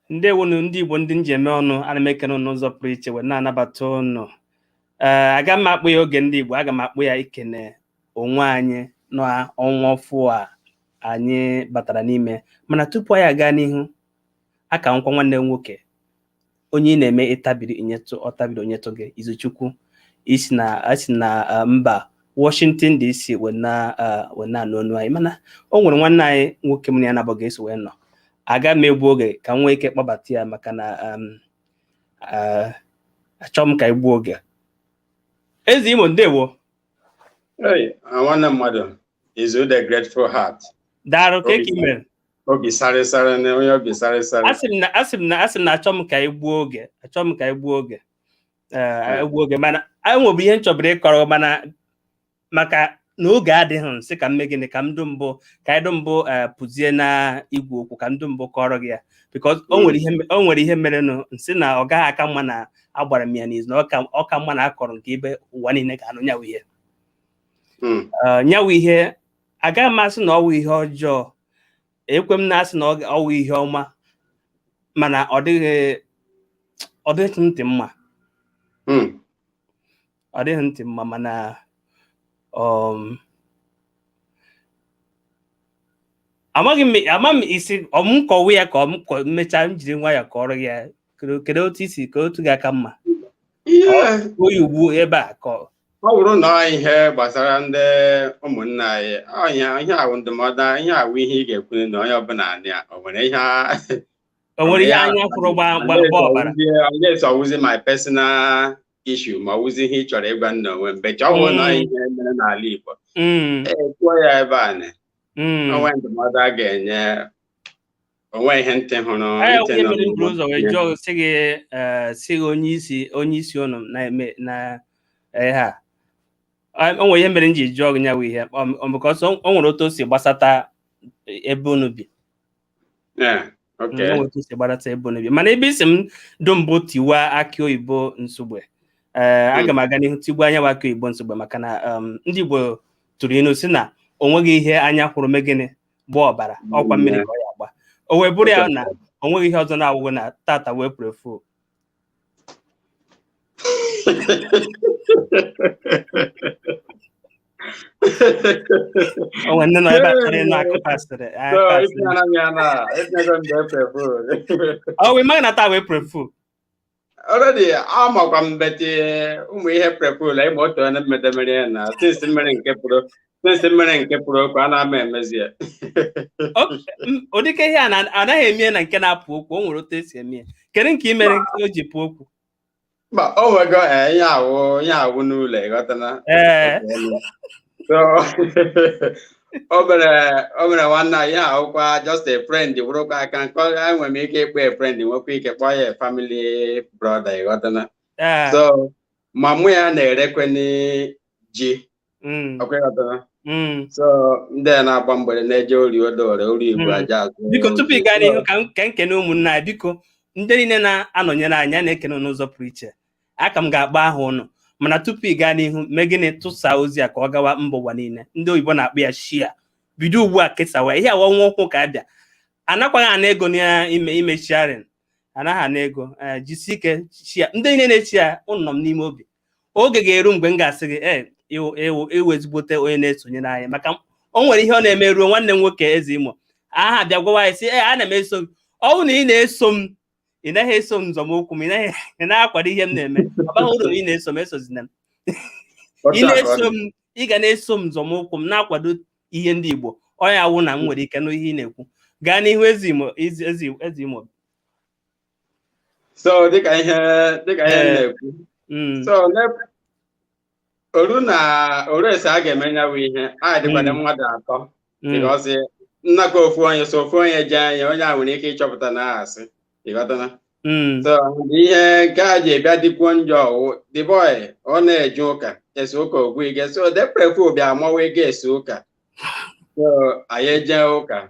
Ndewonu ndị Igbo, ndị njem ọnụ. Ana m ekene unu n'ụzọ pụrụ iche wee na-anabata unu. Ee, aga m akpụ ya Oge Ndị Igbo, aga m akpụ ya ikene onwe anyị n'ọnwa ọfụ a anyị batara n'ime. Mana tupu anyị aga n'ihu, aka nkwa nwanne m nwoke, onye ị na-eme ịtabiri inyetụ ọtabiri onyetụ gị, Izuchukwu isi na asi na mba Washington DC wee na wee na-anụ onu anyị. Mana o nwere nwanne anyị nwoke m na ya na-abụ ga-eso wee nọ. Aga m egbu oge ka m nwee ike kpọbata ya, maka na achọghị m ka egbuo oge. Eze Imo, ndewo. Hey, nwanne mmadụ, Izu the grateful heart. Daalụ ka eke mere. Obi sarịsarị na onye obi sarịsarị. Asị m na achọ m ka egbuo oge, achọ m ka egbuo oge, ee, egbuo oge. Mana enwebụ ihe m chọburu ịkọrọ, mana maka na oge adịghị, nsị ka m mee gịnị, ka m dụ mbụ, ka anyị dụ mbụ pụzie na igwe okwu, ka m dụ mbụ kọrọ gị ya, because o nwere ihe merenụ. Nsị na ọ gaghị aka mma na agbara m ya n'izu, na ọ ka mma na akọrọ nke ebe ụwa niile ga-anụ nyawu ihe. Nyawu ihe, agaghị m asị na ọ wụ ihe ọjọọ, ekwe m na-asị na ọ wụ ihe ọma, mana ọ dịghị ntị mma. Ọ dịghị ntị mma, mana amaghị m, ama m isi ọ m kọwa ya, ka ọ m mechaa m jiri nwayọọ kọrọ gị ya. Kedu otu isi ka otu ga-aka mma? Oyi ugbu ebe a ka ọ bụrụ na ọ ihe gbasara ndị ụmụnna anyị, ọ ihe awụ ndụmọdụ, ihe awụ ihe ị ga-ekwu na onye ọbụla ya o nwere ihe o nwere ihe anya kwụrụ gba gba ọbara. Unless ọ wụzi my personal issue, ma ọ wụzi ihe ị chọrọ ịgwa nna onwe mgbe ọ bụrụ na ihe mere n'ala Igbo, ee, kwuo ya ebe a na onwe ndụmọdụ a ga-enye onwe ihe ntị hụrụ ntị onye nụrụ. Mere m buru ụzọ wee jụọ sị gị, sị gị onye isi unu na-eme na ihe a, o nwere ihe mere m ji jụọ gị nyawu ihe, because o nwere otu o si gbasata ebe unu bi. O nwere otu o si gbasata ebe unu bi. Mana ebe isi m dụ mbụ tiwa akị oyibo nsugbe, ee, aga m aga n'ihu tigbuo anya akị oyibo nsugbe, maka na ndị Igbo tụrụ ilu si na o nweghị ihe anya hụrụ mee gịnị, gbaa ọbara, ọkwa mmiri ka ọ ya agba. O wee bụrụ ya na o nweghị ihe ọzọ na-awụghị na tata wee April Fool. O nwere ndị nọ ebe a chọrọ ịnụ akụkọ asịrị. Ọ wee maghị na taa wee April Fool? Already amakwa m beti ụmụ ihe April Fool ịma otu onye mmedemere ya na since mmere nke pụrụ okwu a na-ama emezi ya. Ụdịka ihe a anaghị eme na nke na-apụ okwu, o nwere otu esi eme ya. Kedu nke ị mere o ji pụ okwu? Mba, o nwego ihe awụ n'ụlọ, ịghọtana. So o mere nwanne ihe ahụkwa just a friend, bụrụkwa aka nke enwere m ike ịkpọ a friend, nwekwa ike kpọọ ya a family brother, ịghọtana. So ma mụ ya na-erekweni ji, ọkwa ịghọtana. So ndị a na-agba mgbere na-eje ori odore ori igbo aja azụ. Biko, tupu ị gaa n'ihu, ka m kene ụmụnne anyị. Biko, ndị niile na-anọnyere anyị, a na-ekene n'ụzọ pụrụ iche. Aka m ga-akpọ aha ụnụ, mana tupu ị gaa n'ihu, mee gịnị, tụsaa ozi a ka ọ gawa mba ụwa niile. Ndị oyibo na-akpọ ya share. Bido ugbu a kesawa ihe awa nwa ụkwụ ka abịa. Anakwaghị ana ego n'ime ime sharing, anaghị ana ego. Jisi ike share. Ndị niile na-echi ya, ụnụ nọ m n'ime obi. Oge ga-eru mgbe m ga-asị gị, ee, ịwụ ezigbote onye na-esonyere anyị, maka o nwere ihe ọ na-eme ruo nwanne m nwoke Eze Imo aha bịa gwawa anyị sị, ee, ana m eso gị. Ọ bụrụ na ị na-eso m, ị naghị eso m nzọmụkwụ m, ị naghị akwado ihe m na-eme, ọ baghị uru na ị na-eso m. Esozina m. Ị na-eso m, ị ga na-eso m nzọmụkwụ m, na-akwado ihe ndị Igbo. Ọ ya wụ na m nwere ike nụ ihe ị na-ekwu. Gaa n'ihu, Eze Imo, Eze Imo. So dịka ihe m na-ekwu, so oru na oru ese a ga-eme nyawu ihe a dịkwana mmadụ atọ, because nnakọ ofu onye, so ofu onye ji anya onye a nwere ike ịchọpụta na asị, ịghọtana. So ihe nke a ji bịa dịkwuo njọ, the boy ọ na-eje ụka ese ụka ogwu ige, so the April Fool bịa amawa ego ese ụka, so anyị eje ụka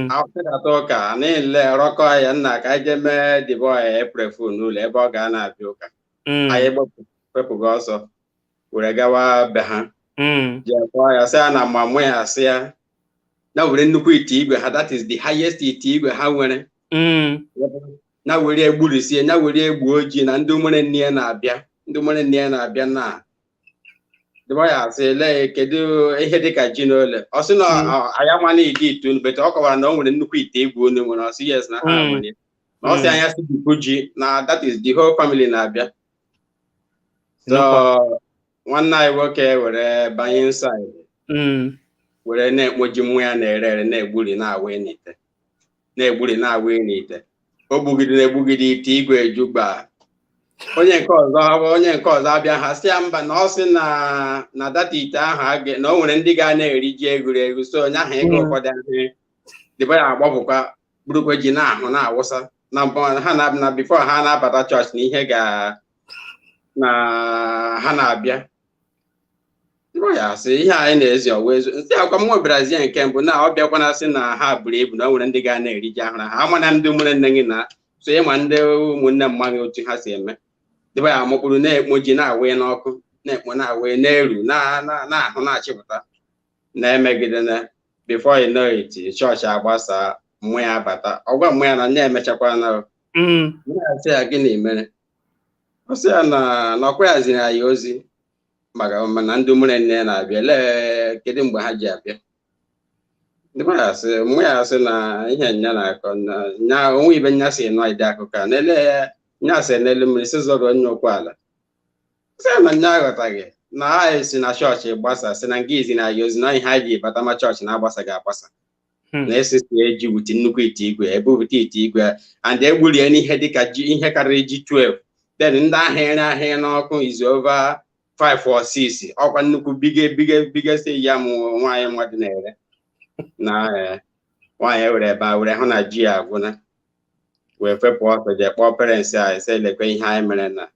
akpịdata ụka niile rọkọ ya nna ka anyị jee mee the boy April Fool n'ụlọ ebe ọ ga na-abịa ụka. Anyị gbepụga ọsọ were gawa be ha, jee kpọọ ya, sị ya na mamụ ya, sị ya na were nnukwu ite igwe ha, that is the highest ite igwe ha nwere. Na were egburisie, na were egbu ojii na ndị nwere nne ya na-abịa, ndị nwere nne ya na-abịa na dịba ya asị, lee, kedu ihe dịka ji n'ole? Ọ sị na anyị amana ide ite unu, but ọ kọwara na o nwere nnukwu ite igwe unu nwere. Ọ sị yes, na ha nwere. Na ọ sị anya si bupụ ji, na that is the whole family na-abịa. So nwanne anyị nwoke were banye inside, were na-ekpoji nwa ya na-ere ere, na-egburi na-awa n'ite, na-egburi na-awa n'ite. O gbugide na-egbugide, ite igwe ejugba. Onye nke ọzọ abịa, ha sị ya mba, na ọ sị na data ite ahụ na o nwere ndị ga na-eri ji egwuregwu, so onye ahụ ego ụfọdụ ahụ dịba ya agbapụkwa, burukwa ji na-ahụ na-awụsa na mbụ ha na before ha na-abata chọọchị na ihe ga na ha na-abịa. Ya sị ihe anyị na-ezi ọwa ezu nsị akwa mmụọ bịarazie nke mbụ na ọ bịakwana sị na ha buru ibu, na o nwere ndị ga na-eri ji ahụ, na ha amana ndị ụmụnne nne gị na so ịma ndị ụmụnne mma gị otu ha si eme. Dịba ya mụkpụrụ na-ekpo ji na-awụ n'ọkụ, na-ekpo na-awụ n'elu, na-ahụ na-achịpụta na-emegide na before you know it, chọọchị agbasa, mmụọ ya abata. Ọgwa mmụọ ya na nne emechakwa na ya sị ya, gịnị mere? Ọ sị ya na ọkwa ya ziri anyị ozi maka mana ndị ụmụnne nne na-abịa. Lee, kedu mgbe ha ji abịa? Ndị ya sị mmụ ya sị na ihe nya na-akọ na nya onwe ibe nya si nọ ide akụkọ a n'ele nya sị n'elu mmiri sị zọrọ onye ụkwụ ala, sị na nya aghọtaghị na ha si na chọọchị gbasa, sị na nga izi na ya ozi na ihe ha ji bata ma chọọchị na-agbasaghị agbasa, na esisi eji wute nnukwu ite igwe, ebupụta ite igwe and egburie n'ihe dịka ji ihe karịrị ji 12, then ndị ahịa ere ahịa n'ọkụ is over 5 or 6, ọkwa nnukwu bige bige biggest ya mụ nwaanyị mmadụ na-ere na nwaanyị were ebe a were hụ na ji ya agwụna, wee fepụ ọsọ jee kpọọ parents anyị, sị lekwe ihe anyị mere na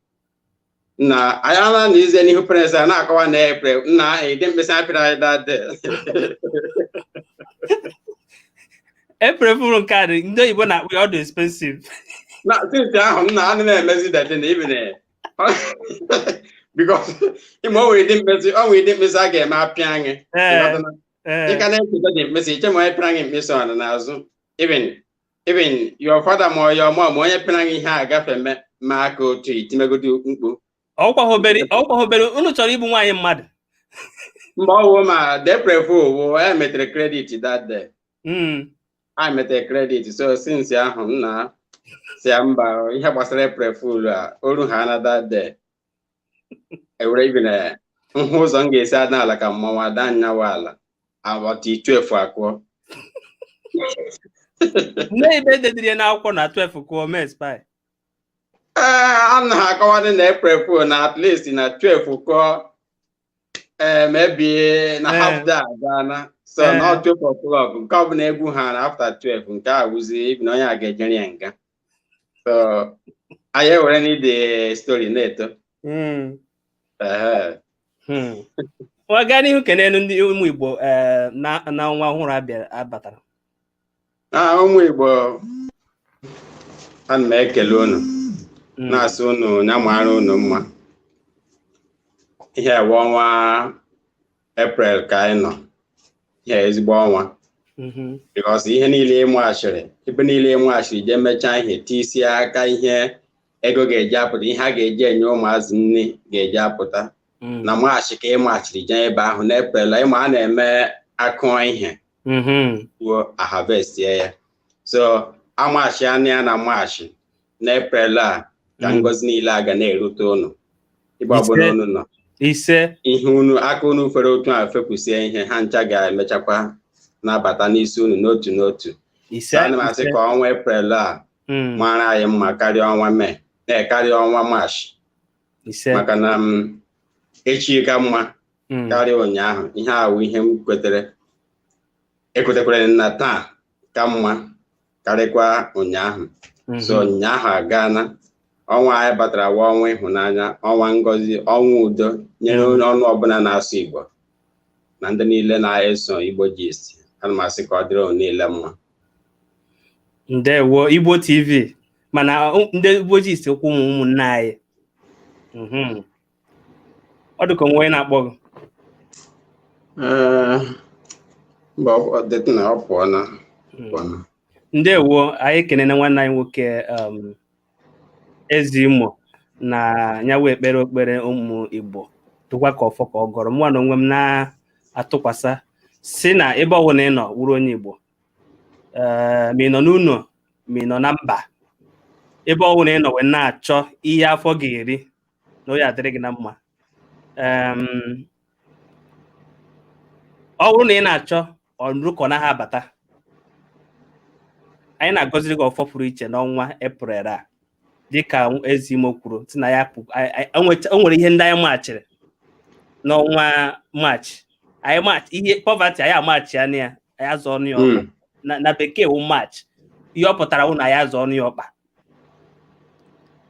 nna anyị ala na ize n'ihu parents a na-akọwa na April nna ịdị mkpịsị apịrị anyị that day. April Fool nke a dị ndị oyibo na-akpọ ya ọ dị expensive. Na since ahụ nna ana m emezi that na even because ịma o nwere ịdị mkpịsị, o nwere ịdị mkpịsị a ga-eme apịa anyị. Ị ka na-echeta dị mkpịsị iche ma onye pịara gị mkpịsị ọ nọ n'azụ, even your father ma your mom, onye pịara gị ihe a gafe ma aka otu itimegodo mkpu. Ọkwa obere unu chọrọ igbu nwaanyị mmadụ. Mgbe ọwụ ma April Fool wụ e metere credit that day. I metere credit, so since ahụ nna si ya mba, ihe gbasara April Fool a oru ha na that day ewere even nhụ ụzọ m ga-esi ada ala ka mmanwụ ada nyawa ala agbata 12 akụọ. Nne ibe dediri ya n'akwụkwọ na 12 kụọ mee spy. Ee, a na akọwadị na April Fool na at least na 12 kụọ, ee, maybe na half day agaana, so na 12 o'clock nke ọbụla egwu ha na after 12 nke a wụzi even onye a ga-ejere ya nga, so anyị ewere n'ide story na-eto. Ehe. Ọ gaa n'ihu kenelu ndị ụmụ Igbo na ọnwa ọhụrụ abịa abatara. Na ụmụ Igbo, ana m ekele unu, na-asị unu ya mara unu mma. Ihe ewe ọnwa April ka anyị nọ, ihe ezigbo ọnwa, because ihe niile ịmụghachiri, ebe niile ịmụghachiri jee mechaa ihe tisie aka, ihe ego ga-eji apụta, ihe a ga-eji enye ụmụazị nri ga-eji apụta na March ka ịmaghachiri jee ebe ahụ. Na April ịma a na-eme akụọ ihe ruo a harvest ya, so amachi anya ya na March na April a ka ngozi niile a ga na-erute unu ebe ọbụla unu nọ. Ise. Ihe unu aka unu fere otu a fepụsie ihe ha ncha ga-emechakwa nabata n'isi unu n'otu n'otu. Ise. Ana m asị ka ọnwa April a mara anyị mma karịa ọnwa Mee na karịa ọnwa March, Ise. maka na m echi ka mma karịa ụnyaahụ. Ihe a wụ ihe m kwetere, ekwetekwere na taa ka mma karịkwa ụnyaahụ. So ụnyaahụ agaana. Ọnwa anyị batara wa ọnwa ịhụnanya, ọnwa ngọzi, ọnwa udo nyere onye ọnụ ọbụla na-asụ Igbo na ndị niile na-eso Igbo Gist. Ana m asị ka ọ dịrị unu niile mma. Ndewo, Igbo TV, mana ndị Igbo Gist okwu ụmụnne anyị. Ọ dị ka onwe onye na-akpọ gị. Ee, mba, ọ dịtụ na ọ pụọ na pụọ na. Ndewo, anyị ekenena nwanne anyị nwoke Eze Imo na nyawa ekpere okpere ụmụ Igbo dịkwa ka ọfọ ka ọ gọrọ. Mụnwa na onwe m na-atụkwasị si na ebe ọbụla ị nọ wụrụ onye Igbo, ee, ma ị nọ n'ụlọ, ma ị nọ na mba, ebe ọbụla ị nọ wee na-achọ ihe afọ ga-eri na onye adịrị gị na mma. Ọ bụrụ na ị na-achọ ọnụrụ ka ọ naghị abata, anyị na-agọziri gị ọfọ pụrụ iche n'ọnwa Eprel a, dịka Eze Imo kwuru si na ya o nwere ihe ndị anyị machiri n'ọnwa Maachị. Anyị maachị ihe poverty, anyị amachi ya na ya, anyị azụ ọnụ ya ọkpa. Na bekee wụ March. Ihe ọ pụtara wụ na ya azụ ọnụ ya ọkpa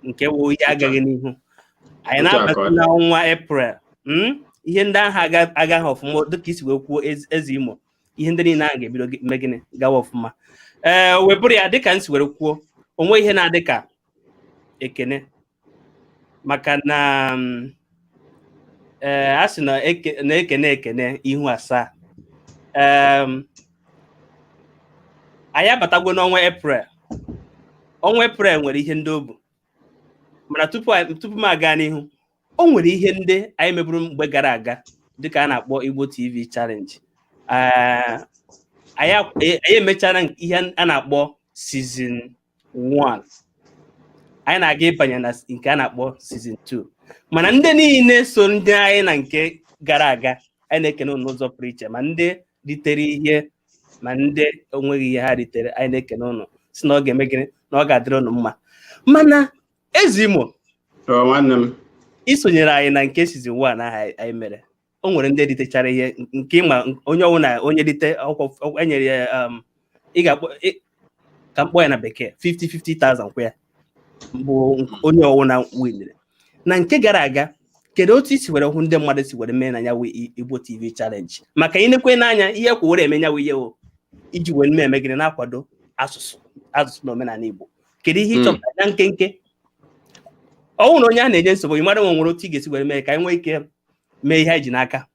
nke wụ ihe agaghị n'ihu. Anyị Otu a ka na-abata ọ dị. n'ọnwa Eprel, ihe ndị ahụ agaghị ọfụma, dịka isi wee kwuo, Eze Imo, ihe ndị niile ahụ ga-ebido mee gịnị? Gawa ọfụma. Ee, wee bụrụ ya, dịka m si were kwuo, onwe ihe na-adị ka ekene, maka na ee, a sị na na-ekene ekene ihu asaa. Anyị abatagwo n'ọnwa Eprel. Ọnwa Eprel nwere ihe ndị o bu, mana tupu m aga n'ihu, o nwere ihe ndị anyị meburu mgbe gara aga dịka a na-akpọ Igbo TV Challenge. Anyị emechara ihe a na-akpọ season 1, anyị na-aga ịbanye na nke a na-akpọ season 2. Mana ndị niile so ndị anyị na nke gara aga, anyị na-ekene unu n'ụzọ pụrụ iche, ma ndị ritere ihe ma ndị onweghị ihe ha ritere. Anyị na-ekene unu, si na ọ ga-eme gịnị? Na ọ ga-adịrị unu mma. Mana Eze Imo, Ọ, nwanne m. Isonyere anyị na nke season 1 ahụ anyị mere, o nwere ndị ritechara ihe nke ịma onye ọbụla onye rite akwụkwọ enyere ya, ị ga-akpọ ka m kpọọ ya na bekee 50 50,000 kwa ya bụ onye ọbụla winere na nke gara aga. Kedu otu isi were hụ ndị mmadụ si were mee na ya wụ Igbo TV Challenge? Maka ịnekwe n'anya ihe kwa were eme ya wụ ihe o iji wee mee eme gịnị? Na-akwado asụsụ na omenala Igbo. Kedu ihe ị chọpụtara na nkenke? Ọ bụrụ na onye a na-enye nsogbu, ị mara nwe nwere otu ị ga-esi were mee ka anyị nwee ike mee ihe anyị ji n'aka.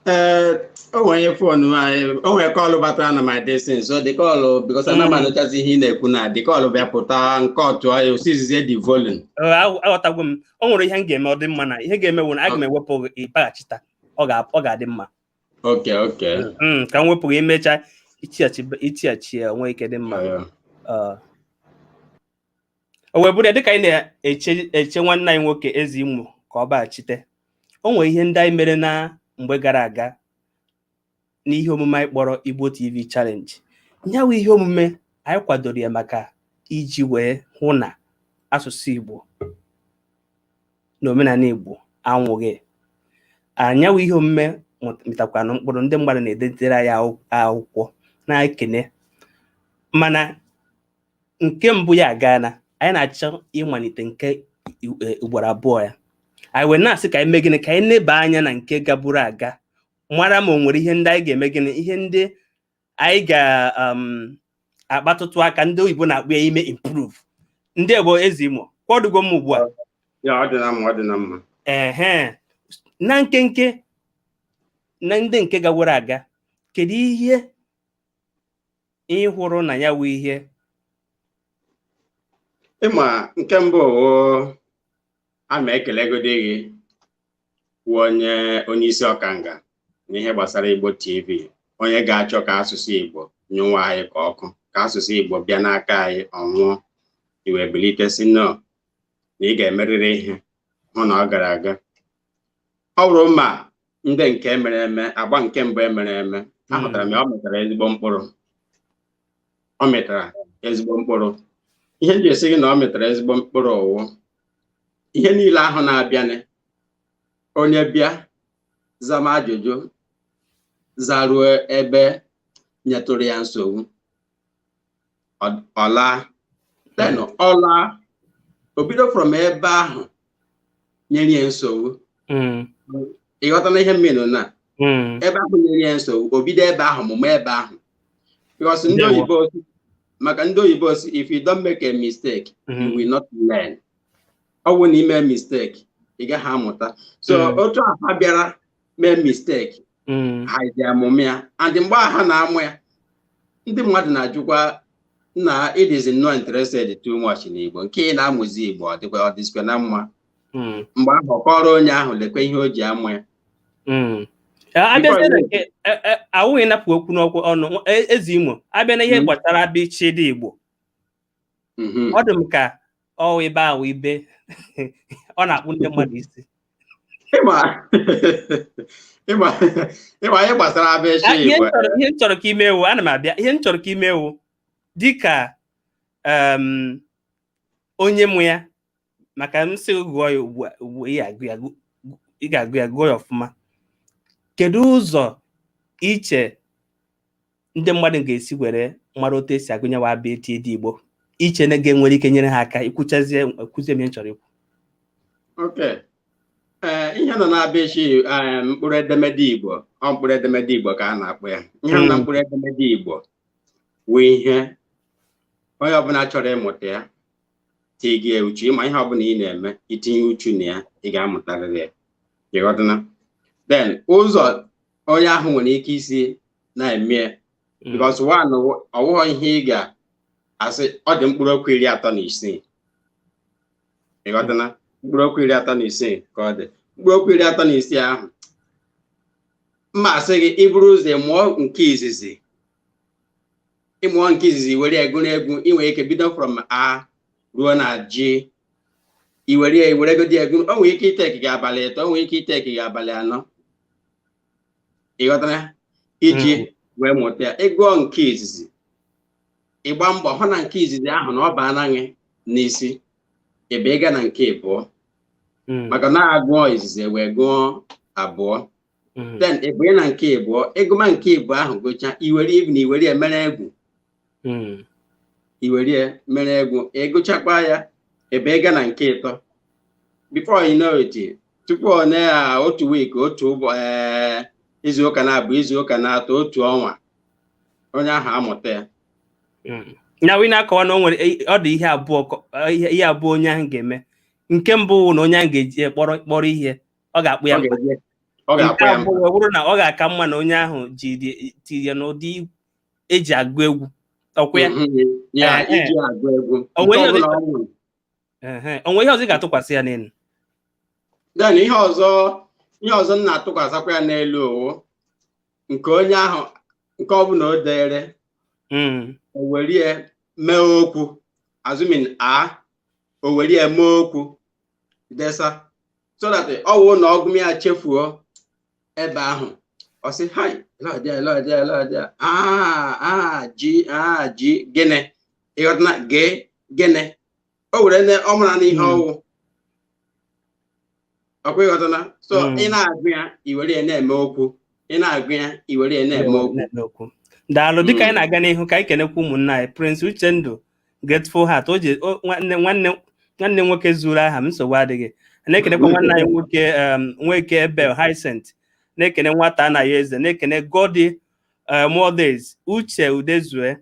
Ee, o nwere phone anyị, o nwere call batara na my destiny, so the call, because ana m anụchazi ihe ị na-ekwu na the call bịa pụta nke ọtụọ ya osizizie the volume. Aghọtagwo m. O nwere ihe m ga-eme, ọ dị mma, na ihe ga-eme bụ na aga m ewepụ gị, ịbaghachita, ọ ga-adị mma. Okay. Ka m wepụ gị, imecha itighachi ya, onwe ike dị mma. O wee bụrụ ya, dịka anyị na-eche eche nwanne anyị nwoke Eze Imo ka ọ baghachite, o nwere ihe ndị anyị mere na mgbe gara aga n'ihe omume anyị kpọrọ Igbo TV Challenge. Nyawu ihe omume anyị kwadoro ya maka iji wee hụ na asụsụ Igbo na omenala Igbo anwụghị. Anyanwụ ihe omume mịtakwanụ mkpụrụ. Ndị mmadụ na-edetere anyị akwụkwọ na-ekene. Mana nke mbụ ya agaana, anyị na-achọ ịmalite nke ugboro abụọ ya. Anyị wee na-asị ka anyị mee gịnị? Ka anyị neba anya na nke gaburu aga, mara ma o nwere ihe ndị anyị ga-eme gịnị, ihe ndị anyị ga-akpatụtụ aka, ndị oyibo na-akpọ ya ime improve. Ndị bụ Eze Imo, kwadogo m ugbu a. Ya, ọ dị na mma, ọ dị na mma. Ehe, na nkenke, na ndị nke gaworo aga, kedu ihe ị hụrụ na ya wụ ihe? Ịma, nke mbụ wụ a ma ekelegodi gị wụ onye isi ọkanga n'ihe gbasara Igbo TV, onye ga-achọ ka asụsụ Igbo nyụnwa anyị ka ọkụ, ka asụsụ Igbo bịa n'aka anyị ọnwụọ, iwe bilite si no na ị ga-emerịrị ihe hụ na ọ gara aga. Ọ bụrụ ma ndị nke mere eme, agba nke mbụ emere eme, ahụtara m ya, ọ mịtara ezigbo mkpụrụ. Ọ mịtara ezigbo mkpụrụ. Ihe m ji esi gị na ọ mịtara ezigbo mkpụrụ ụwụ ihe niile ahụ na-abịanị, onye bịa zama ajụjụ, zaruo ebe nyetụrụ ya nsogbu, ọ laa. Then ọ laa, o bido from ebe ahụ nyere ya nsogbu. Ị ghọtana ihe mmiri na ebe ahụ nyere ya nsogbu, o bido ebe ahụ mụma ebe ahụ, because ndị oyibo, maka ndị oyibo si, "If you don't make a mistake, you will not learn." Ọ bụ na ime mistake, ị gaghị amụta. So otu a ha bịara mee mistake, ha ji amụmụ ya, and mgbe ha na-amụ ya Ndị mmadụ na-ajụkwa na ịdịzi nnọọ interested too much n'Igbo, nke ị na-amụzi Igbo, ọ dịkwa, ọ dịzikwa na mma. Mgbe ahụ, kọrọ onye ahụ, lekwa ihe o ji amụ ya. Abịazie na nke awụghị napụ okwu n'okwu ọnụ, Eze Imo, abịa na ihe gbasara abịchị dị Igbo, ọ dị m ka ọ ebe ahụ ibe ọ na-akpụ ndị mmadụ isi. Ịma ihe gbasara abịchị Igbo. Ihe m chọrọ ka ime ewu, ana m abịa. Ihe m chọrọ ka ime ewu, dịka onye mụ ya, maka m sị gụọ ya ugbu a, ugbu ị ga-agụ ya, gụọ ya ọfụma. Kedu ụzọ iche ndị mmadụ ga-esi were mara otu esi agụnyewa abịa eti dị Igbo, iche na ga-enwere ike nyere ha aka ikwuchazie, ekwuzie m ihe m chọrọ ikwu? Okay. Ee, ihe nọ na-abịa mkpụrụ edemede Igbo, ọ mkpụrụ edemede Igbo ka a na-akpọ ya. Ihe nọ na mkpụrụ edemede Igbo wụ ihe onye ọbụla chọrọ ịmụta ya tigie uchu. Ịma ihe ọbụla ị na-eme, itinye uchu na ya, ị ga-amụtarịrị ya. Ịghọtana? Then ụzọ onye ahụ nwere ike isi na-eme, because one, ọwụghọ ihe ị ga-asị ọ dị mkpụrụ okwu 36. Ịghọtana? Mkpụrụ okwu 36 ka ọ dị. Mkpụrụ okwu 36 ahụ, mma asị gị, iburu ụzọ mụọ nke izizi, ịmụọ nke izizi, were egụrụ egwu. Ị nwere ike bido from A ruo na G, i were ya weregodi egwu. O nwere ike iteki gị abalị 3, o nwere ike iteki gị abalị 4. Ịghọtara? Iji wee mụta ya, ịgụọ nke izizi, ịgba mbọ hụ na nke izizi ahụ na ọ baana gị n'isi, ebe ị ga na nke abụọ, maka na agụọ izizi wee gụọ abụọ, then ị bụnye na nke abụọ. Ịgụma nke abụọ ahụ gụchaa, iwere na iwere ya mere egwu, iwere ya mere egwu. Ịgụchakwa ya, ebe ị ga na nke ịtọ. Before you know it, tupu ọ na otu week, otu ụbọ, ee, izu ụka na-abụ, izu ụka na-atọ, otu ọnwa, onye ahụ amụta ya. Na ị na-akọwa na o nwere, ọ dị ihe abụọ, ihe abụọ onye ahụ ga-eme. Nke mbụ wụ na onye ahụ ga-eji kpọrọ ihe, ọ ga-akpụ ya mkpa. Nke abụọ bụrụ na ọ ga-aka mma na onye ahụ ji tinye n'ụdị eji agụ egwu ọkwa ya. Onwe ihe ọzọ ị ga-atụkwasị ya n'elu? Then ihe ọzọ, ihe ọzọ m na-atụkwasịkwa ya n'elu owu, nke onye ahụ, nke ọbụla o dere, o were mee okwu, assuming a o were mee okwu desa, so that ọ wụ na ọgụm ya chefuo ebe ahụ, ọ sị, "Hai, lọdịa, lọdịa, lọdịa, a a ji a ji gịnị?" Ịghọtana? Gee gịnị o were ọ mara n'ihe ọwụ ọkwa. Ịghọtana? So ị na-agụ ya, i were ya na-eme okwu. Ị na-agụ ya, i were ya na-eme okwu. Daalụ. Dịka anyị na-aga n'ihu, ka anyị kenekwa ụmụnna anyị: Prince Uchendu, Grateful Heart, o ji nwanne nwanne nwanne nwoke zuru aha m, nsogbu adịghị. Na-ekenekwa nwanne anyị nwoke, Nweke Ebel Hyacinth, na-ekene nwata anaghị eze, na-ekene Godi Modes, Uche Udezue,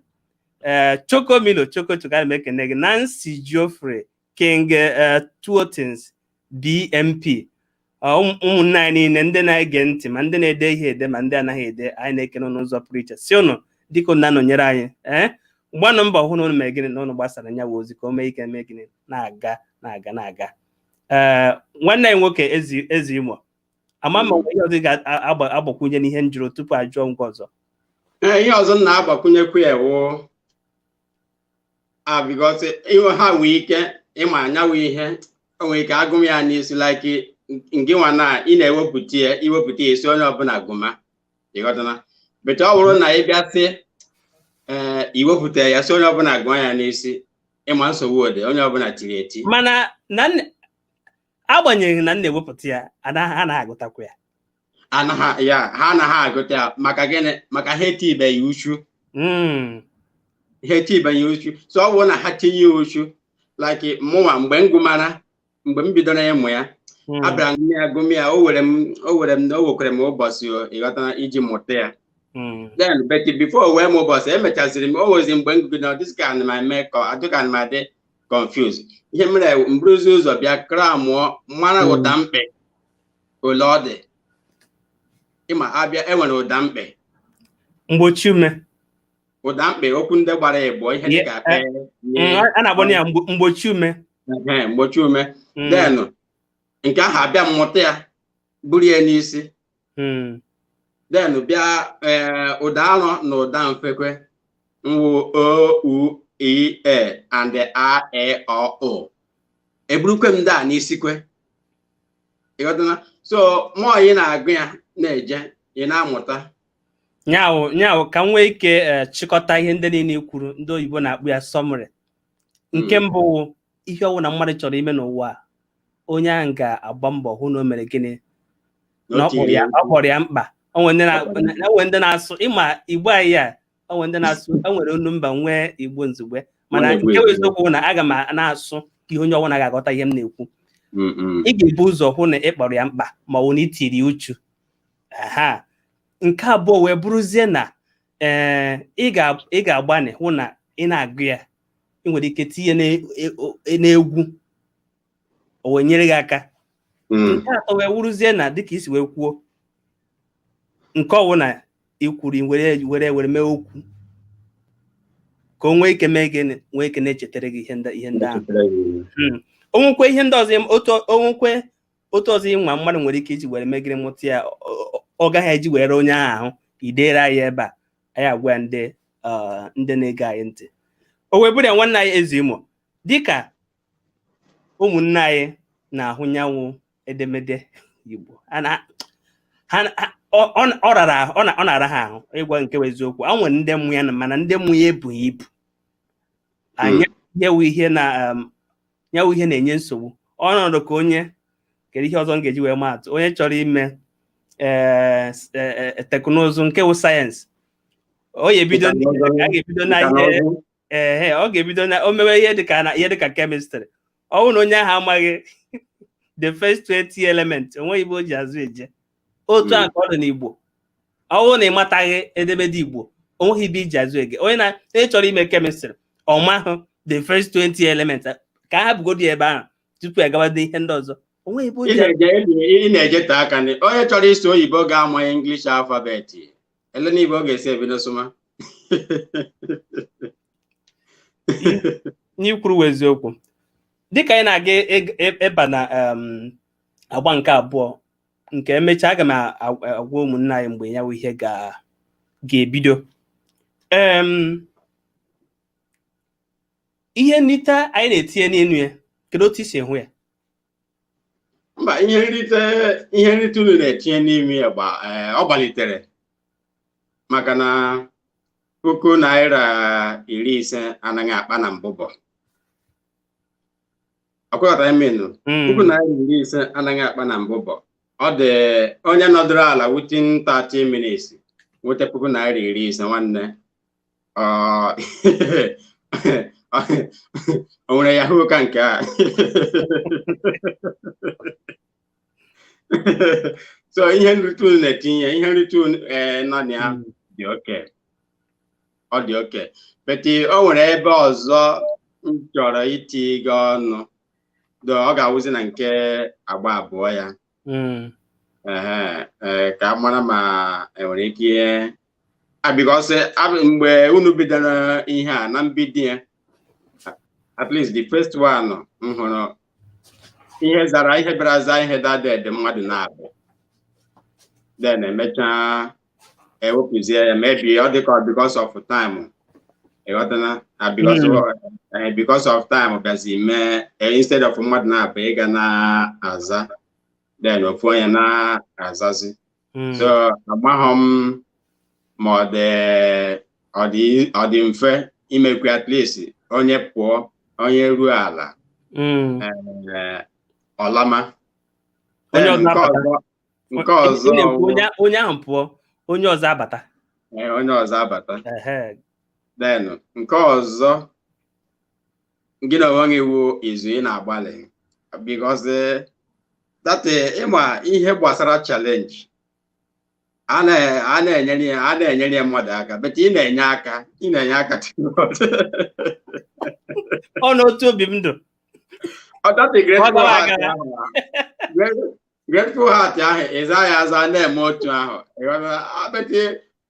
ee, Chokomilo Choko Choko, ana m ekene gị, Nancy Geoffrey King, Tuotins BMP, ụmụnne anyị niile ndị na-ege ntị, ma ndị na-ede ihe ede, ma ndị anaghị ede, anyị na-ekene n'ụzọ pụrụ iche, si ụnụ dịka ụnụ na-anọnyere anyị. Ee, gbanụ mbọ hụ na ụnụ mere gịnị, na ụnụ gbasara nya bụ ozi ka o mee ike mee gịnị, na-aga, na-aga, na-aga. Ee, nwanne anyị nwoke Eze Imo, ama ma ihe ọzọ ị ga-agbakwunye n'ihe m jụrụ tupu ajụọ nke ọzọ? Ee, ihe ọzọ m na-agbakwunyekwu ya wụ a, because ha nwee ike ịma anyanwụ ihe, o nwere ike agụm ya n'isi, like ngị nwa na ị na-ewepụta ya, iwepụta ya isi onye ọbụla gụma. Ịghọtana? But ọ bụrụ na ị bịa sị ee, iwepụta ya sị onye ọbụla gụọ ya n'isi, ịma nsogbu ode, onye ọbụla tiri eti. Mana na agbanyeghị na m na-ewepụta ya, anaghị agụtakwa ya. Anaghị ya, ha anaghị agụta ya. Maka gịnị? Maka ha etibeghị uchu. Ha etibeghị uchu. So ọ bụrụ na ha tinye uchu, like mụnwa, mgbe m gụmara, mgbe m bidoro ịmụ ya, abịara m ya gụm ya, o were m o were m o wekwere m ụbọchị, ịghọtara, iji mụta ya. Then, but before wee m ụbọchị emechaziri m, o nwezi mgbe m gụgide dịka na m eme ka adịka na m adị confused. Ihe mere mburuzi ụzọ bịa kra mụọ mara ụda mkpị ole ọ dị. Ịma abịa, enwere ụda mkpị. Mgbochi ume. Ụda mkpị, okwu ndị gbara ịbụọ, ihe dịka pe. A na-akpọ ya mgbochi ume. Mgbochi ume. Then nke ahụ abịa, mmụta ya buru ya n'isi. Then bịa ụda arọ na ụda mfekwe nwụ o, u, i, e and a, e, ọ, o, eburukwe m ndị a n'isikwe. Ịghọtana? So mmụọ ị na-agụ ya na-eje, ị na-amụta. Nyawo nyawo, ka m nwee ike chịkọta ihe ndị niile i kwuru, ndị oyibo na-akpụ ya summary. Nke mbụ wụ, ihe ọbụla mmadụ chọrọ ime n'ụwa a, onye ahụ ga-agba mbọ hụ na o mere gịnị? Na ọ kpọrọ ya mkpa. O nwere ndị na-asụ, ịma Igbo anyị a, o nwere ndị na-asụ, o nwere olu mba, nwee Igbo nzugbe, mana Nwere Igbo nke bụ izugbe. eziokwu bụ na aga m na-asụ ka ihe onye ọbụla ga-aghọta ihe m na-ekwu. Ị ga-ebu ụzọ hụ na ị kpọrọ ya mkpa, ma ọ bụ na ị tiri ya uchu. Aha nke abụọ wee bụrụzie na ee, ị ga-agbanị hụ na ị na-agụ ya, ị nwere ike tinye n'egwu, o wee nyere gị aka. Nke atọ wee wụrụzie na, dịka isi wee kwuo, nke ọbụla i kwuru, i were were were mee okwu ka o nwee ike mee gịnị? Nwee ike na-echetara gị ihe ndị ahụ. O nwekwe ihe ndị ọzọ, otu o nwekwe otu ọzọ ịnwa mmadụ nwere ike iji were megịrị mụta ya, ọ gaghị eji were onye ahụ ahụ idere anyị ebe a, anyị agwa ya ndị na-ege anyị ntị. O wee bụrụ ya, nwanne anyị Eze Imo, dịka ụmụnne anyị na-ahụ nyanwụ edemede Igbo, ọ rara ahụ, ọ na-ara ha ahụ ịgwa nke bụ eziokwu. A nwere ndị mmụ ya, mana ndị mmụ ya ebughị ibu. Anyị nyewu ihe na nyewu ihe na-enye nsogbu ọnọdụ ka onye kedu ihe ọzọ m ga-eji wee maa atụ, onye chọrọ ime ee teknụzụ nke wụ sayensị, ọ ga-ebido a ga-ebido na ihe ee, ọ ga-ebido na o mewe ihe dịka chemistry. Ọ bụrụ na onye ahụ amaghị the first 20 element, onweghị ebe o ji azụ eje. Otu a ka ọ dị n'Igbo. Ọ bụrụ na ị mataghị edemede Igbo, onweghị ebe iji azụ ege. Onye na onye chọrọ ime chemistry, ọ mahụ the first 20 element, ka a hapụgodu ya ebe ahụ tupu ya gabado ihe ndị ọzọ, onweghị ebe o Ị ji na-eje, ị na-ejete aka ndị onye chọrọ iso oyibo ga-ama English alphabet, ele n'Igbo ọ ga-esi ebido sụma? N'ikwuru wụ eziokwu, dịka anyị na-aga ịba na agba nke abụọ, nke emechaa, aga m agwa ụmụnne anyị mgbe ya wụ ihe ga-ebido. Ihe nrite anyị na-etinye n'elu ya, kedu otu i si hụ ya? Mba, ihe nrite unu na-etinye n'ime ya gba ọ gbalitere, maka na ₦50,000 anaghị akpa na mbụbọ. Ọkwekọta imenụ? ₦50,000 anaghị akpa na mbụbọ. Ọ dị onye nọdụrụ ala within 30 minutes nweta ₦50,000, nwanne, o nwere yahoo ka nke a. So ihe nrite unu na-etinye, ihe nrite unu nọ na ya dị oke, ọ dị oke. But o nwere ebe ọzọ m chọrọ iti gị ọnụ, ọ ga-awụzi na nke agba abụọ ya. Ehe, ka a mara ma enwere ike ihe because mgbe unu bidoro ihe a na mbido ya, at least the first one m hụrụ ihe zara ihe bịara zaa ihe dade dị mmadụ na-abụ, then emechaa ewepụzie ya. Maybe ọ dịka because of time, ịghọtana? Because of time bịazi mee instead of mmadụ na-abụ ịga na-aza, then ofu onye na-azazi. So amaghọ m ma ọ dị mfe imekwu, at least onye pụọ, onye ruo ala, ọlama. Onye Then ọzọ nke abata. ọzọ, nke ọzọ Ị na-ekwu onye ahụ pụọ, onye ọzọ abata. Onye ọzọ abata. Ehe. Then nke ọzọ, gị na onwe gị wụ izu ị na-agbalị, because that ịma ihe gbasara challenge a na-enyere ya mmadụ aka, but ị na-enye aka too much. Ọ n'otu obi m ndụ. Ọ that grateful Ọ gara heart aga. ahụ, grateful heart ahụ, ịza ya aza na-eme otu ahụ. Ịghọtara? Ah, but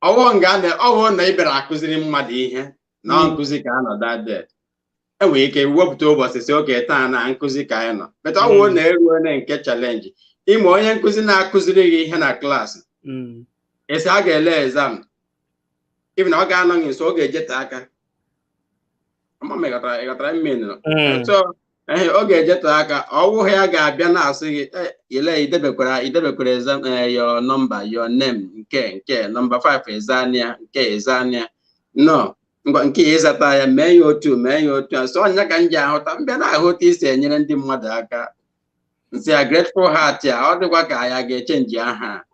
Ọwụ nga ọwụ na ị bịara akụziri mmadụ ihe na nkụzi ka a nọ that day, enwere ike wepụta ụbọchị si oke taa na nkụzi ka anyị nọ, but ọwụ na eruo na nke challenge, ịma onye nkụzi na-akụziri gị ihe na klaasị, esi a ga-ele exam, even na ọ ga-anọ gị nso, ọ ga-ejete aka. Ama m ịghọtara mmiri. So ee, ọ ga-ejete aka, ọwụghị ya ga-abịa na-asị gị, ile idebekwara exam, your number, your name, nke nọmba 5 ezania, nke ezania no ngwa, nke ịzata ya, mee ya otu, mee ya otu a. So ọnya ka m ji ahụta mbịa na-ahụ otu isi enyere ndị mmadụ aka, nsị ya grateful heart ya, ọ dịkwa ka ya ga-echange aha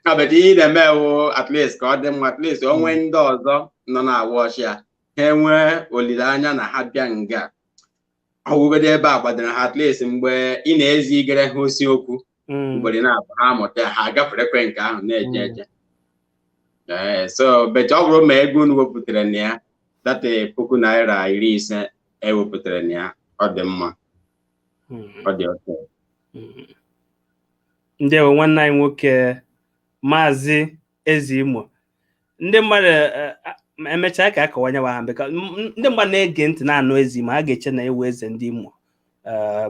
abedi ihe na-eme wụ at least ka ọ dị mma, at least o nwee ndị ọzọ nọ na-awa ọchị ya, ha enwee olileanya na ha bịa nga ọgwụgodo ebe a gbadoro ha, at least mgbe ị na-ezi igere ha osi okwu mgbere na-abụ ha amụta, ha agaferekwe nke ahụ na-eje eje. Ee, so but ọ bụrụ ma ego unu wepụtara na ya data ₦50,000 ewepụtara na ya, ọ dị mma, ọ dị oke. Ndewo nwanne anyị nwoke, Maazị Eze Imo. Ndị mmadụ emechaa ka akọwanye ha mbeka, ndị mmadụ na-ege ntị na-anụ Eze Imo, ha ga-eche na ewu eze ndị Imo,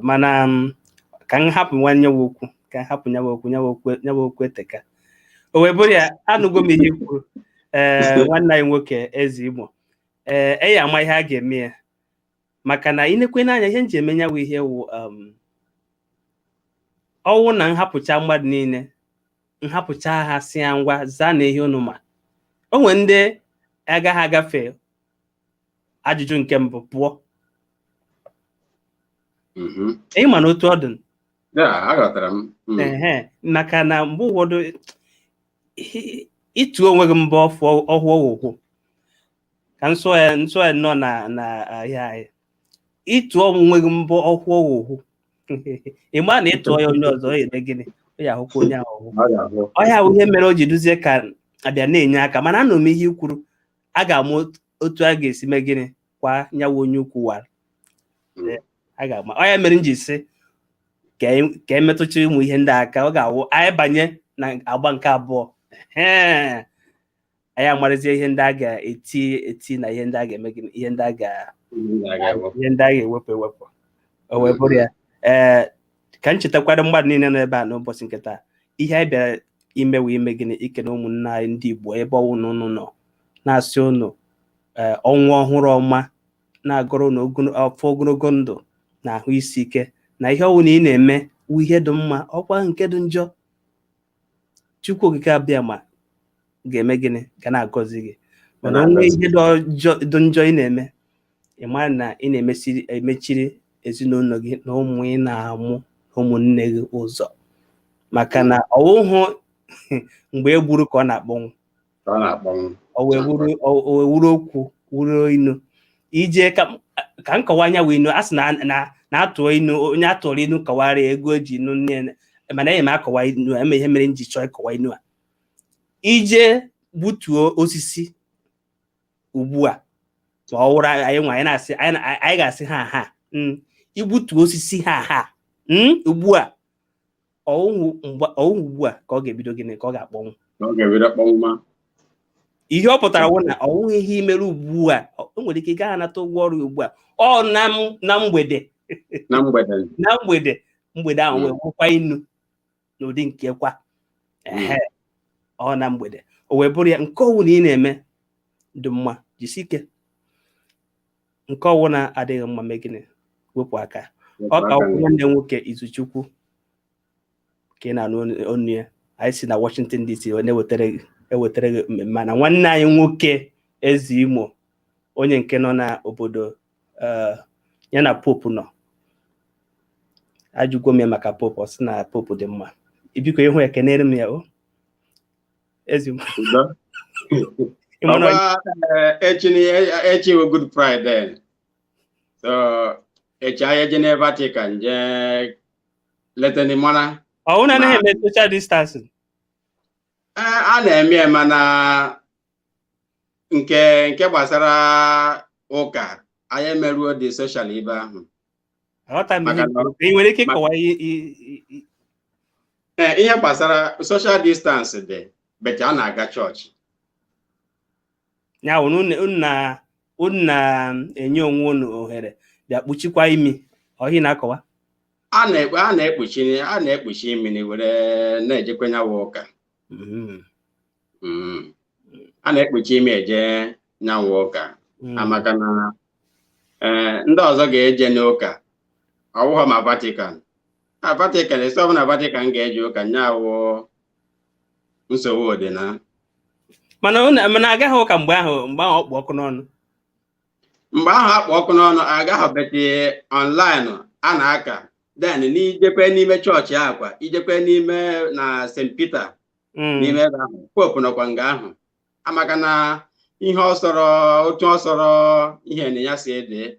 mana ka m hapụ nwanne ya okwu, ka m hapụ nyawa okwu eteka o wee bụrụ ya. Anụgo m ihe kwuru, ee, nwanne anyị nwoke Eze Imo, ee, eya ama ihe a ga-eme ya, maka na inekwe n'anya ihe nji eme nyawa ihe wụ ọnwụ na nhapụcha mmadụ niile, nhapụcha ha si ya ngwa zaa na ihe unu ma o nwere ndị agaghị agafe ajụjụ nke mbụ pụọ. Ị ma na otu ọ dị. Ehe, maka na mgbe ụfọdụ ịtụ onwe gị mbọ ọhụụ ụkwụ ka nsọ ya nọ na ahịa anyị, ịtụ onwe gị mbọ ọhụụ ụkwụ, ị ma na ịtụọ ya onye ọzọ, ọ eme gịnị? Ọ ya ahụkwa onye ahụ. Ọhịa bụ ihe mere o ji duzie ka abịa na-enye aka, mana anụ m ihe ikwuru, a ga-ama otu a ga-esi mee gịnị kwa nyawa onye ukwu wara a ga-ama. Ọ ya mere m ji sị ka emetụcha ụmụ ihe ndị aka, ọ ga-awụ anyị banye na agba nke abụọ, anyị amarazie ihe ndị a ga-eti eti na ihe ndị a ga-eme gịnị, ihe ndị a ga-ewepụ ewepụ, o wee bụrụ ya. Ee, ka m chetakwara mmadụ niile nọ ebe a n'ụbọchị nke taa, ihe anyị bịara imewe ime gịnị, ikene ụmụnne anyị ndị Igbo ebe ọwụ na ụnụ nọ, na-asị ụnụ ọnwa ọhụrụ ọma, na-agụrụ na afọ ogologo ndụ na ahụ isi ike, na ihe ọwụ na ị na-eme wụ ihe dị mma, ọkwa nke dị njọ, Chukwu Okike abịa ma ga-eme gịnị, ga na-agọzi gị, mana onwe ihe dị njọ ị na-eme, ị mara na ị na-emechiri ezinụlọ gị na ụmụ ị na-amụ ụmụnne gị ụzọ, maka na ọwụhụ mgbe e gburu ka ọ na-akpọnwụ, o wee wuru okwu wuru inu ije ka nkọwa anya wee inu a sị na na-atụọ inu, onye atụrụ inu kọwara ego eji inu nne, mana enye m akọwa inu eme ihe mere m ji chọọ ịkọwa inu a. Ije gbutuo osisi ugbu a, ma ọ wụrụ anyị nwa anyị na-asị anyị ga-asị ha ha igbutuo osisi ha ha ugbu a, ọwụhụ ugbu a ka ọ ga-ebido gịnị, ka ọ ga-akpọnwụ. Ihe ọ pụtara wụ na ọwụghị ihe imere ugbu a, o nwere ike ị gaghị anata ụgwọ ọrụ ugbu a, ọ na mgbede na mgbede ahụ wee nwekwa inu n'ụdị nke kwa ọ na mgbede o wee bụrụ ya. Nke ọwụ na ị na-eme dị mma, jisi ike, nke ọwụ na adịghị mma, mee gịnị, wepụ aka. Ọ ka ọkwụ nwanne nwoke Izuchukwu ka ị na-anụ onu ya, anyị si na Washington DC na-ewetara gị mmemme na nwanne anyị nwoke Eze Imo, onye nke nọ na obodo ya na Pope nọ. Ajụgo m ya maka Pope, ọ sị na Pope dị mma. Biko ịhụ ya kenere m ya o Eze Imo. Echi bụ Good Friday, so echi anyị eje na Vatican jee leta ndị mara. Ọ na anaghị eme social distancing? A na-eme, mana nke gbasara ụka anyị emeruo dị social ibe ahụ. Ị nwere ike ịkọwa? Ee, ihe gbasara social distance dị, but a na-aga chọọchị. Ya wụ na unu na-enye onwe unu ohere bịa kpuchikwa imi ọhị na-akọwa. A na-ekpuchi imi were na-ejekwa nyawa ụka. A na-ekpuchi imi eje nyawa ụka, amaka na ee, ndị ọzọ ga-eje n'ụka ọwụghọ ma Vatican, a Vatican esi ọbụla Vatican ga-eje ụka nyawụ nsogbu dị na. Mana agaghị ụka mgbe ahụ ọkpụ ọkụ n'ọnụ. Mgbe ahụ akpụ ọkụ n'ọnụ agaghị, but online a na-aka. Then n'ijekwe n'ime chọọchị akwa ijekwe n'ime na St. Peter, n'ime ebe ahụ pope nọkwa nga ahụ, amaka na ihe ọ sọrọ otu ọ sọrọ ihe na ya si ede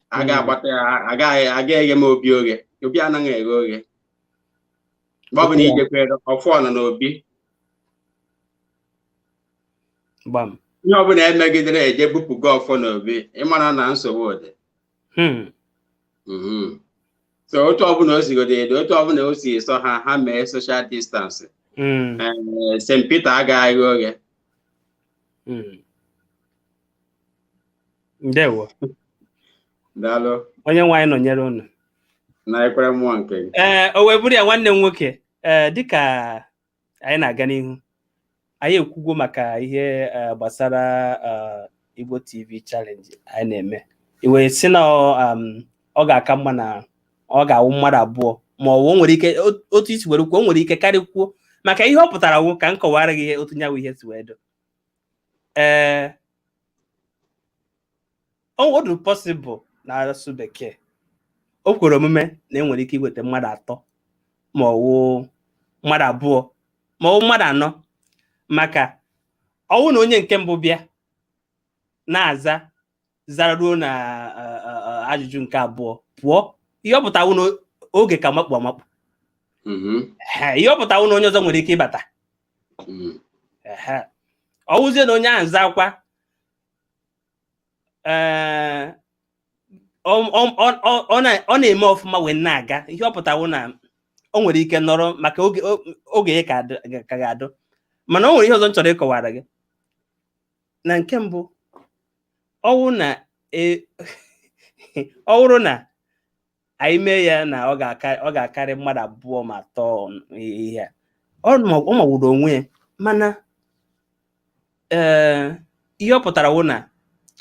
a ga-agbata ya, agaghị aga eghe m obi oghe, obi anaghị eghe oghe mgbe ọ bụ na ijekwere ọfọ nọ n'obi. Gbam. Ihe ọbụla emegidere eje bupụgo ọfọ n'obi, ịmara na nsogbu dị. So otu ọbụla o sigodo edo, otu ọbụla o si sọ ha ha mee social distance, St. Peter agaghị oghe. Ndewo. Daalụ. Onye nwe anyị nọnyere unu. Na ekwere mmụọ nke gị. Ee, o wee bụrụ ya, nwanne m nwoke, ee, dịka anyị na-aga n'ihu, anyị ekwugo maka ihe gbasara Igbo TV challenge anyị na-eme. I wee sị na ọ ga-aka mma na ọ ga-awụ mmadụ abụọ ma ọ bụ o nwere ike otu isi were kwuo, o nwere ike karịkwuo, maka ihe ọ pụtara wụ ka m kọwara gị ihe otu nyawu ihe si wee do. Ee, ọ dị possible na asụsụ Bekee o kwere omume na enwere ike iweta mmadụ atọ ma ọ wụ mmadụ abụọ ma ọ wụ mmadụ anọ, maka ọwụ na onye nke mbụ bịa na-aza zara ruo na ajụjụ nke abụọ pụọ, ihe ọ pụtara wụ na oge ka makpu amakpu. Ihe ọ pụtara wụ na onye ọzọ nwere ike ịbata. Ehe. Ọ wụzie na onye ahụ zakwa, ee, ọ na-eme ọfụma wee na-aga, ihe ọ pụtara wụ na o nwere ike nọrọ maka oge oge ya ka ga-adụ. Mana o nwere ihe ọzọ m chọrọ ịkọwara gị. Na nke mbụ, ọwụ na ọ wụrụ na anyị mee ya na ọ ga-akarị mmadụ abụọ ma atọ, ihe a ọ magburu onwe ya. Mana ee, ihe ọ pụtara wụ na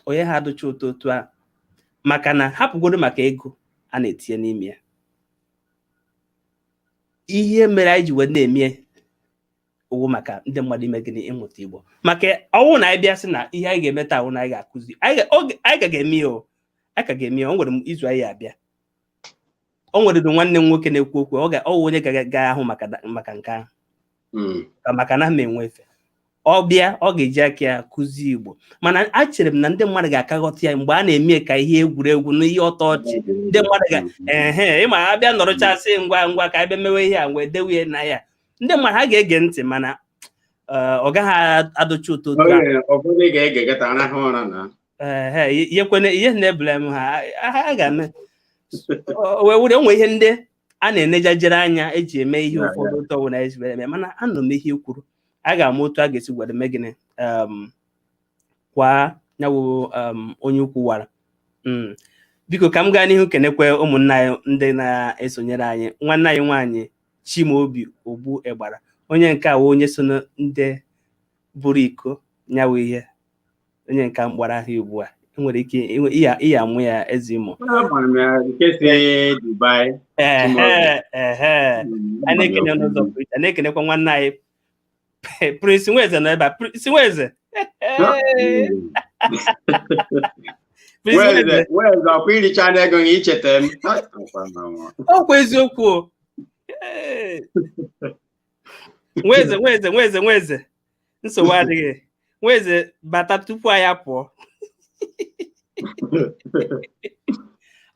onye ha adụcha ụtọ otu ahụ, maka na hapụgodo maka ego a na-etinye n'ime ya, ihe mere anyị ji wee na-eme owu maka ndị mmadụ ime gịnị? Ịmụta Igbo. Maka ọnwụ na anyị bịa sị na ihe anyị ga-eme taa wụ na anyị ga-akụzi, anyị ka ga-eme ya o, anyị ka ga-eme ya. O nwere izu anyị abịa, o nwere nwanne m nwoke na-ekwu okwu, ọ ga ọ wụ onye ga-ahụ maka nke ahụ, maka na m enwe efe ọ bịa, ọ ga-eji aka ya kụzie Igbo. Mana achere m na ndị mmadụ ga-aka ghọta ya mgbe a na-eme ka ihe egwuregwu na ihe ọtọ ọchị. Ndị mmadụ ga ehe ịma abịa nọrọchasị ngwa ngwa ka abịa mewe ihe a wee dewe na ya, ndị mmadụ ha ga-ege ntị, mana ọ gaghị adụcha ụtọ otu ahụ. Ụfọdụ ga-ege arahụ ụra na. Ehe, ihe kwene ihe na-ebule m ha ha ga-eme wee were onwe ihe ndị a na-enejajere anya eji eme ihe ụfọdụ ụtọ bụ na ezi were eme. Mana anụ m ihe i kwuru, a ga-ama otu a ga-esi were mee gịnị kwa nyawo onye ukwu wara. Biko, ka m gaa n'ihu kenekwe ụmụnna anyị ndị na-esonyere anyị. Nwanne anyị nwaanyị Chimaobi Ogbu Egbara, onye nke a wụ onye so na ndị buru iko nyawo ihe, onye nke mkpọrọ ahụ ugbu a enwere ike ịya amụ ya eze Imo. Amara m ya nke si Dubai. Ehe ehe, a na-ekene n'ụzọ pụrụ iche. A na-ekenekwa nwanne anyị Prince Nweze nọ ebe a. Prince Nweze. Prince Nweze. Weze weze, ọkwa iricha na ego gị icheta m. Ọkwa eziokwu o. Ee. Nweze, Nweze, Nweze, Nweze, nsogbu adịghị. Nweze, bata tupu anyị apụọ.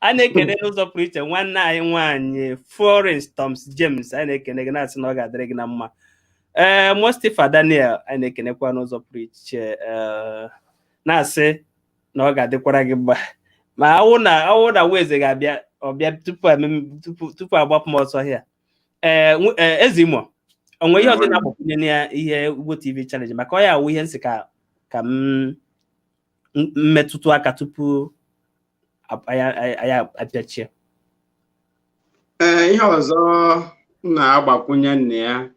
A na-ekene n'ụzọ pụrụ iche nwanne anyị nwaanyị Florence Thomas James, anyị na-ekene gị, na-asị na ọ ga-adịrị gị na mma. Ee, Mustafa Daniel, anyị na-ekenekwa n'ụzọ pụrụ iche, ee, na-asị na ọ ga-adịkwara gị mma. Ma awụ na Nweze ga-abịa, ọbịa tupu agbapụ m ọsọ hịa. Ee, Eze Imo, onwe ihe ọzọ ị na-agbakwunye na ihe Igbo TV challenge, maka ọ ya awụ ihe nsị ka m mmetụtụ aka tupu anyị apịachie? Ee, ihe ọzọ m na-agbakwunye nna ya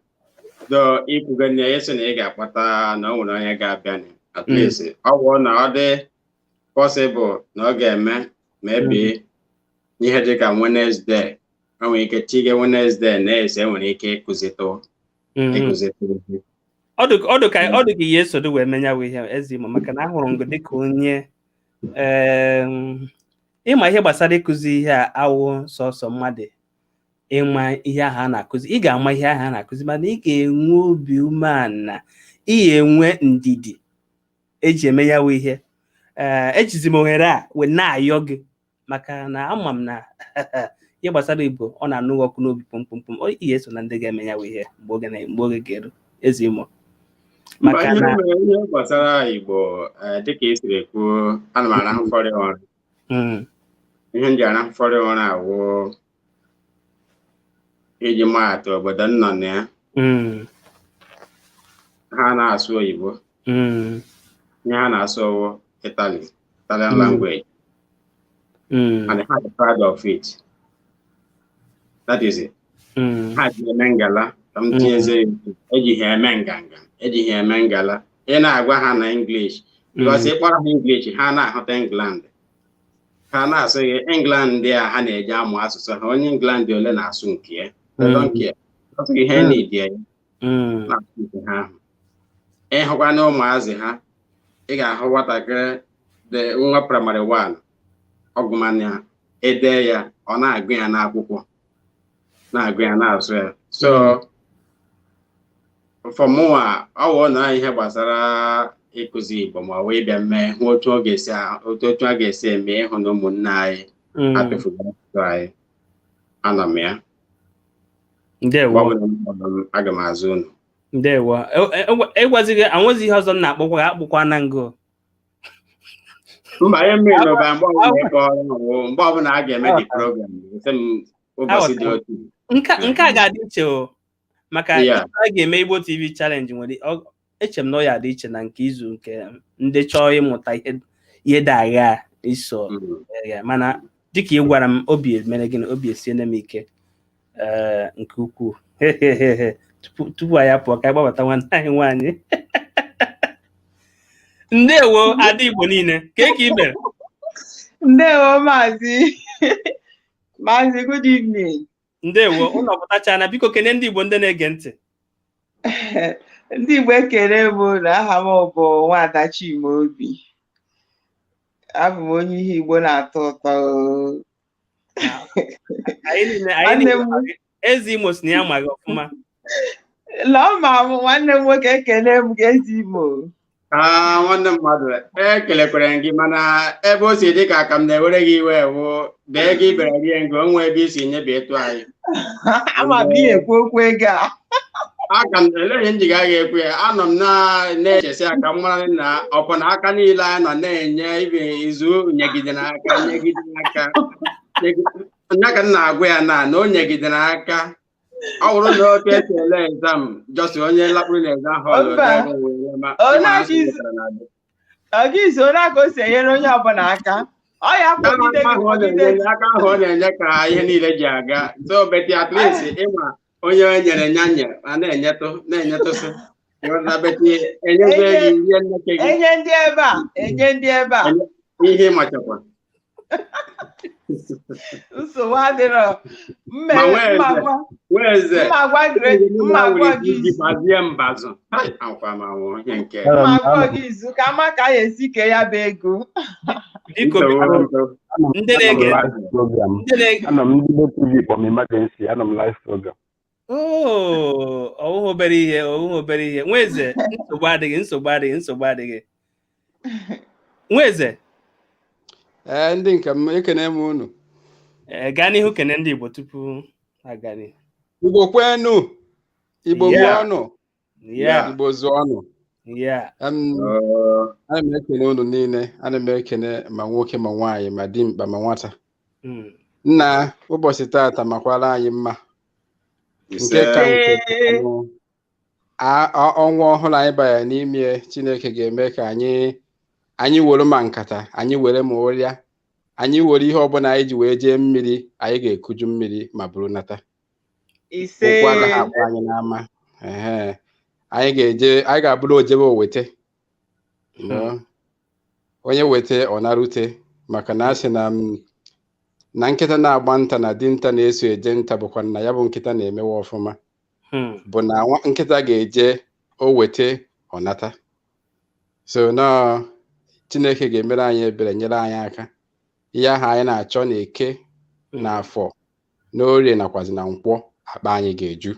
do ikwugo nne ya sị na ị ga-akpata na o nwere onye ga-abịa, at least ọ bụrụ na ọ dị possible na ọ ga-eme, maybe ihe dịka Wednesday, o nwere ike tige Wednesday na-ese, enwere ike ịkụzitụ ihe. Ọ dị ka ihe esodo wee menyawa ihe, Eze Imo, maka na ahụrụ m gị dịka onye ịma ihe gbasara ịkụzi ihe a. Awụ sọsọ mmadụ ịma ihe ahụ a na-akụzi, ị ga-ama ihe ahụ a na-akụzi, mana ị ga-enwe obi umeala, ị ga-enwe ndidi eji eme ya wụ ihe. Ee, ejizi m ohere a wee na-ayọ gị, maka na ama m na ihe gbasara Igbo ọ na-anụ gị ọkụ n'obi kpomkpomkpom. Ị ga-eso na ndị ga-eme ya wụ ihe mgbe oge ga-eru, Eze Imo, maka ihe na mere ihe gbasara Igbo, dịka i siri kwuo, ana m arahụfọrị ụra. Ihe m ji arahụfọrị ụra awụ iji maatụ obodo m nọ na ya, ha na-asụ oyibo, ihe ha na-asụ owo Italy, Italian language, and ha dị proud of it. That is it. Ha ji eme ngala ka m tinyezie ya okwu. Eji ha eme nganga, eji ha eme ngala. Ị na-agwa ha na English, because ị kpọrọ ha English, ha na-ahụta England, ha na-asụ gị England. Ndị a ha na-eji amụ asụsụ ha, onye England ole na-asụ nke ya? They don't care. Ọ sị ihe need ya na-asụ nke ha ahụ. Ịhụkwa na ụmụazị ha, ị ga-ahụ nwatakịrị dị nwa primary 1, ọgụmanya ede ya, ọ na-agụ ya n'akwụkwọ, na-agụ ya, na-asụ ya. So for mụnwa, ọ wụ na ihe gbasara ịkụzi Igbo ma ọ wụ ịbịa mee hụ otu ọ ga-esi otu a ga-esi eme ịhụ na ụmụnne anyị atụfughị asụsụ anyị, anọ m ya. Ndewo. Mgbe ọbụla m kpọrọ m, aga m azụ unu. Ndewo. Ịgwazighị anwezi ihe ọzọ m na-akpọkwa gị, akpụkwa na ngụ. Mba, ihe mmiri n'ụba, mgbe ọbụla ị kpọrọ m wụ mgbe ọbụla a ga-eme the program, sị m ụbọchị dị otu. Nke a ga-adị iche o, maka izu a ga-eme Igbo TV challenge nwere eche m na ọ ya adị iche na nke izu nke ndị chọọ ịmụta ihe dị agha iso ya. Mana dịka ị gwara m, obi mere gịnị, obi esiene m ike ee nke ukwuu. Tupu anyị apụọ, ka anyị gbabata nwanne anyị nwaanyị. Ndewo, ada Igbo niile, ka ị mere? Ndewo, Maazị. Maazị, good evening. Ndewo, ụlọ pụtachana. Biko kene ndị Igbo ndị na-ege ntị. Ndị Igbo, ekele m na aha m bụ Nwada Chimaobi. Abụ m onye ihe Igbo na-atọ ụtọ. Anyị niile anyị Nwanne niile m Eze Imo si na ya maghị ọfụma. Lọọ ma m nwanne m nwoke, ekele m gị, Eze Imo. Ah, nwanne mmadụ, ekelekwere m gị, mana ebe o si dị ka ka m na-ewere gị iwe wụ dee ego ibere rie ngo onwe ebe i si nyebe ịtụ anyị. Ama m ihe ekwu okwu ego a. Aka m eleghị m ji gaghị ekwu ya, anọ m na-echesi aka m mara na ọkwa na aka niile anyị nọ na-enye ibe izu nyegide n'aka, nyegide n'aka, nya ka m na-agwa ya na o nyegidere aka. Ọ bụrụ na otu esi ele exam, just onye lakpuru na exam hall. Mba. Ọ gị izu onye aka o si enyere onye ọbụla aka, ọ ya kwagide gị, kwagide gị. Aka ahụ ọ na-enye ka ihe niile ji aga. So but at least ịma onye e nyere nya nye a na-enyetụ na-enyetụsị na but enyezie gị ihe nneke gị. Enye ndị ebe a, enye ndị ebe a. Ihe ịmachakwa. Nsogbu adịrọ. Ma nwee mma eze. gwa Nwee eze. Mma gwa great mma gwa gị iji izu. gbazie mbazụ akwa ma nwụ ihe nke Mma gwa gị izu ka ama ka a ga-esi kee ya bụ ego. Biko, biko, ndị na-ege Live program. Ndị na-ege Anọ m ndị Igbo TV kpọm emergency, anọ m live program. Oo, ọwụghị obere ihe, ọwụghị obere ihe. Nweze, nsogbu adịghị, nsogbu adịghị, nsogbu adịghị. Nweze. Ee, ndị nke m, ekene m unu. Ee, gaa n'ihu kene ndị Igbo tupu aga n'ihu. Igbo kwenu! Igbo mụọnụ! Igbo zụọnụ! Ana m ekene unu niile, ana m ekene ma nwoke ma nwaanyị, ma dimkpa ma nwata. Nna, ụbọchị tata makwara anyị mma. Nke ka nke bụ ọnwa ọhụrụ anyị banyere n'ime, Chineke ga-eme ka anyị were ma nkata, anyị were ma ụrịa, anyị were ihe ọbụla anyị ji wee jee mmiri, anyị ga-ekuju mmiri ma buru nata. Ise. Ụkwụ agaghị akpọ anyị n'ama. Ehe, anyị ga-eje, anyị ga-abụrụ ojebe owete. You know? Onye wete ọ narute, maka na a sị na na nkịta na-agba nta na dinta na-eso eje nta bụkwa na ya bụ nkịta na-emewe ọfụma, bụ na nkịta ga-eje o wete ọ nata. So na Chineke ga-emere anyị ebere, nyere anyị aka, ihe ahụ anyị na-achọ na Eke na Afọ na Orie nakwazi na Nkwọ, akpa anyị ga-eju.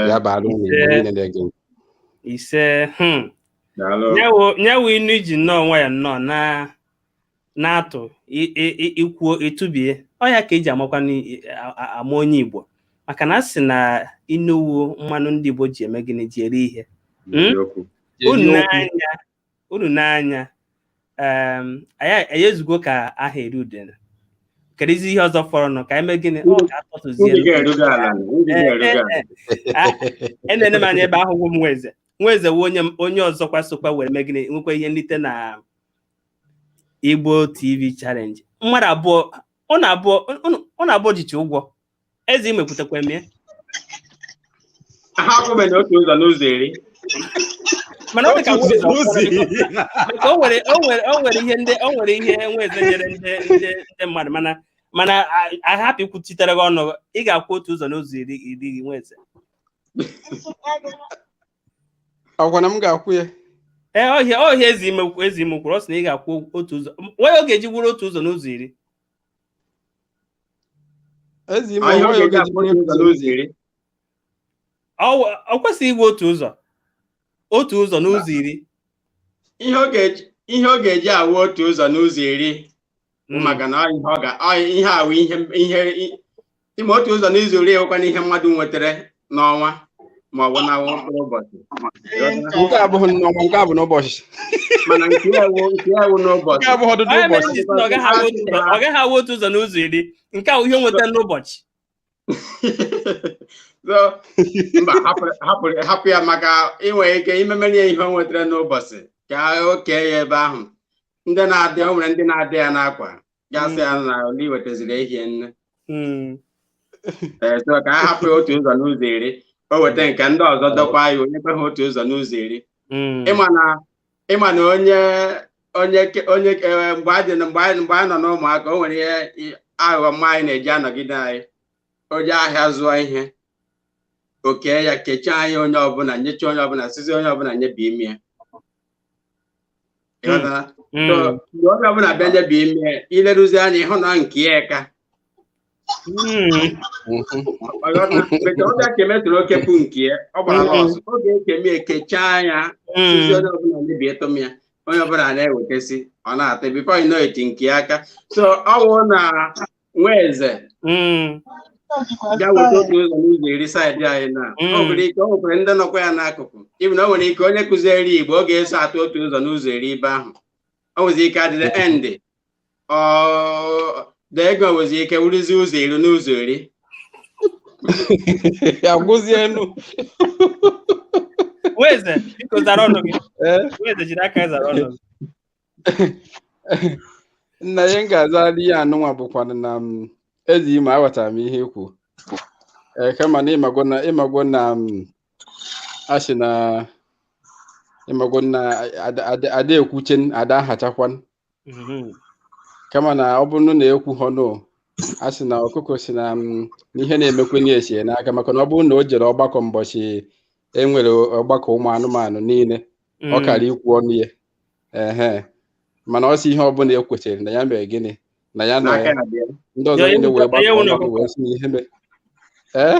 Ya bara unu Igbo niile na-ege ntị. Ise. Nyewo inu iji nnọọ nwayọ nnọọ na na-atụ ikwuo ịtụbie ọ ya ka eji amakwa ama onye Igbo, maka na a sị na inuwu mmanụ ndị Igbo ji eme gịnị, ji eri ihe. Unu n'anya anyị ezugo ka aha eri udene. Kedụzi ihe ọzọ fọrọnụ ka anyị mee gịnị? Ọ ga-atọtụzie enene m anya ebe ahụ gwụ m. Nweze wu onye ọzọkwa sokwa were mee gịnị, nwekwa ihe nlite na Igbo TV Challenge. Mmadụ abụọ ọ na-abụọ jichi ụgwọ eze imekwutekwa emie ha akwụbeghị otu ụzọ n'ụzọ iri. Mana ọ dị ka maka o nwere ihe ndị o nwere ihe Nweze nyere ndị mmadụ, mana ahapụ ikwuchitere gị ọnụ, ị ga-akwụ otu ụzọ n'ụzọ iri iri gị, Nweze. Ọkwa na m ga-akwụ ya? Ee, ọhịa eze ime kwuru, ọ sị na ị ga-akwụ otu ụzọ. Nwanyị ọ ga-eji gwuru otu ụzọ n'ụzọ iri. Eze ime nwanyị ọ ga-eji gwuru otu ụzọ iri. Ọ kwesịghị igwe otu ụzọ n'ụzọ iri. Ihe ọ ga-eji awụ otu ụzọ n'ụzọ iri maka na ihe awụ ihe ime otu ụzọ n'ụzọ iri ewekwana ihe mmadụ nwetara n'ọnwa ma ọ bụ na mkpụrụ ụbọchị. Nke abụghị n'ọnwa, nke abụ n'ụbọchị. Mana nke ewu n'ụbọchị. Nke abụghị n'ụbọchị. Ọ gaghị awụ otu ụzọ n'ụzọ iri. Nke ahụ ihe nweta n'ụbọchị. Mba, hapụ ya maka inwe ike imemere ya ihe o nwetara n'ụbọchị ka o kee ya ebe ahụ. Ndị na-adị o nwere ndị na-adị ya n'akwa gasị ya na ole wetaziri ehihie nne. Ee, so ka a hapụ ya otu ụzọ n'ụzọ iri, o weta nke ndị ọzọ dọkwa ya, onye kwe ha otu ụzọ n'ụzọ iri. Ịma na onye onye onye mgbe anyị nọ n'ụmụaka, o nwere ihe aghụghọ mma anyị na-eji anọgide anyị. O jee ahịa zụọ ihe, oke ya kechaa anyị, onye ọbụla nyecha onye ọbụla, sizi onye ọbụla nyebi ime ya. Mgbe onye ọbụla bịa nyebi ime ya, ileruzi anya ịhụ na nke ya ka ọbịa ka emetụrụ oke pụ nke ya, ọ gbara ọsọ oge ekeme ekechaa ya, sizi onye ọbụla nyebi ịtụm ya, onye ọbụla na-ewetasi ọ na-ata bifo ị nọ-eti nke ya aka. So ọ wụ na Nweze bịa weta otu ụzọ n'ụzọ iri saịdị anyị na o nwere ike o nwekwara ndị nọkwa ya n'akụkụ, ibi na o nwere ike onye kụziere Igbo ọ ga-eso atụ otu ụzọ n'ụzọ iri ibe ahụ. O nwezi ike adịrị endị ọ ego nwezi ike wụrụzi ụzọ iri n'ụzọ iri. Agwụzie enu. Nweze, biko zara ọnụ gị. Nweze jiri aka zara ọnụ gị. Nna ya m ga-azara ihe anụnwa bụkwanụ na eze ime aghọtara m ihe ikwu. Kama na ịmago na a sị na ịmago na ada ekwuche ada ahachakwan. Kama na ọ bụrụ na ekwu họnụ, a sị na ọkụkọ si na ihe na-emekwe na-esi n'aka, maka na ọ bụrụ na o jere ọgbakọ mbọchị e nwere ọgbakọ ụmụ anụmanụ niile, ọ kara ikwu ọnụ ya. Ehe, mana ọ sị ihe ọbụla e kwetara na ya mere gịnị na ya nọ ya, ndị ọzọ niile wee gbakọ ọnụ wee sị na ihe mere. Ee,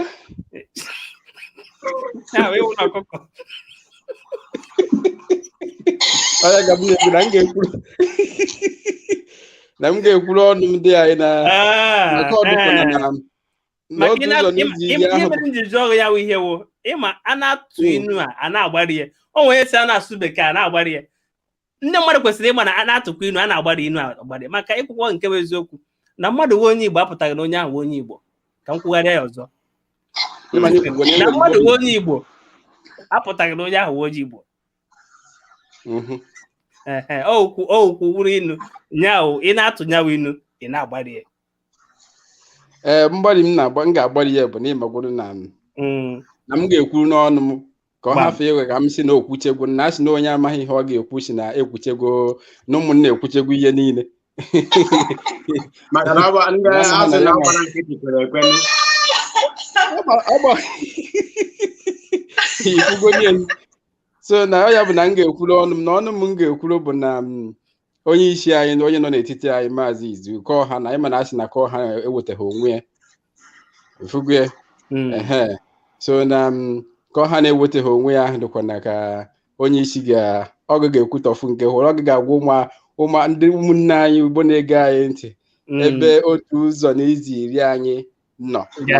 onye ga-abụ na m ga-ekwuru na m ga-ekwuru ọnụ m dị anyị na maka ọdụkọ na maka ihe mere m ji jụọ ya ihe wụ ịma a na-atụ inu a na-agbari ya, o nwere esi a na-asụ bekee a na-agbari ya. Ndị mmadụ kwesịrị ịma na a na-atụkwa inu a na-agbari inu agbari, maka ịkwụkwọ nke bụ eziokwu na mmadụ nwe onye Igbo apụtaghị na onye ahụ onye Igbo. Ka m kwugharịa ya ọzọ, Ịma na ikwugo na Na enwere mmadụ Igbo wụ onye Igbo apụtaghị na onye ahụ wụ onye Igbo. Ehe, okwu okwu wuru inu nyawo, ị na-atụ nyawo inu, ị na-agbari ya. Ee, mgbari m na-agba, m ga-agbari ya bụ na ịmagoro na na m ga-ekwuru n'ọnụ m ka ọ Gbam. hafụ iwe ka m si na okwuchegwo, na asị na onye amaghị ihe ọ ga-ekwu si na ekwuchego, na ụmụnna ekwuchegwo ihe niile. Maka na ọ bụ ndị Na ama asị na na ya ọ gbara nkịtị kwere ekwenu. Ọ gba ikwugo nye m. So na ọ ya bụ na m ga-ekwuru ọnụ m, na ọnụ m ga-ekwuru bụ na onye isi anyị na onye nọ n'etiti anyị, Maazị Izu kọọ ha na ịma na asị na kọọ ha ewetaghị onwe ya ifugo ya. Ehe, so na ka ọ ha na-ewetaghị onwe ya ahụ dịkwa na ka onye isi ga ọgụ ga-ekwutọfu nke hụrụ ọgụ ga-agwa ụmụ ndị ụmụnne anyị Igbo na-ege anyị ntị ebe otu ụzọ na izi iri anyị nọ na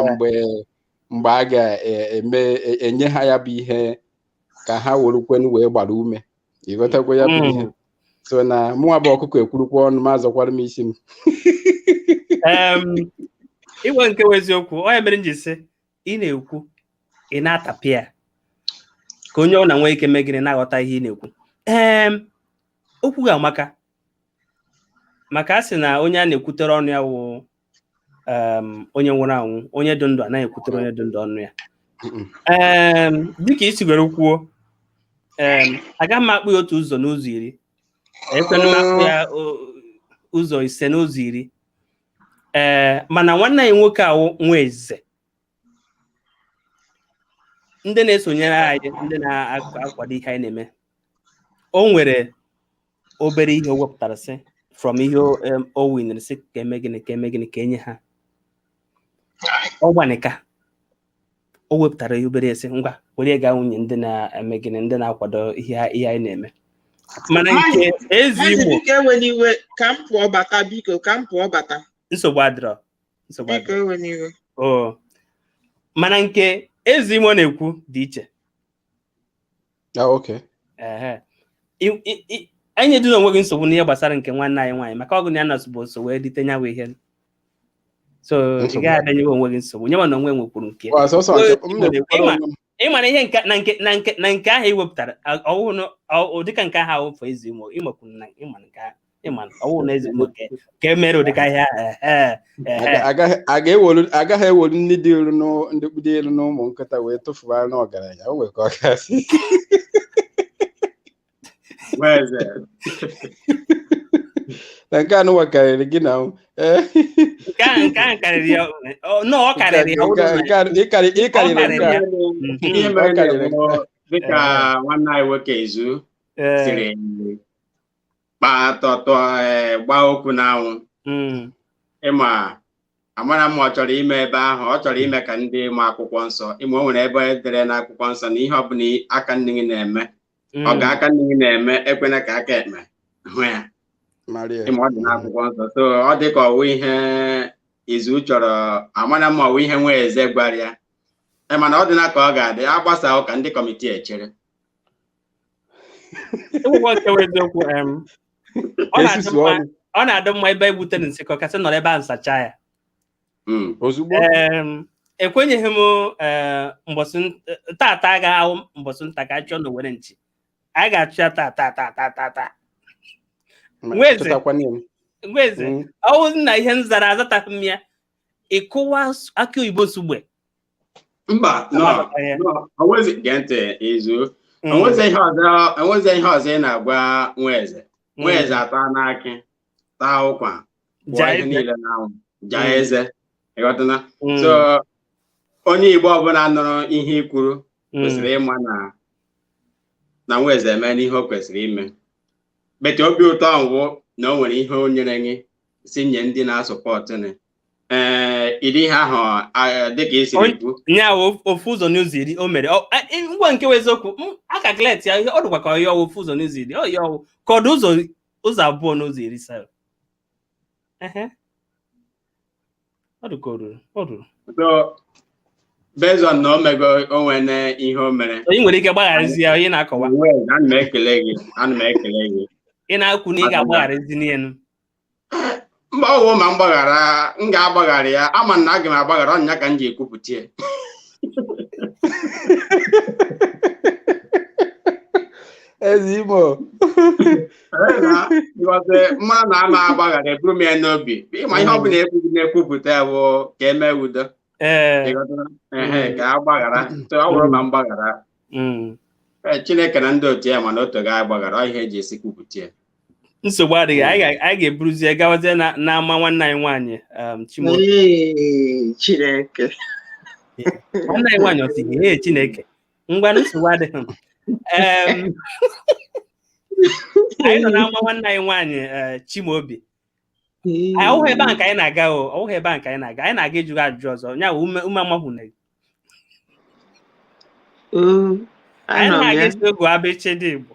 mgbe a ga-eme enye ha ya bụ ihe ka ha werukwenu wee gbara ume, ịghọtakwa ya bụ ihe. So na mụnwa bụ ọkụkọ ekwurukwa ọnụ m, azọkwara m isi m. Iwe nke bụ eziokwu, onye mere m ji sị ị na-ekwu, ị na-atapịa ka onye ọ na-nwee ike mee gịnị na-aghọta ihe ị na-ekwu. Okwu ga-amaka maka a sị na onye a na-ekwutere ọnụ ya wụ onye nwụrụ anwụ, onye dị ndụ anaghị ekwutere onye dị ndụ ọnụ ya. Dịka isi were kwuo, agaghị m akpụ ya otu ụzọ n'ụzọ iri, ekwena m akpụ ya ụzọ ise n'ụzọ iri. Ee, mana nwanne anyị nwoke awụ nwa eze, ndị na-esonyere anyị, ndị na-akwado ihe anyị na-eme, o nwere obere ihe o wepụtara sị from ihe o winere, sị ka eme gịnị, ka eme gịnị, ka enye ha ọ gbanika. O wepụtara ihe obere, sị ngwa, were gaa nwunye ndị na-eme gịnị, ndị na-akwado ihe anyị na-eme. Mana nke ezi Maazị, Igbo biko ewela iwe, ka m pụọ bata, biko, ka m pụọ bata. Nsogbu adịrọ, nsogbu Biko adịrọ. ewela iwe. O mana nke ezi Imo na-ekwu dị iche. Ah, okay. Ehe. Anyị eduna onwe gị nsogbu n'ihe gbasara nke nwanne anyị nwaanyị, maka ọgụ na ya nọsụ so wee rite nyawa ihe, so ị Nsogbu. gaghị abịa nyewe onwe gị nsogbu nye na onwe nwekwuru nke Wa, sọsọ nke m na-ekwukwara onwe m. Ị mara ihe nke na nke na nke na nke ahụ ị wepụtara, ọwụ ụdịka nke ahụ awụfọ ezi Imo ịmakwuru na ịma nke ahụ ịma ọwụ na ezi Imo ka e mere ụdịka ihe ahụ. Ehe, ehe. Agaghị ewelu ndị dị elu ndị dị elu na ụmụ nkịta wee tụfuo anụ ọgaranya, o nwere ka ọ gasị. Nweze. Na nke anụnwa karịrị gị na ee. Nke ahụ karịrị ya, no, ọ karịrị ya, ọ bụrụ na Nke ịkarịrị Ọ karịrị nke a. ya. Ihe Ọ mere karịrị na-ekwu dịka nwanne anyị nwoke Izu siri kpaa tọtọ, gbaa okwu n'anwụ. Ịma amara m, ọ chọrọ ime ebe ahụ, ọ chọrọ ime ka ndị ma akwụkwọ nsọ ịma o nwere ebe edere n'akwụkwọ nsọ na ihe ọbụla aka nne gị na-eme, ọ ga aka nne gị na-eme, ekwena ka aka ekpe hụ ya. Maria. Ịma ọ dị n'akwụkwọ nsọ, so ọ dị ka ọwụ ihe Izu chọrọ, amara m ọwụ ihe nwa eze gwara ya. Ee, mana ọ dị na ka ọ ga-adị agbasa ụka ndị committee echere. Ịgwụgwọ nke bụ eziokwu, ọ na-adị Esusu mma ọnụ. Ọ na-adị mma ebe egbutere nsịkọ kasị nọrọ ebe ahụ sacha ya. Ozugbo. Ekwenyeghị m. Ee, mbọsị tata agaghị ahụ mbọsị nta ka a chụọ n'owere nchi, anyị ga-achụ ya taa taa taa taa taa taa. Ma Nweze. chọtakwana ya. Nweze, ọwụ na ihe m zara azataghị m ya, ịkụwa akị oyibo nsugbe. Mba, no. Azataghị ya. No, onwezi, gee ntị Izu, onwezi ihe ọzọ, onwezi ihe ọzọ ị na-agwa Nweze. Nweze ata n'akị, taa ụkwa, pụọ Jaa ihe eze. niile n'anwụ, jaa eze, ịghọtana? Mm. So onye Igbo ọbụla nụrụ ihe i kwuru kwesịrị ịma na Nweze eme n'ihe o kwesịrị ime. Bete obi ụtọ ngwụ na o nwere ihe o nyere gị si nye ndị na-asọpọtụ ni. Ee, ịdị ihe ahụ dịka i siri kwu. Nya ofu ụzọ n'ụzọ iri o mere. Ngwa, nke bụ eziokwu, a calculate ya, ọ dịkwa ka ọ ya ofu ụzọ n'ụzọ iri, ọ ya ọwụ ka ọ dị ụzọ abụọ n'ụzọ iri sa. Ehe, ọ dị ka o ruru. So based on na o mego o nwere ihe o mere. Onye nwere ike gbagharazi ya, onye na-akọwa. Nweze, ana m ekele gị, ana m ekele gị. Ị na-akwu na ị ga-agbagharazi n'elu. Mba, ọwụ ma m gbaghara, m ga-agbaghara ya, ama na aga m agbaghara ọnya ka m ji ekwupụta ya. Eze Imo. Mmadụ na-ama agbaghara eburu m ya n'obi. Ịma ihe ọbụla ekwughị na-ekwupụta bụ ka eme udo. Ka a gbaghara. Ọ bụrụ ma mgbaghara. Chineke na ndị otu ya mana otu ga-agbaghara ihe eji esi kwupụta ya. Nsogbu adịghị. Anyị ga-eburuzie gawazie n'ama nwanne anyị nwaanyị Chimaobi. Chineke. Nwanne anyị nwaanyị ọ sị ee Chineke. Ngwa, nsogbu adịghị. Anyị nọ n'ama nwanne anyị nwaanyị Chimaobi. Ọwụghị ebe a nke anyị na-aga o, ọwụghị ebe a nke anyị na-aga. Anyị na-aga ịjụ ajụjụ ọzọ. Ya bụ ume amahụne. Anyị na-aga isi ogu abịchịdị Igbo.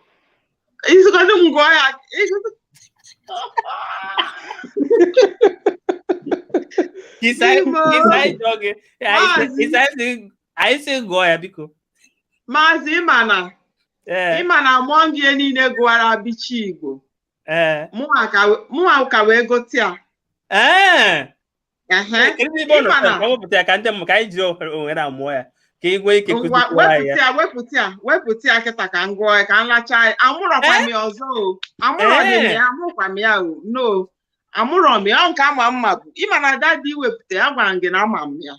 Anyị sị gụọ ya biko. Maazị ịma na mmụọ ndị niile gụwara abichi Igbo. Mụnwa ka wee gote ya. Wepụta ya ka ndị ka anyị jiri ohere a mụọ ya ka ị nwee ike kụzikwuo ya. Wepụta ya kịta ka m gụọ ya ka m lachaa ya. Amụrọkwa m ya ọzọ o. Amụrọ m ya, amụrọkwa m ya o. No. Amụrọ m ya, ọ nke ama mma bụ ịma na dadi wepụta ya gwara m gị na ama m ya.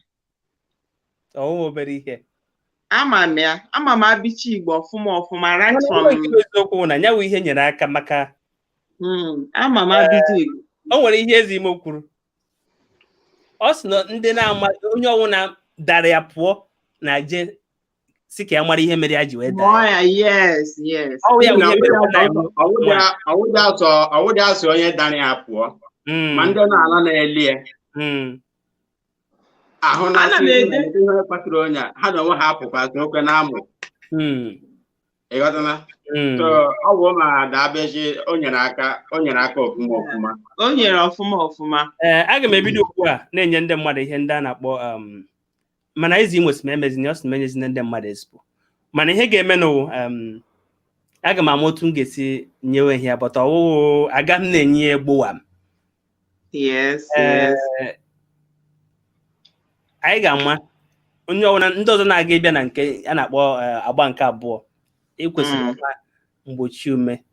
Ọ obere ihe. Ama m ya, ama m abichi Igbo ọfụma ọfụma right from. Eziokwu na ya bụ ihe nyere aka maka ama m abichi Igbo. O nwere ihe Eze Imo kwuru. Ọ sị na ndị na-ama onye ọbụla dara ya pụọ na je si ka ya mara ihe mere ya ji wee daa. Ya yes, yes. Ọwụdị asụ onye dara ya pụọ. Ma ndị na-ala na-eli ya. Ahụ na-asị ihe kpatara onye a, ha na onwe ha apụkwa okwe na-amụ. Ịghọtana? So ọ bụ ma Dabechi o nyere aka ọfụma ọfụma. O nyere ọfụma ọfụma. Ee, aga m ebido ugbu a na-enye ndị mmadụ ihe ndị a na-akpọ mana Eze Imo si m emezina, ọ sị m enyezina ndị mmadụ ezigbo. Mana ihe ga-eme n'ụwa aga m ama otu m ga-esi nyewe ihe ya bọta ọwụwụ aga m na-enye ya egbowa m. Yes, yes. Anyị ga-ama onye ọbụla ndị ọzọ na-aga ịbịa na nke a na-akpọ agba nke abụọ. Ị kwesịrị ịma mgbochi ume.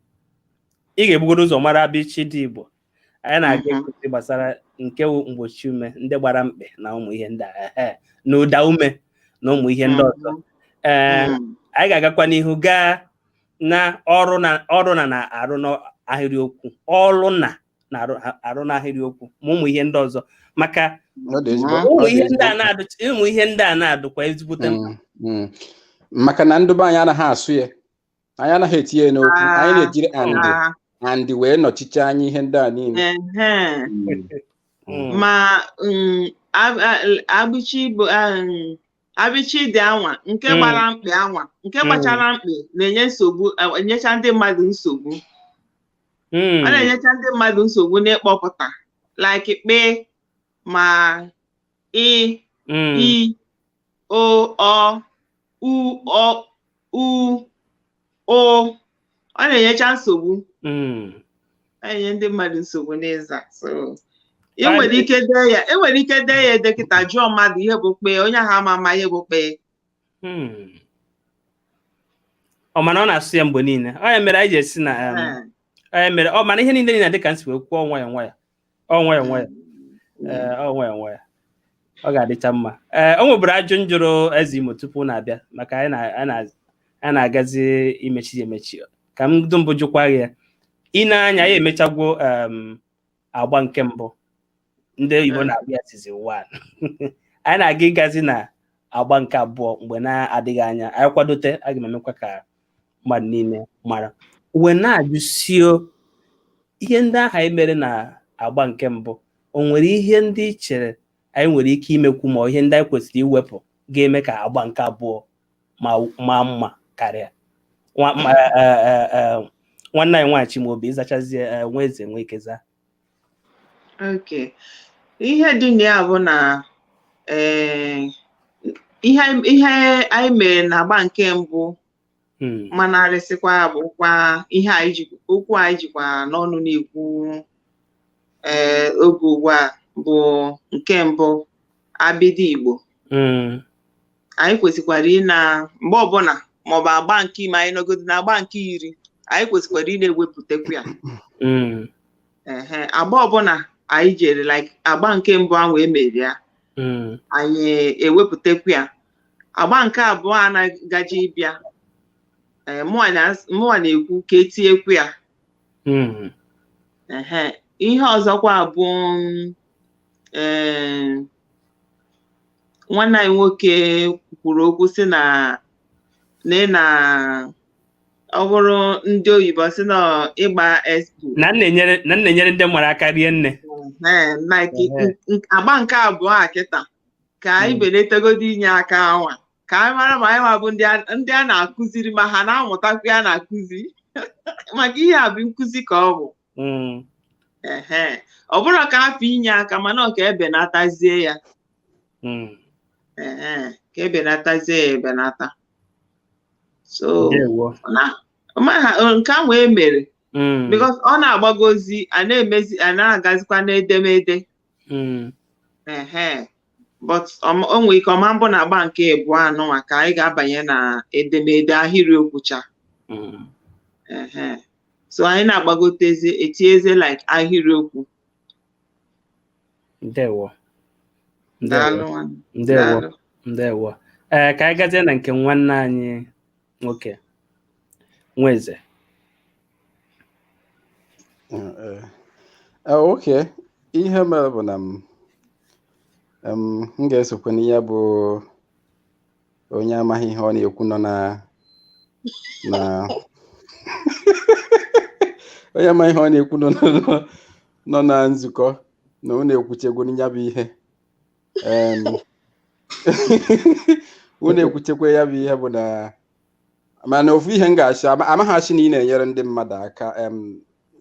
Ị ga-ebugoro ụzọ mara abichi dị Igbo. Anyị na-aga ekuzi gbasara nke mgbochi ume ndị gbara mkpị na ụmụ ihe ndị a na ụda ume na ụmụ ihe ndị ọzọ. Ee, anyị ga-agakwa n'ihu gaa na ọrụ na na-arụ n'ahịrịokwu, ọrụ na na-arụ n'ahịrịokwu ma ụmụ ihe ndị ọzọ maka ụmụ ihe ndị a na-adụkwa ezigbote mkpa. Maka na ndụbe anyị anaghị asụ ya, anyị anaghị etinye ya n'okwu, anyị na-ejiri andị wee nọchiche anyị ihe ndị a niile. Ma abichi dị anwa nke gbara mkpị anwa nke gbachara mkpị na-enye nsogbu, enyecha ndị mmadụ nsogbu. Ọ na-enyecha ndị mmadụ nsogbu n'ịkpọpụta like kpe ma i i o ọ u ọ u o. Ọ na-enyecha nsogbu. Ọ na-enye ndị mmadụ nsogbu n'ịza. So ị nwere ike dee ya, enwere ike dee ya ede kịta jụọ mmadụ ihe bụ kpee, onye ahụ ama ama ihe bụ kpee. Ọ mana ọ na-asụ ya mgbe niile. Ọ ya mere anyị ji esi na ọ ya mere ọ mana ihe niile niile dịka nsi wee kwuo nwayọ nwayọ. Ọ nwayọ nwayọ. Ọ nwayọ nwayọ. Ọ ga-adịcha mma. Ee, o nweburu ajụ njụrụ Eze Imo tupu na-abịa maka anyị na-agazi imechi emechi. Ka m dum mbụ jụkwa ya. Ị na-anya ya emechagwo agba nke mbụ. Ndị Igbo na-abịa season 1. Anyị na-aga ịgazi na agba nke abụọ mgbe na-adịghị anya. Anyị kwadote, aga m emekwa ka mmadụ niile mara. Uwe na-ajụsio ihe ndị ahụ anyị mere na agba nke mbụ, o nwere ihe ndị ị chere anyị nwere ike imekwu ma ihe ndị anyị kwesịrị iwepụ ga-eme ka agba nke abụọ ma mma karịa? Nwanne anyị nwaanyị Chimaobi ịzachazie nwa eze nwee ike zaa. Okay. Ihe dị na ya bụ na ihe anyị mere na agba nke mbụ manarịsịkwa bụkwa ihe anyị okwu anyị jikwa n'ọnụ na-ekwu oge ugbu a bụ nke mbụ abịdị Igbo. Anyị kwesịkwara ị na mgbe ọbụla, maọbụ agba nke ime anyị nọgodo na agba nke 10, anyị kwesịkwara ị na-ewepụtakwu ya. Ehe, agba ọbụla anyị jere, like agba nke mbụ ahụ emere ya, anyị ewepụtakwu ya. Agba nke abụọ a na-gaje ịbịa, mụnwa na-ekwu ka etinyekwu ya. Ehe, ihe ọzọkwa bụ, nwanne anyị nwoke kwuru okwu sị na na ọ bụrụ ndị oyibo sị na ịgba expo. Na m na-enyere ndị mmadụ aka rie nne. Ehe, like agba nke abụọ a kịta, ka anyị belatagodi inye aka anwa, ka anyị mara ma anyị nwa bụ ndị a na-akụziri, ma ha na-amụtakwa ya na-akụzi, maka ihe a bụ nkụzi ka ọ bụ. Ehe, ọ bụrụ ka afọ inye aka, mana ọ ka ebenatazie ya. Ehe, ka ebenatazie ya ebenata. So Ndewo. na ma nke ahụ e mere, because ọ na-agbagozi, a na-emezi, a na-agazikwa n'edemede. Ehe, but o nwere ike ọma mbụ na agba nke abụọ anụnwa ka anyị ga-abanye na edemede ahịrịokwu cha. Ehe, so anyị na-agbagotezi, etinyeze like ahịrịokwu. Ndewo. Ndewo. Daalụ, nwanne. Ndewo. Daalụ. Ndewo. Ee, ka anyị gazie na nke nwanne anyị nwoke, Nweze. Okay, ihe mere bụ na m ga-esokwe n'ihe bụ onye amaghị ihe ọ na-ekwu nọ na onye amaghị ihe ọ na-ekwu nọ na nzukọ na ọ na-ekwuchegwo ya bụ ihe. Unu ekwuchekwa ya bụ ihe bụ na, mana ofu ihe m ga-achị, amaghị achị na ị na-enyere ndị mmadụ aka,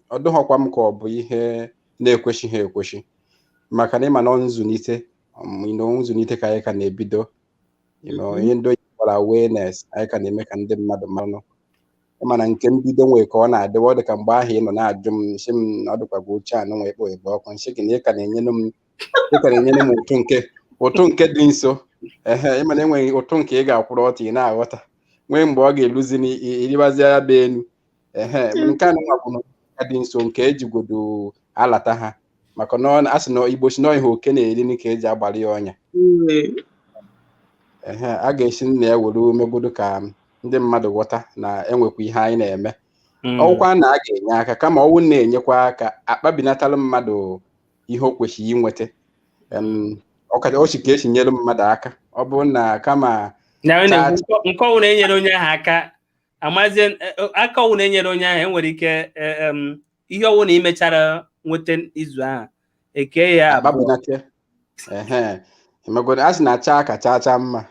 ọ dịghọkwa m ka ọ bụ ihe na-ekwesịghị ekweshi, maka na ịma na ọ nzụlite, nzụlite ka anyị ka na-ebido, ihe ndị oyibo kpọrọ awareness, anyị ka na-eme ka ndị mmadụ maranụ. Ịma na nke mbido nwee ka ọ na-adịwa, ọ dị ka mgbe ahụ ị nọ na-ajụ m, nsị m na ọ dịkwa gị oche anụ nwee kpọ ebe ọkụ, nsị gị na ị ka na-enyenu m, ị ka na-enyenu m ụtụ nke dị nso. Ehe, ịma na enweghị ụtụ nke ị ga-akwụrụ ọtọ, ị na-aghọta, nwee mgbe ọ ga-eluzi na iribazi ya bụ elu. Ehe, nke a nwa bụ na nke dị nso nke ejigodo alata ha, maka na a sị na Igbo si na ihe oke na-eri ka eji agbara ya ọnya. Ehe, a ga-esi nna ya were megodo ka ndị mmadụ ghọta na enwekwa ihe anyị na-eme. Ọwụkwa na a ga-enye aka, kama ọwụ na-enyekwa aka akpabinatalụ mmadụ ihe o kwesịrị inweta. Ọkacha ochi ka esi nyere mmadụ aka, ọ bụrụ na kama Na onye na-ekwu nke ọwụ na-enyere onye ahụ aka, amazie aka ọwụ na-enyere onye ahụ, enwere ike ihe ọwụ na imechara nweta izu ahụ, eke ya abụọ. Akpabinata. Ehe, emegoro a sị na chaa ka chaa chaa mma,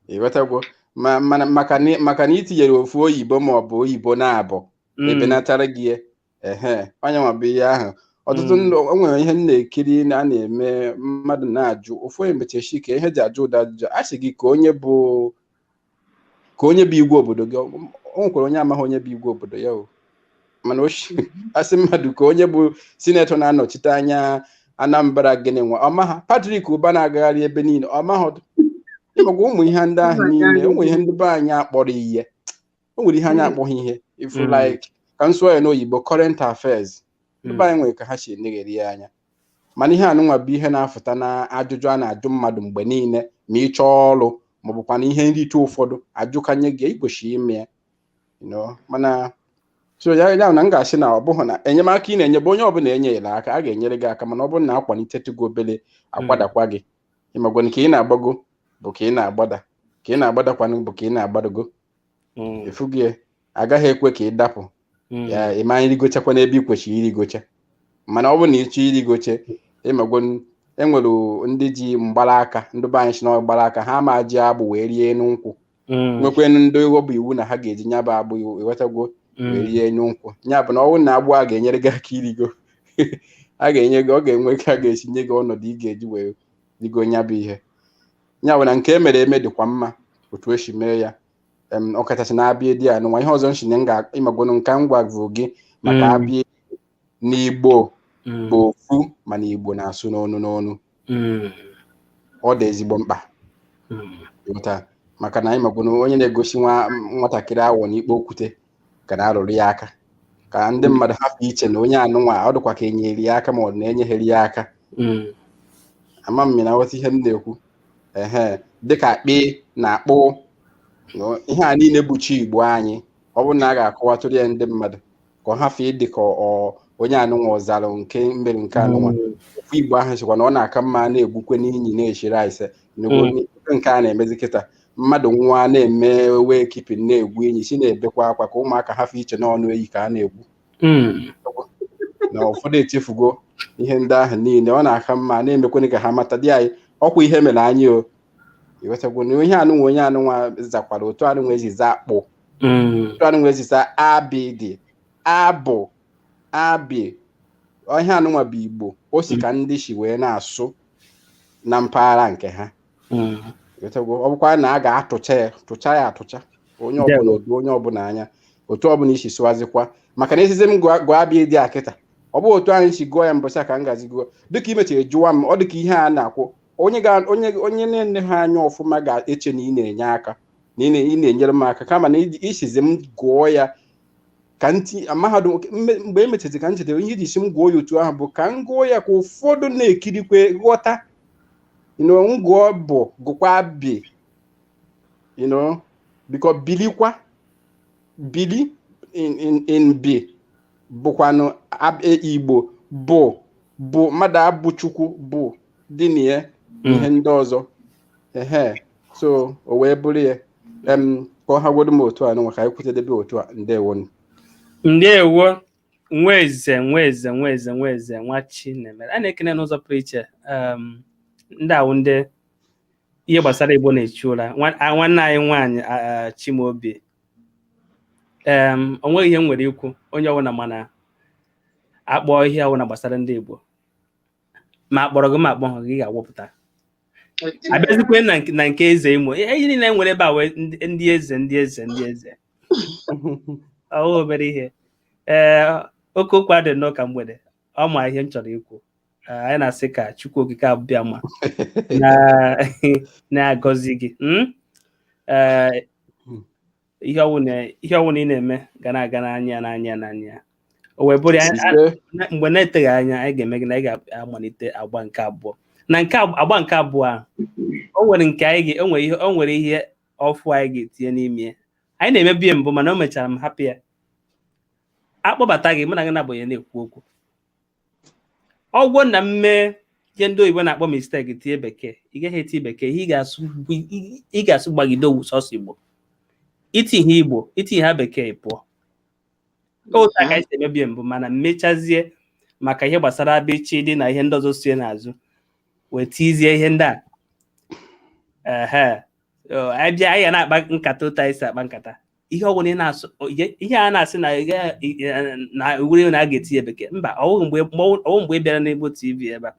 ịghọtagwo? Ma mana maka na itinyere ofu oyibo ma ọ bụ oyibo na-abụ ebenatara gị ya. Ehe, onye nwa bụ ihe ahụ ọtụtụ ndị o nwere ihe m na-ekiri na a na-eme, mmadụ na-ajụ ofu onye mechechi ka ihe ji ajụ ụda ajụjụ, a sị gị ka onye bụ igwe obodo gị. O nwekwara onye amaghị onye bụ igwe obodo ya o, mana asị mmadụ ka onye bụ senator na-anọchite anya Anambra, gịnị nwa ọmaha Patrick Ụba na-agagharị ebe niile, ọmaha ịmakwa ụmụ ihe ndị ahụ niile. O nwere ihe ndị be anyị akpọrọ ihe, o nwere ihe anyị akpọghị ihe ifu, like ka m sụọ ya n'oyibo, current affairs, ndị be anyị nwere ka ha si enegheri ya anya. Mana ihe anụnwa bụ ihe na-afụta na ajụjụ a na-ajụ mmadụ mgbe niile ma ị chọọ ọrụ, ma ọ bụkwa na ihe nrite ụfọdụ ajụkanye gị igbochi ime ya. Mana so ya ya na m ga-asị na ọ bụghị na enyemaka ị na-enye bụ onye ọbụla enyere aka, a ga-enyere gị aka, mana ọ bụrụ na akwalitetụ gị obere, akwadakwa gị, ịmagwa nke ị na-agbago bụ ka ị na-agbada, ka ị na-agbadakwanụ bụ ka ị na-agbadago. Efu gị agaghị ekwe ka ị dapụ ya, ịma irigochakwa n'ebe ị kwesịrị irigocha. Mana ọ bụrụ na ị chọọ irigoche, ịmagwo enwere ndị ji mgbara aka, ndị be anyị si na mgbara aka ha ma ji agbụ wee rie enu nkwụ. Nwekwenu ndị ọ bụ iwu na ha ga-eji nyaba agbụ, ịghọtagwo, wee rie enu nkwụ. Ya bụ na ọ bụrụ na agbụ a ga-enyere gị aka irigo, a ga-enye gị, ọ ga-enwe ka a ga-esi nye gị ọnọdụ ị ga-eji wee rigo nya bụ ihe. Ya bụ na nke e mere eme dịkwa mma otu esi mee ya, ọkachasị na-abịa dị ya n'ụwa. Ihe ọzọ nshi na m ga-ịmagwonu nka m gwavụ gị maka abịa n'Igbo bụ ofu, mana Igbo na-asụ n'onu n'onu. Ọ dị ezigbo mkpa. Ghọta? Maka na anyị magwo na onye na-egosi nwatakịrị awọ n'ikpe okwute ka na-arụrụ ya aka, ka ndị mmadụ hapụ iche na onye anụnwa ọ dịkwa ka enyere ya aka ma ọ na-enyegheri ya aka. Ama m na nghọta ihe m na-ekwu. Ehe, dịka akpị na akpụ, ihe a niile bụchi Igbo anyị. Ọ bụrụ na a ga-akọwatụrụ ya ndị mmadụ ka ọ hafụ ịdị ka onye anụnwa ọzara nke mere nke anụnwa. Ofu Igbo ahụ sịkwa na ọ na-aka mma na-egbukwe n'inyi na-eshiri ise nke a na-emezi kịta. Mmadụ nwa na-eme wee kipin na-egbu enyi si na-ebekwa akwa ka ụmụaka hafụ iche n'ọnụ eyi ka a na-egbu, na ụfọdụ echefugo ihe ndị ahụ niile. Ọ na-aka mma na-emekwana ka ha mata dị anyị ọkwa ihe mere anyị o iwetagwo na ihe anụnwa onye anụnwa zakwara otu anụnwa eziza akpụ, otu anụnwa eziza abịdị abụ abị. Ihe anụnwa bụ Igbo o si ka ndị si wee na-asụ na mpaghara nke ha. Iwetagwo? Ọ bụkwa na a ga-atụcha ya, tụcha ya atụcha, onye ọbụla odu onye ọbụla anya otu ọbụla isi sụwazikwa, maka na esizi m gụọ abịa dị a kịta, ọ bụ otu anyị si gụọ ya mbọchị a ka m gazi gụọ. Dịka imechara jụwa m, ọ dịka ihe a na-akwụ onye ga onye na-ene ha anya ọfụma ga-eche na ị na-enye aka, na ị na-enyere m aka, kama na isizi m gụọ ya ka ntị mahadum. Mgbe e mechazị ka m chetara ihe iji si m gụọ ya otu ahụ bụ ka m gụọ ya ka ụfọdụ na-ekirikwe ghọta. M gụọ bụ gụkwa bi, biko bilikwa bili in bi bụkwanụ Igbo bụ mmadụ abụ Chukwu bụ dị na ya, ihe ndị ọzọ. Ehe, so o wee bụrụ ya ka ọ ha gwodo m otu a nụnwa ka anyị kwutedebe otu a. Ndewo. Ndewo, nweze nweze nweze nweze nwa Chinemere. A na-ekene n'ụzọ pụrụ iche ndị awụ ndị ihe gbasara Igbo na-echu ụra. Nwanne anyị nwaanyị Chimaobi, o nweghị ihe m nwere ikwu. Onye ọbụla mana akpọ ihe ọbụla gbasara ndị Igbo, ma akpọrọ gị ma akpọ ha gị, ga-awụpụta abịazikwe na nke eze Imo. Ihe niile nwere ebe a wee ndị eze, ndị eze, ndị eze, ọ obere ihe. Ee, oke okwu adị n'ụka mgbede. Ọ ma ihe m chọrọ ikwu. Anyị na-asị ka Chukwu Okike abịa ma na-agọzi gị. Ee, ihe ọwụna ị na-eme ga na-aga n'anya n'anya n'anya. O wee bụrụ ya, mgbe na-eteghị anya anyị ga-eme gị na anyị ga-amalite agba nke abụọ. Na nke agba nke abụọ ahụ, o nwere nke anyị o nwere ihe, o nwere ihe ọfụ anyị ga-etinye n'ime ya. Anyị na-emebi ya mbụ, mana o mechara m hapụ ya. Akpọbata gị, mụ na gị na-abụghị na-ekwu okwu, ọgwụ na mme ihe ndị oyibo na-akpọ mistake, tinye bekee, ị gaghị eti bekee. Ihe ị ga-asụ gbagide owu sọsọ Igbo. Itinye Igbo, itinye ha bekee, pụọ. Otu a ka anyị si emebi mbụ, mana mmechazie maka ihe gbasara abịchị dị na ihe ndị ọzọ sie n'azụ wee tizie ihe ndị a. Ehe, anyị bịa, anyị ga na-akpa nkata otu anyị si akpa nkata. Ihe ọ bụla ị na-asụ, ihe a na-asị na na ewure na a ga-etinye bekee, mba. Ọwụ mgbe ị bịara n'Igbo TV ebe a,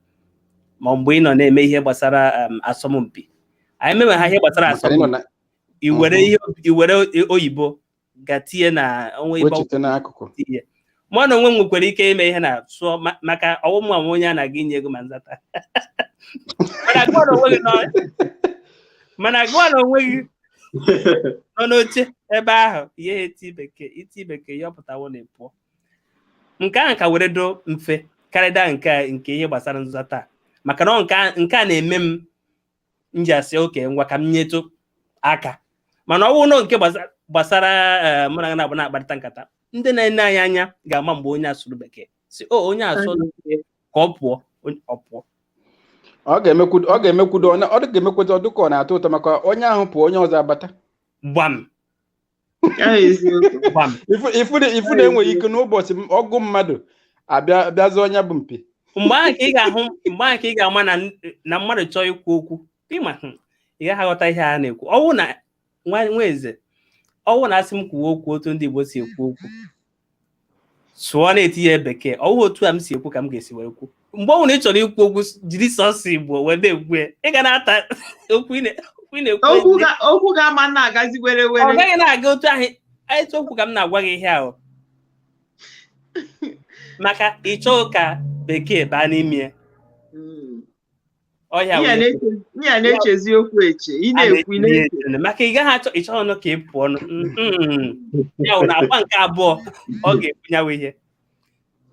ma mgbe ị nọ na-eme ihe gbasara asọmpi, anyị mewe ha ihe gbasara asọmpi, i were oyibo ga tinye na onwe n'akụkụ. Mụ na onwe m nwekwara ike ime ihe na sụọ maka ọwụmụ onwe onye a na-aga inye ego ma nzata. Mana gụọ na onwe gị nọ n'oche ebe ahụ, ihe eti bekee, iti bekee, ihe ọpụtawo na pụọ. Nke ahụ ka were do mfe karịa nke ihe gbasara nzata, maka na nke a na-eme m nji asị oke ngwa ka m nyetụ aka. Mana ọ bụrụ na nke gbasara mụ na gị na-abụ na-akparịta nkata, ndị na-ene anyị anya ga-ama mgbe onye asụrụ bekee si o onye asụ ka ọ pụọ, ọ pụọ. Ọ ga-emekwudo ọ dịka ọ na-atọ ụtọ maka onye ahụ pụọ, onye ọzọ abata. Gbam. Ifu na enweghị ike n'ụbọchị ọgụ mmadụ abịa bịazie onye bụ mpi. Mgbe ahụ ka ị ga-ahụ, mgbe ahụ ka ị ga-ama na mmadụ chọọ ikwu okwu, ịma ị gaghị aghọta ihe a na-ekwu. Ọwụ na nwa eze, ọwụ na asị m kwuwe okwu otu ndị Igbo si ekwu okwu, sụọ na-etinye bekee, ọwụ otu a m si ekwu ka m ga-esi wee kwu. Mgbe ọbụla ị chọrọ ikwu okwu, jiri sọsọ Igbo wee na-ekwu ya, ị ga na-ata okwu ị na-ekwu. Okwu ga-ama na-agazi were were. Ọ gaghị na-aga otu ahụ. Etu okwu ka m na-agwa gị ihe ahụ, maka ị chọọ ka bekee baa n'ime ya. Ọhịa Ihe wee a na-echezi okwu eche, ị a na-ekwu, ị na-etinye na-eche. eche maka ị gaghị achọ ịchọ ọnụ ka ị pụọ nụ. Ya wụ na agba nke abụọ ọ ga-ebunyawa ihe.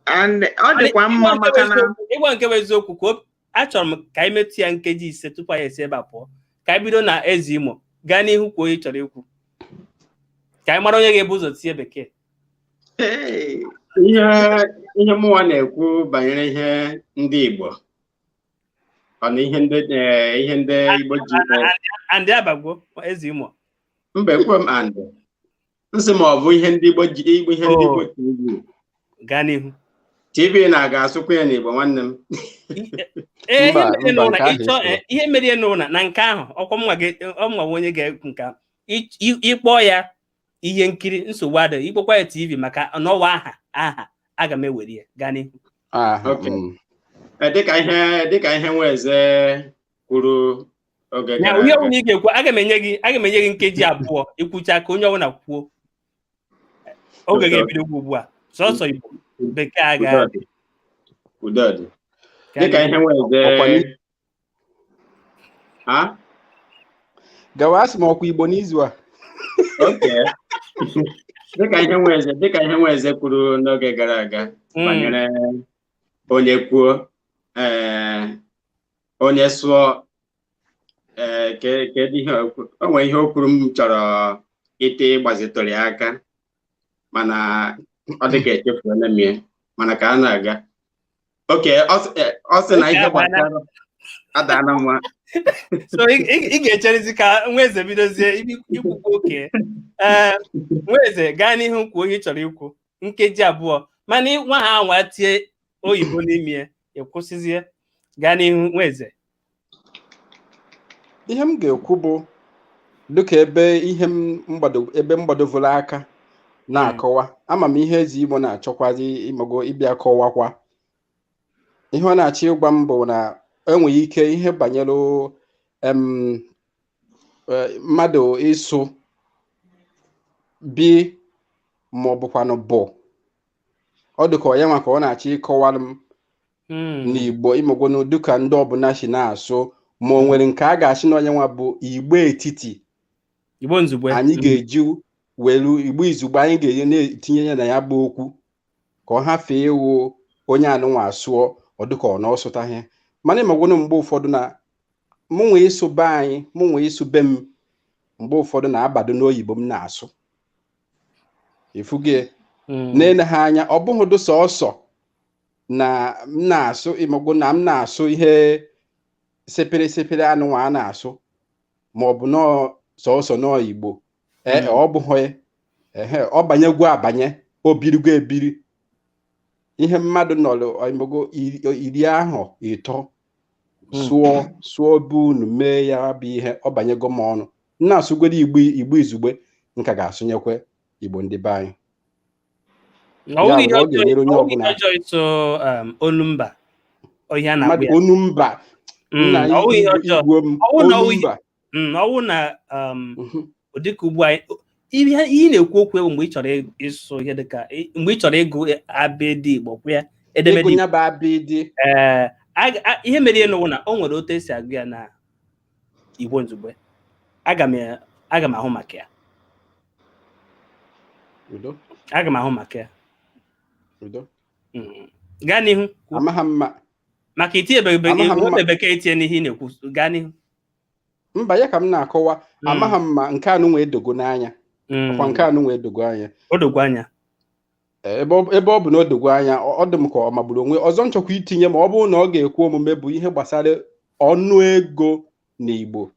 And ọ dịkwa mma maka na Ịgwa nke bụ eziokwu ka achọrọ m ka anyị metụ ya nkeji 5 tupu anyị esi ebe a pụọ, ka anyị bido na Eze Imo gaa n'ihu kwuo onye ị chọrọ ikwu, ka anyị mara onye ga-ebu ụzọ tinye bekee. Hey. Ihe mụnwa na-ekwu banyere ihe ndị Igbo, ọ na ihe ndị Igbo ji Andị abagwo Eze Imo. Mba, ekwe m andị nsị ma ọ bụ ihe ndị Igbo ji Igbo, ihe ndị Igbo TV. Gaa n'ihu. TV na-aga asụkwa ya n'Igbo, nwanne m. Ee, ihe Mba, mere mba, n'ụlọ nke ahụ ịchọ esoro. Ihe mere n'ụlọ na nke ahụ ọkwa mnwa gị ọmụnwa bụ onye ga-ekwu nke ahụ. Ịkpọ ya ihe nkiri, nsogbu adịghị. Ịkpọkwa ya TV maka n'ọwa aha aga m ewere ya gaa n'ihu. Aha. Okay. Dịka ihe Nweze kwuru oge Na gara onye aga. ọbụla ị ga-ekwu, aga m enye gị nkeji 2 ikwucha ka onye ọbụla kwuo. Oge ga-ebido ugbu a. Sọsọ Igbo, bekee aga. Udo dị. Udo dị. Dịka ihe Nweze Ọkwa ha. Gawa, asị m ọkwa Igbo n'izu a. Okay. Dịka ihe Nweze kwuru n'oge gara aga banyere onye kwuo, ee, onye sụọ, ee, kedu ihe o kwuru? O nwere ihe o kwuru m chọrọ ite ịgbazitụrụ ya aka, mana ọ dị ka echefuola m ya, mana ka a na-aga oke ọ sị na ihe gbasara adaala nwa. So ị ga-echerezi ka Nweze bidozie ikwukwu oke. Ee, Nweze, gaa n'ihu kwuo ihe ị chọrọ ikwu, nkeji 2, mana nwa ha anwa tie oyibo n'ime ya, ị kwụsịzie. Gaa n'ihu, Nweze. Ihe m ga-ekwu bụ dịka ebe ihe m mgbado, ebe m gbadovolo aka na-akọwa, ama m ihe Eze Igbo na-achọkwazi ịmago ịbịa kọwakwa. Ihe ọ na-achọ ịgwa m bụ na enwere ike ihe banyere mmadụ ịsụ bi ma ọ bụkwanụ bụ ọ dịka ọ ya nwa ka ọ na-achọ ịkọwara m n'Igbo, ịmagonu dịka ndị ọbụla si na-asụ, ma o nwere nke a ga-asị na onye nwa bụ Igbo etiti. Igbo nzugbe. Anyị ga-eji welu Igbo izugbe, anyị ga-eji na-etinye ya na ya bụ okwu ka ọ hafee ịwụ onye anụnwa asụọ ọ dịka ọ na ọsụtaghị. Mana ịmagwonu mgbe ụfọdụ na mụ nwee ịsụ be anyị, mụ nwee ịsụ be m, mgbe ụfọdụ na-abado n'oyibo m na-asụ ifugie na-ele ha anya. Ọ bụghị dụ sọọsọ na m na-asụ, ịmagwo na m na-asụ ihe sepere sepere anụnwa a na-asụ, ma ọ bụ nọọ sọọsọ nọọ Igbo. Ee, ọ bụghị. Ehe, ọ banyegwo abanye, o birigo ebiri. Ihe mmadụ nọrọ ịmago 30 ahụ ịtọ sụọ sụọ be unu mee ya bụ ihe ọ banyego m ọnụ. M na-asụgoro Igbo, Igbo izugbe nka ga-asụnyekwe Igbo ndị be anyị. Ọ bụghị Ya ihe bụ na ọ ọjọọ. ga-enyere onye Ọ bụghị ihe ọbụla ọjọọ ịsụ olu mba, ihe a na-akpọ mmadụ ya. Onu mba. Nna. Ọ bụghị ihe ọjọọ. Igwe m Ọ bụrụ na ọ onu bụghị mba. Ọ bụrụ na dịka ugbu a ihe ị na-ekwu okwu bụ mgbe ị chọrọ ịsụ ihe dịka mgbe ị chọrọ ịgụ abịdị Igbo kwụ ya edemede ịgụ Igbo. Ya bụ abịdị. Ee, ihe mere ihe n'ụwa na o nwere otu esi agụ ya na Igbo nzugbe. Aga m ahụ maka ya. Udo. Aga m ahụ maka ya. Udo. Gaa n'ihu kwuo. Amaghị mma. Maka itinyebeghị Amaghị mma. nwoke bekee itinye n'ihe ị na-ekwu. Gaa n'ihu. Mba, ya ka m na-akọwa. Amaghị mma nke anụ nwee edogo n'anya. Ọkwa nke anụ nwee edogo anya. O dogwa anya. Ebe ọ bụ na o dogo anya, ọ dị m ka ọ magburu onwe. Ọzọ nchọkwa itinye, ma ọ bụrụ na ọ ga-ekwe omume, bụ ihe gbasara ọnụ ego na Igbo,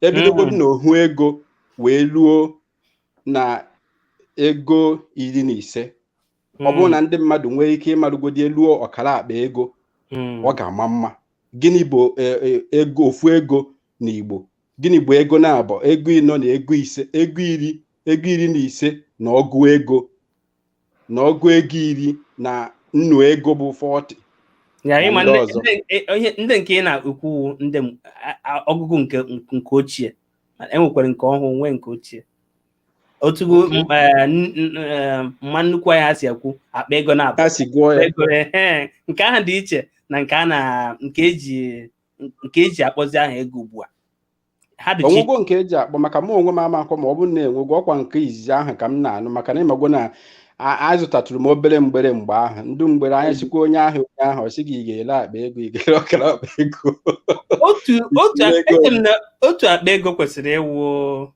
ebidogodu na ohu ego wee luo na ego 15. Ọ bụrụ na ndị mmadụ nwee ike ịmarụgodi eluo ọkara akpa ego, ọ ga-ama mma. Gịnị bụ ego ofu ego na Igbo? Gịnị bụ ego na-abọ, ego ịnọ na ego ise, ego iri, ego 15 na ọgụ ego, na ọgụ ego 10 na nnu ego bụ 40 Ya na ịma ndị ndị ọzọ. Ndị nke ị na-ekwu ndị ọgụgụ nke ochie. Mana e nwekwara nke ọhụụ, nwee nke ochie otugo. Mma nnukwu anyị ha si ekwu akpa ego na-abụ Ha si gụọ ya. ego, ehe, nke ahụ dị iche na nke a na nke eji Nke eji akpọzi aha ego ugbu a, ha dịcha iche. Onwego nke eji akpọ, maka mụ onwe m ama akwọ ma ọ bụrụ na enwego ọkwa nke izizi ahụ ka m na-anụ, maka na ịmago na azụtatụrụ m obere mgbere mgbe ahụ, ndụ mgbere anya sikwa onye ahụ, onye ahụ ọ sị gị ị ga-ele akpa ego, ị ga-ele ọkara akpa ego. Otu otu Itinye ego. Eche m na otu akpa ego kwesịrị ịwụ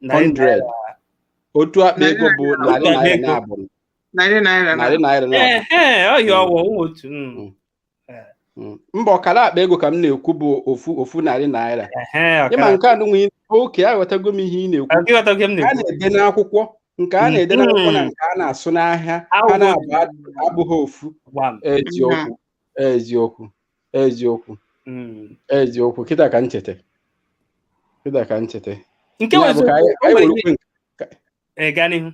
narị 100. Otu akpa ego bụ narị Otu akpa naira ego. na-abụ. Narị naira na Narị naira na-abụ. Ehe, ọhịa ọwụ otu. Mba, ọkara akpa ego ka m na-ekwu bụ ofu ofu narị naira. Ehe, Ịma ọkara. nke a nụnwe oke, aghọtago m ihe ị na-ekwu. Ọ gị ghọtago m A na-ekwu. na-ede n'akwụkwọ, nke a na-ede n'akwụkwọ na nke a na-asụ n'ahịa ha Awụghị na-abụ abụghị ofu. Gbam. Eziokwu, eziokwu, eziokwu. Eziokwu, kịta ka m cheta, kịta ka m cheta. Nke Ya bụ ka anyị o anyị nwere werukwe Ee, gaa n'ihu.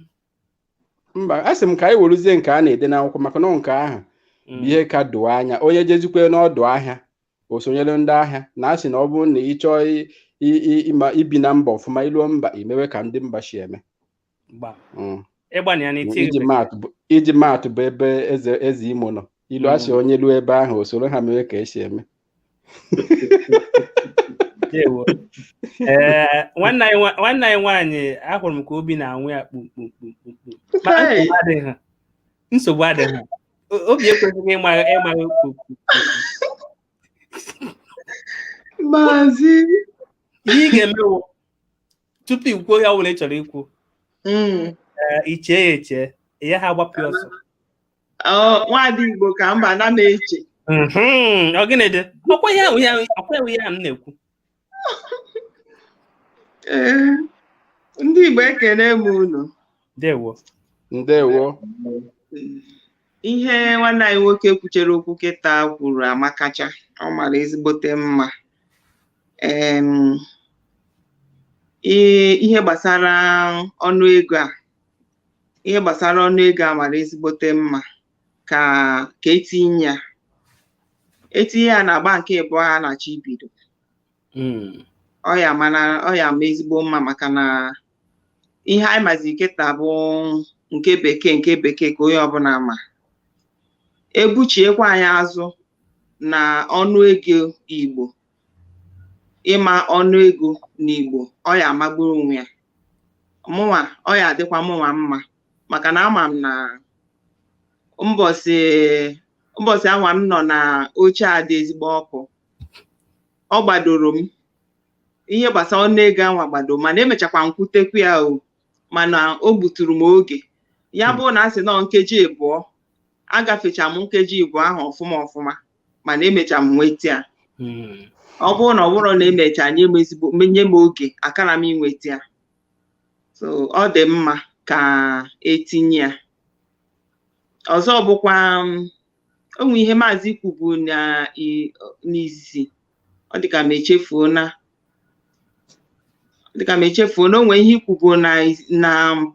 Mba, a sị m ka anyị weruzie nke a na-ede n'akwụkwọ, maka na nke ahụ bụ ihe ka doo anya. Onye jezikwe n'ọdụ ahịa, o sonyere ndị ahịa na asị na ọ bụrụ na ị chọọ ịma ibi na mba ọfụma, iluo mba, imewe ka ndị mba si eme. Gbam. Ịgbana ya n'iti. Iji maatụ bụ ebe eze Imo nọ ilu asị onye luo ebe ahụ, o soro ha mewe ka esi eme. Ndewo. Ee, nwanne anyị nwaanyị, ahụrụ m ka obi na-anwụ ya kpumkpumkpumkpum, ma Hey. nsogbu adịghị, nsogbu adịghị. Obi ekwesịghị ịma kpumkpumkpum. Maazị. Ihe ị ga-eme wụ, tupu i kwuo ya ọbụla ị chọrọ ikwu, ee, ichee ya eche, ya ha agbapụ ya ọsọ. Ọ, nwaada Igbo ka mba na m eche. Ọ gịnị dị ọkwa ihe ahụ, ihe ahụ, ọkwa ihe ahụ m na-ekwu. Ee, ndị Igbo, ekene m unu. Ndewo. Ndewo. Ihe nwanne anyị nwoke kwuchere okwu kịta kwuru amakacha, ọ mara ezigbote mma. Ihe gbasara ọnụ ego a, ihe gbasara ọnụ ego a mara ezigbote mma ka etinye ya, etinye ya na agba nke abụọ a na-achọ ibido. Ọ ya mana ọ ya ama ezigbo mma, maka na ihe anyị mazi kịta bụ nke bekee, nke bekee ka onye ọbụla ma. Ebuchiekwa anyị azụ na ọnụ ego Igbo, ịma ọnụ ego n'Igbo, ọ ya amagburu onwe ya. Mụnwa, ọ ya adịkwa mụnwa mma, maka na ama m na mbọsị anwa m nọ na oche a dị ezigbo ọkụ, ọ gbadoro m ihe gbasara ọnụ ego anwa gbado, mana emechakwa m kwutekwu ya o, mana o gbuturu m oge. Ya bụ na a sị nọ nkeji 2, agafecha m nkeji 2 ahụ ọfụma ọfụma, mana emecha m nweta ya. Ọ bụrụ na ọ bụrụ na emecha nye m ezigbo, nye m oge, akara m inweta ya. So ọ dị mma ka etinye ya. Ọzọ bụkwa, onwe ihe maazị kwubu na n'izizi, ọ dịka m echefuona, ọ dịka m echefuona. Onwe ihe ikwubu na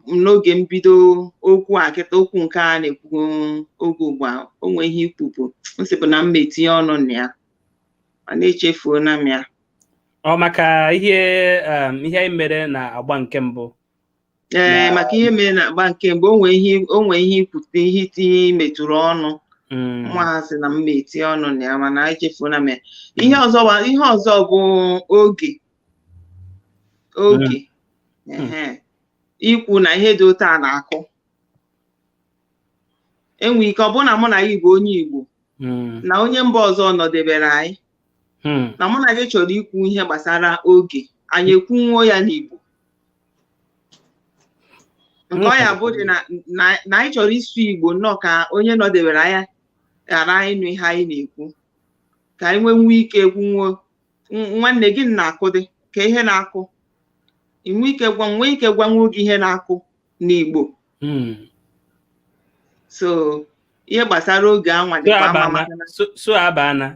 n'oge mbido okwu a kịta, okwu nke a na-ekwu oge ugbu a, onwe ihe ikwubu m sị bụ na m etinye ọnụ na ya, mana echefuona m ya. Ọ maka ihe ihe anyị mere na agba nke mbụ? Ee, maka ihe mere na agba nke mbụ, onwe ihe ikwute, ihe itinye metụrụ ọnụ. Nwa ha sị na m etinye ọnụ na ya, mana echefuona m ya. Ihe ọzọ bụ oge ehe ikwu na ihe dị otu a na-akụ, enwe ike ọ bụrụ na mụ na gị bụ onye Igbo na onye mba ọzọ nọdebere anyị, na mụ na gị chọrọ ikwu ihe gbasara oge, anyị ekwunwuo ya n'Igbo, nke ọ ya bụ dị na anyị chọrọ ịsụ Igbo nnọọ ka onye nọdebere anya ghara ịnụ ihe anyị na-ekwu, ka anyị nwee nwee ike kwunwuo, "Nwanne gị na-akụ dị ka ihe na-akụ," inwe ike gwa, nwee ike gwanwuo gị ihe na-akụ n'Igbo. So ihe gbasara oge anwa So dịkwa mma abana maka na so abana.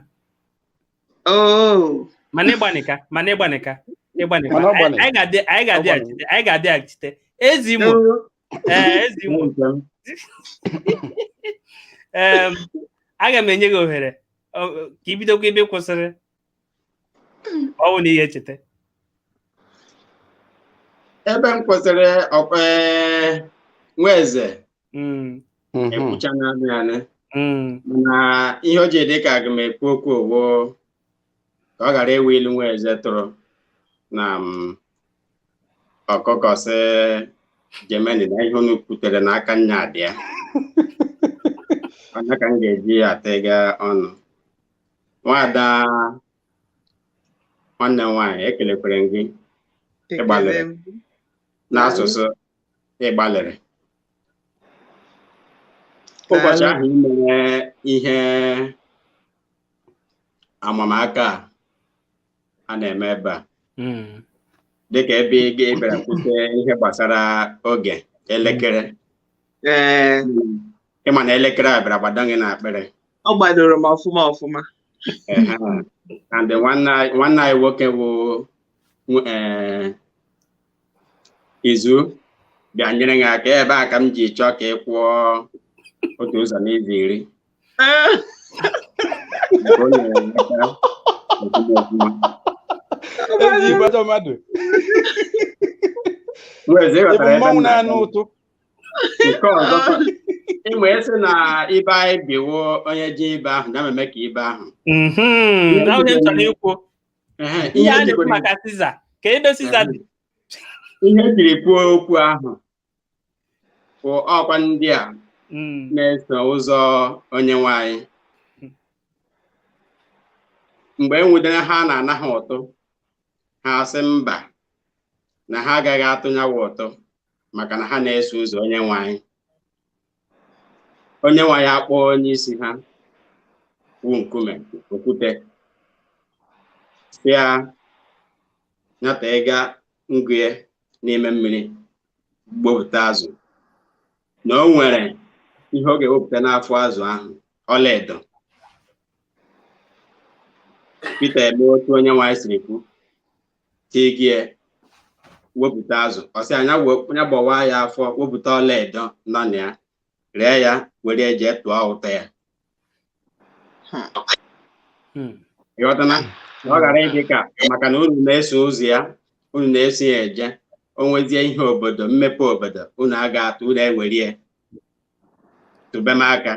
Oh. Mana ịgbanika, mana ịgbanika, ịgbanika. Mana ọ gbanị. Anyị ga-abịaghachite, anyị ga-abịaghachite ezi Imo. Oh. Ee, ezi Imo. Ee, aga m enye gị ohere ka i bidokwa ebe ị kwụsịrị, ọ bụ na ihe echeta. Ebe m kwụsịrị, ọkwa Nweze ekwucha naanị. Mana ihe o ji dị ka aga m ekwu okwu owo ka ọ ghara ewe ilu nwa eze tụrụ na ọkụkọ sị Jemeni na ihe unu kwutere n'aka nnya dị ya. Onye ka m ga-eji atịga ọnụ. Nwada nwanne m nwaanyị, ekelekwere m gị ịgbalịrị n'asụsụ ịgbalịrị. Ụbọchị ahụ ị mere ihe amamaka a na-eme ebe a, dịka ebe ị bịara kwute ihe gbasara oge elekere. Ịma na elekere a bịara gbado gị n'akpịrị. Ọ gbadoro m ọfụma ọfụma. And nwanne anyị nwoke bụ Izu bịa nyere gị aka ebe a ka m ji chọọ ka ị kwụọ otu ụzọ n'izu 10. Nke ọzọ ịma esi na ibe anyị biwo onye ji ibe ahụ na mmemme ka ibe ahụ. Ihe ejiri kwuo okwu ahụ bụ ọkwa ndị a na-eso ụzọ onye nwanyị. Mgbe e nwudere ha na-ana ha ụtụ, ha sị mba na ha agaghị atụnyawa ụtụ maka na ha na-eso ụzọ onye nwanyị. Onye nwanyị akpọọ onye isi ha wu nkume okwute si ya nyata ịga ngụye n'ime mmiri gbopụta azụ, na o nwere ihe ọ ga-ewepụta n'afọ azụ ahụ, ọlaedo. Pita eme otu onye nwanyị siri kwu, tigie wepụta azụ, ọ sị anya gbawa ya afọ wepụta ọlaedo nọ na ya, ree ya were jee tụọ ụtọ ya. Ịghọtana ọ ghara ịdị ka maka na unu na-eso ụzọ ya, unu na-eso ya eje, o nwezie ihe obodo mmepe obodo unu aga atụ unu ewerie tụbe m aka.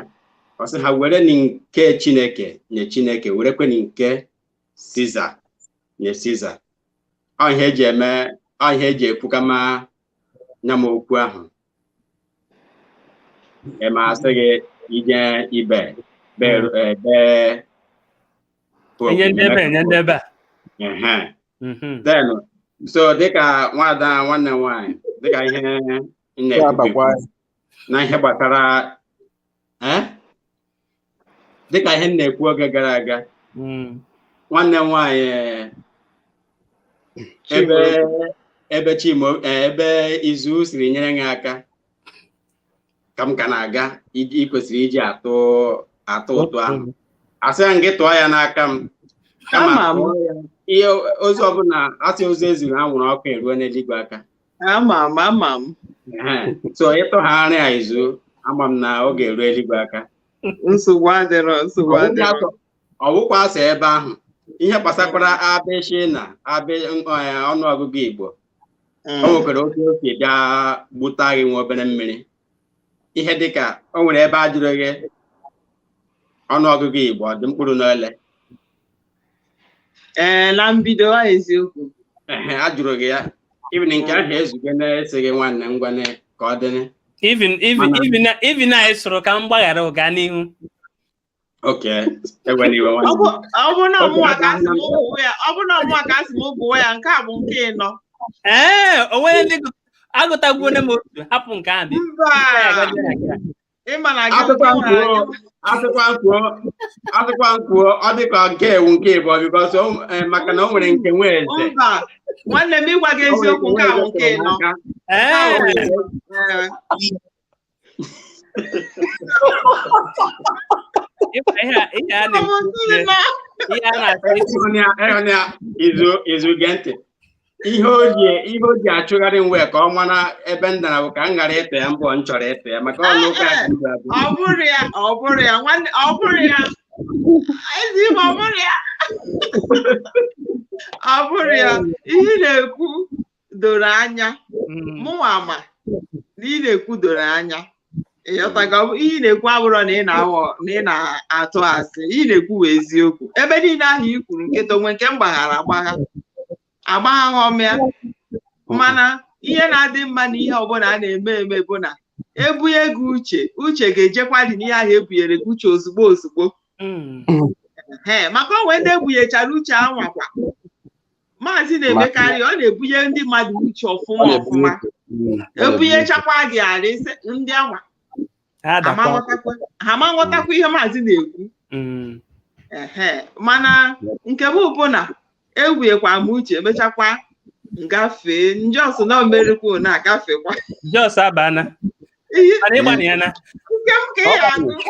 Ọ sị ha were nke Chineke nye Chineke, werekwe nke Siza nye Siza. Ọ ihe eji eme, ọ ihe eji ekwukama nya m okwu ahụ. Ema asị gị ije ibe be ebe. Then so dịka nwada nwanne m nwaanyị, dịka ihe na-ekwu na ihe gbasara dịka ihe na-ekwu oge gara aga, nwanne m nwaanyị ebe Chimo ebe Izu siri nyere gị aka ka m ka na-aga, ị kwesịrị iji atụ ụtụ ahụ, asị ya gị tụọ ya n'aka m, kama ihe ozi ọbụla asị ozi ezuru anwụrụ ọkụ eruo n'eluigwe aka. Ama m. So ịtụgharị ya Izu, ama m na ọ ga-eru eluigwe aka. Nsogbu adịrọ, nsogbu adịrọ. Ọwụkwa asị ebe ahụ ihe gbasakwara abịshị na ọnụọgụgụ Igbo, o nwekwara otu o si bịa gbuta gị nwa obere mmiri. Ihe dịka o nwere ebe a jụrụ gị ọnụọgụgụ Igbo ọ dị mkpụrụ n'ole? Ee, na mbido eziokwu. Ee, a jụrụ gị ya. Even nke ahụ ezugo na-ese gị nwanne ngwane ka ọ dịrị. Even anyị sụrụ ka m gbaghara gaa n'ihu. Okay, ewena iwe nwanne. Ọ bụ na ọmụwa ka asị m gụwa ya, nke a bụ nke ịnọ. Ee, o nwere ndị agụtagbuone m otu, hapụ nke ahụ. Mba. Asịkwa nkwuo ọ dịka nke ewu nke ịbụọ because maka na o nwere nke nwa eze. Mba, nwanne m ịgwa gị eziokwu, nke ahụ nke ịnọ. Izu gee ntị. Ihe o ji achụgharị m wee ka ọ mara ebe m dara bụ ka m ghara ịtụ ya mbọ m chọrọ ịtụ ya maka ọnụ ụka ọ bụrụ ya nwanne, ọ bụrụ ya ezi ọ bụrụ ya ọ bụrụ ya ihe ị na-ekwu doro anya, mụnwa ama na ị na-ekwu doro anya, Ịghọtago? Ihe ị na-ekwu abụrọ na ị na-aghọ na ị na-atụ asị. Ihe ị na-ekwu bụ eziokwu. Ebe niile ahụ i kwuru, nkịta onwe nke m gbaghara agbagha, agbaghahọ m ya. Mana ihe na-adị mma na ihe ọbụla a na-eme eme bụ na ebunye gị uche, uche ga-ejekwa dị n'ihe ahụ ebunyere gị uche ozugbo ozugbo. Ee, maka onwe ndị ebunyechara uche anwakwa. Maazị na-emekarị, ọ na-ebunye ndị mmadụ uche ọfụma ọfụma. Ebunyechakwa gị arị ndị anwa, Ha dakwa. ha ma nghọtakwa ihe maazị na-ekwu. Ehe, mana nke m bụ na ebunyekwa m uche, emechakwa ngafee njọs na omerikwu na-agafekwa. Jos abana. Mana ịgbani ya na Nke m ka ị agụ, nke m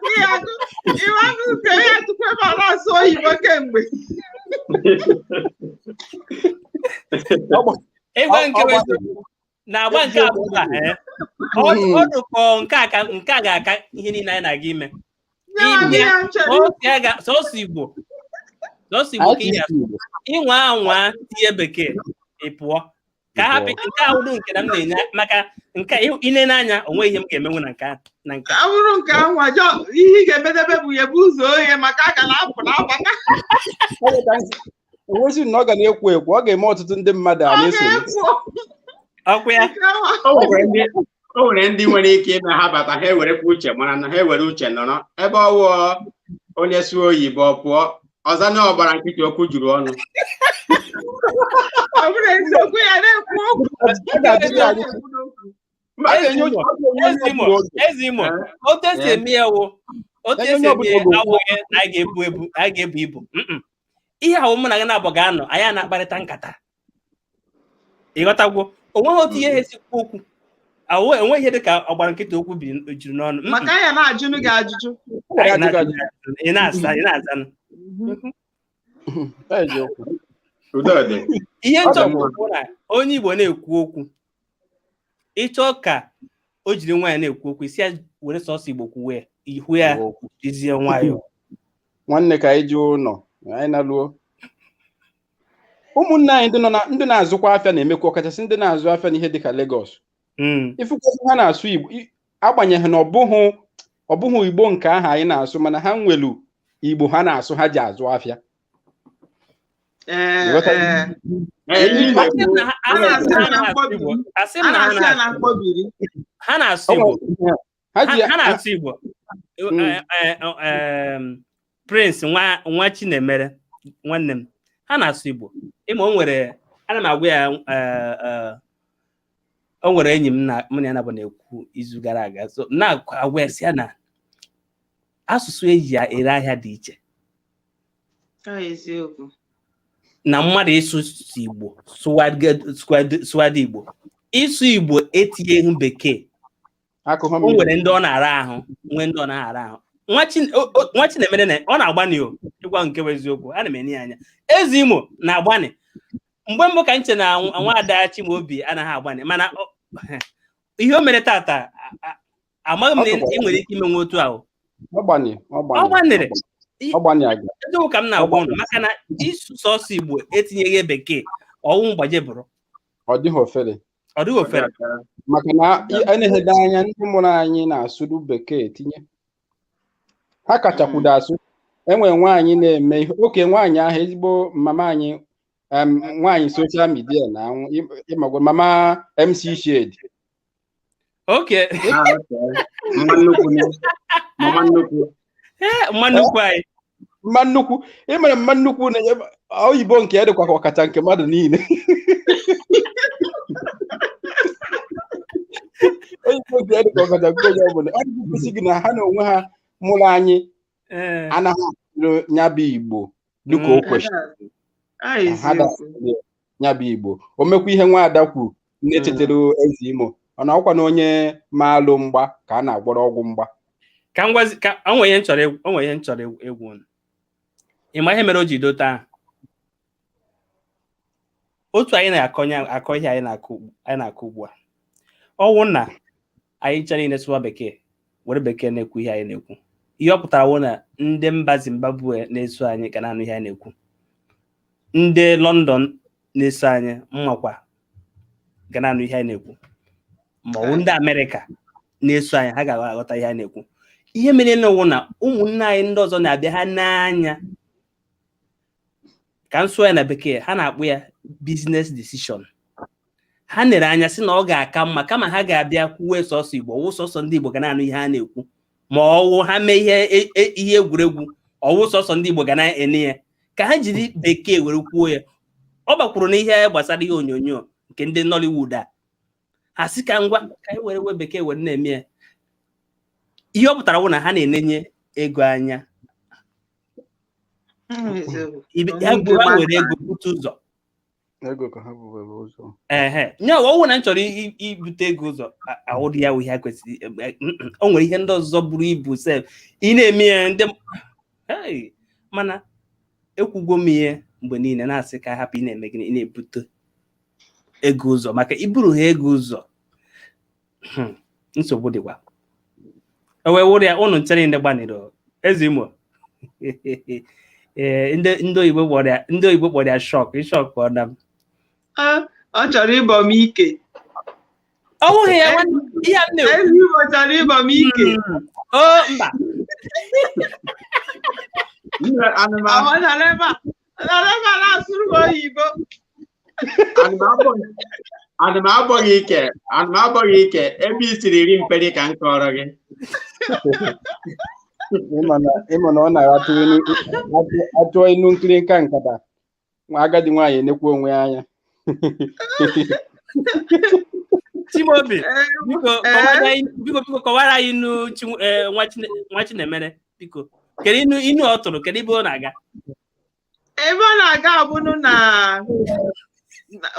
ka ị agụ, ịrụ agụ nke ya tukwu ebe ọ na-asụ oyibo kemgbe. Ịgwa nke bụ eziokwu, na agba nke abụọ a, ọ dụkọ nke a ka nke a ga-aka ihe niile anyị na-aga ime. Sọsọ Igbo, sọsọ Igbo ka ị ga-asụ. Ịnwa anwa tinye bekee, ị pụọ. Ka hapụ nke ahụ nke na m na-enye maka nke ine n'anya, onwe ihe m ga-emenwu na nke na nke a bụrụ nke anwa ihe ị ga-emedebe bụ ya bụ ụzọ oghe maka a ga na-apụ na-abata. Onwezi na ọ ga na-ekwo ekwo, ọ ga-eme ọtụtụ ndị mmadụ a na-eso. Ọkwa ya. O nwere ndị nwere ike ime ha bata, ha ewerekwa uche mara na ha ewere uche nọrọ ebe ọwụọ onye suo oyibo pụọ ọzọ na ọgbara nkịtị okwu juru ọnụ. Ọ bụrụ eziokwu ya na-ekwu okwu. Eze Imo, otu esi eme ya wụ otu esi eme ya awụghị na anyị ga-ebu ebu, anyị ga-ebu ibu. Ihe ahụ mụ na gị na-abụ ga-anọ, anyị na-akparịta nkata. Ịghọtagwo? Onweghị otu ihe esikwu okwu. Enweghị ihe dị ka ọgbara nkịta okwu juru n'ọnụ. Maka ya na-ajụnụ gị ajụjụ. Ị na-asa, ị na-azanụ. Ihe nchọpụta bụ na onye Igbo na-ekwu okwu, ịchọ ka o jiri nwaanyị na-ekwu okwu, isi ya were sọsọ Igbo kwuwe, ihu ya jizie nwayọọ. Nwanne, ka anyị jee ụlọ anyị na-alụọ. Ụmụnne anyị ndị na-azụkwa afịa na-emekwa, ọkachasị ndị na-azụ afịa n'ihe dịka Lagos. Ifụkwasị ha na-asụ Igbo, agbanyeghị na ọ bụghị Igbo nke ahụ anyị na-asụ, mana ha nwelu Igbo ha na-asụ, ha ji azụ afịa. Ha na-asụ Igbo. Ha na-asụ Igbo. Prince nwa Chinemere nwanne m, ha na-asụ Igbo. Ịma o nwere, ana m agwa ya, o nwere enyi m na mụ na ya nabụ na-ekwu izu gara aga, so na-agwa ya sị ya na asụsụ eji ya ere ahịa dị iche. Na mmadụ ịsụ Igbo sụwadị Igbo, ịsụ Igbo etinyeghị bekee, o nwere ndị ọ na-ara ahụ, nwee ndị ọ na-ara ahụ. Nwa Chinemere na ọ na-agbani o, ịgwa nke bụ eziokwu, ana m enye ya anya. Eze Imo na-agbani. Mgbe mbụ ka nche na nwaada Chimaobi anaghị agbani, mana ihe o mere tata, amaghị m na ị nwere ike imenwe otu ahụ. Ọ gbanịrị. Eziokwu ka m na-agwa ụnụ, maka na ịsụ sọsọ Igbo etinyeghị bekee, ọwụ mgbaje bụrụ. Ọ dịghị ofere. Ọ dịghị ofere. Maka na a na-ehede anya ndị mụrụ anyị na-asụrụ bekee tinye. Ha kachakwudo asụ. Enwe nwaanyị na-eme ihe oke, nwaanyị ahụ ezigbo mama anyị, nwaanyị soshal midia na ịmagwa mama MC Shade. Okay. Mama nnukwu. Mma nnukwu anyị. Mma nnukwu. Ị mara mma nnukwu na oyibo nke ya dịkwa ka ọkacha nke mmadụ niile. Oyibo nke ya dịkwa ọkacha nke onye ọbụla. Ọ dịkwụsị gị na ha na onwe ha mụrụ anyị anaghị asụrụ ya bụ Igbo dịka o kwesịrị. Ya bụ Igbo o mekwa ihe nwaada kwuru na-echetara Eze Imo, ọ na-akwụkwa na onye ma alụ mgba ka a na-agwọrọ ọgwụ mgba. Ka m gwazi ka o nwere ihe m chọrọ egwu unu. Ị ma ihe mere o ji dote ahụ? Otu anyị na-akọ ihe anyị na-akọ ugbu a, ọwụ na anyị ncha niile sụwa bekee, were bekee na-ekwu ihe anyị na-ekwu. Ihe ọ pụtara wụ na ndị mba Zimbabwe na-eso anyị ga na-anụ ihe anyị na-ekwu, ndị London na-eso anyị mmakwa ga na-anụ ihe anyị na-ekwu, ma ọ bụ ndị Amerịka na-eso anyị ha ga-aghọta ihe a na-ekwu. Ihe mere n'ụwa na ụmụnne anyị ndị ọzọ na-abịa ha n'anya ka m sụọ ya na bekee, ha na-akpụ ya business decision. Ha nere anya sị na ọ ga-aka mma kama ha ga-abịa kwuwe sọsọ Igbo, ọwụ sọsọ ndị Igbo ga na-anụ ihe ha na-ekwu, ma ọwụ ha mee ihe egwuregwu, ọwụ sọsọ ndị Igbo ga na-ene ya, ka ha jiri bekee were kwuo ya. Ọ bakwuru na ihe gbasara ihe onyonyo nke ndị Nollywood a, ha sị ka ngwa ka anyị were we bekee were na-eme ya. Ihe ọ pụtara bụ na ha na-enenye ego anya. Ha were ego bute ụzọ. Ego ka ha bubere ụzọ. Ehe, nye ọwụ na m chọrọ ibute ego ụzọ, ahụrụ ya wụ ihe kwesịrị. O nwere ihe ndị ọzọ buru ibu sef ị na-eme ya ndị. Hey, mana ekwugo m ihe mgbe niile na-asị ka hapụ ị na-eme gịnị, ị na-ebute ego ụzọ, maka iburu ha ego ụzọ, nsogbu dịkwa. O wee wụrụ ya ụnụ nche niile gbanịrị eze Imo. Ee, ndị oyibo kpọrọ ya shock, shock ọ na m. Ọ chọrọ ịbọ m ike. Ọ bụghị ya ihe a m na-ekwu. Eze Imo chọrọ ịbọ m ike. O mba. Ọ nọrọ ebe a na-asụrụ m oyibo. Ana m abọghị ike, ana m abọghị ike ebe i siri ri mperi ka m kọrọ gị. Ịma na ọ na-atụ atụọ inu nkiri nka nkata nwa agadi nwaanyị enekwa onwe ya anya. Chimaobi, biko biko kọwara anyị inu nwa Chinemere, biko. Kedu inu ọ tụrụ? Kedu ebe ọ na-aga? Ebe ọ na-aga abụnụ na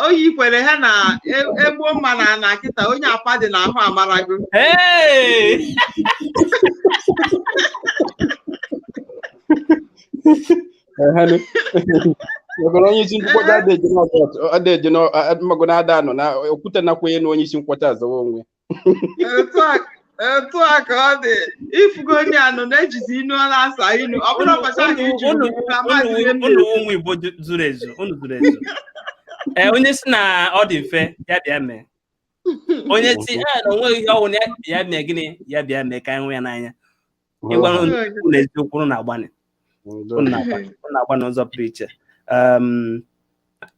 oyi kwere ha na egbuo mma na kịta onye apa dị n'ahụ amarago. Hey! Maka onye isi nkwọcha adịghị mago na ada anọ na okwute nakwenye na onye isi nkwọcha azawa onwe. Etu a ka ọ dị, ifugo onye anụ na-ejizi inu ọ na-asa inu ọ bụrụ ụbọchị ahụ ijuru unu ụmụ Igbo zuru ezu, unu zuru ezu. Ee, onye si na ọ dị mfe ya bịa mee, onye si na onweghị ihe ọwụ ya mee gịnị ya bịa mee ka anyị hụ ya n'anya. Ịgwara unu eziokwu, unu na-agbanị, unu na-agba n'ụzọ pụrụ iche.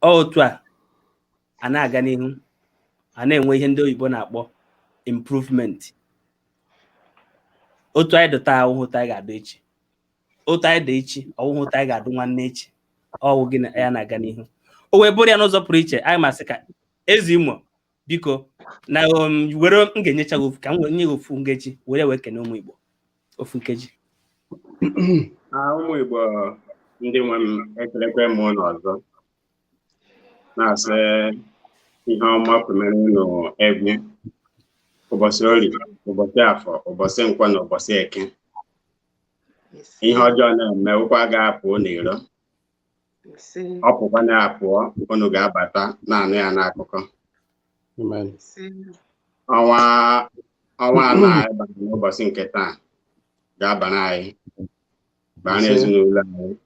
Otu a na-aga n'ihu, a na-enwe ihe ndị oyibo na-akpọ improvement. Otu anyị dị taa ọwụhụ anyị ga-adụ echi, otu anyị dị echi ọwụhụ anyị ga-adụ nwanne echi, ọwụ gị ya na-aga n'ihu. O wee bụrụ ya n'ụzọ pụrụ iche, anyị masị ka Eze Imo biko na were m ga-enyecha gị ka m nye gị ofu nkeji were wee kene ụmụ Igbo ofu nkeji. Ụmụ Igbo ndị nwe m, ekelekwe m ụnụ ọzọ, na-asị ihe ọma kwemere ụnụ egwu ụbọchị Orie, ụbọchị Afọ, ụbọchị Nkwọ na ụbọchị Eke. Ihe ọjọọ na-eme ụkwụ agaghị apụ n'iro, ọ pụkwa na-apụọ unu ga-abata na-anụ ya n'akụkọ. Ọnwa anọ anyị bara n'ụbọchị nke taa ga-abara anyị, bara ezinụlọ anyị,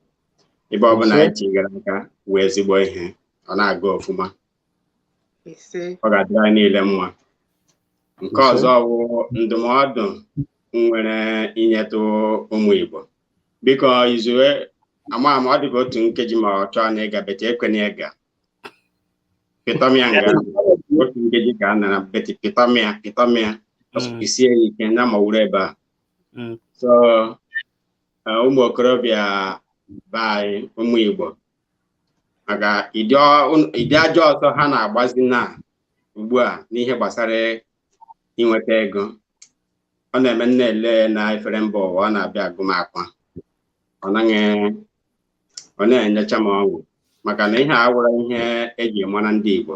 ebe ọbụla anyị chigara aka wee ezigbo ihe, ọ na-aga ofụma, ọ ga-adịrị anyị niile mma. Nke ọzọ wụ ndụmọdụ nwere inyetụ ụmụ Igbo, biko izue ama ama ọ dịka otu nkeji ma ọ chọọ na ịga beti ekwena ịga pịtọmịa nga otu nkeji ka a nara beti pịtọmịa pịtọmịa isie ya ike na ma wuru ebe a. So ụmụ okorobịa be anyị, ụmụ Igbo, maka ịdị ajọ ọsọ ha na-agbazi na ugbu a n'ihe gbasara inweta ego, ọ na-eme nne ele na efere mba ụwa, ọ na-abịa agụmakwa, ọ na-enyecha m ọṅụ, maka na ihe a wụrụ ihe eji mara ndị Igbo.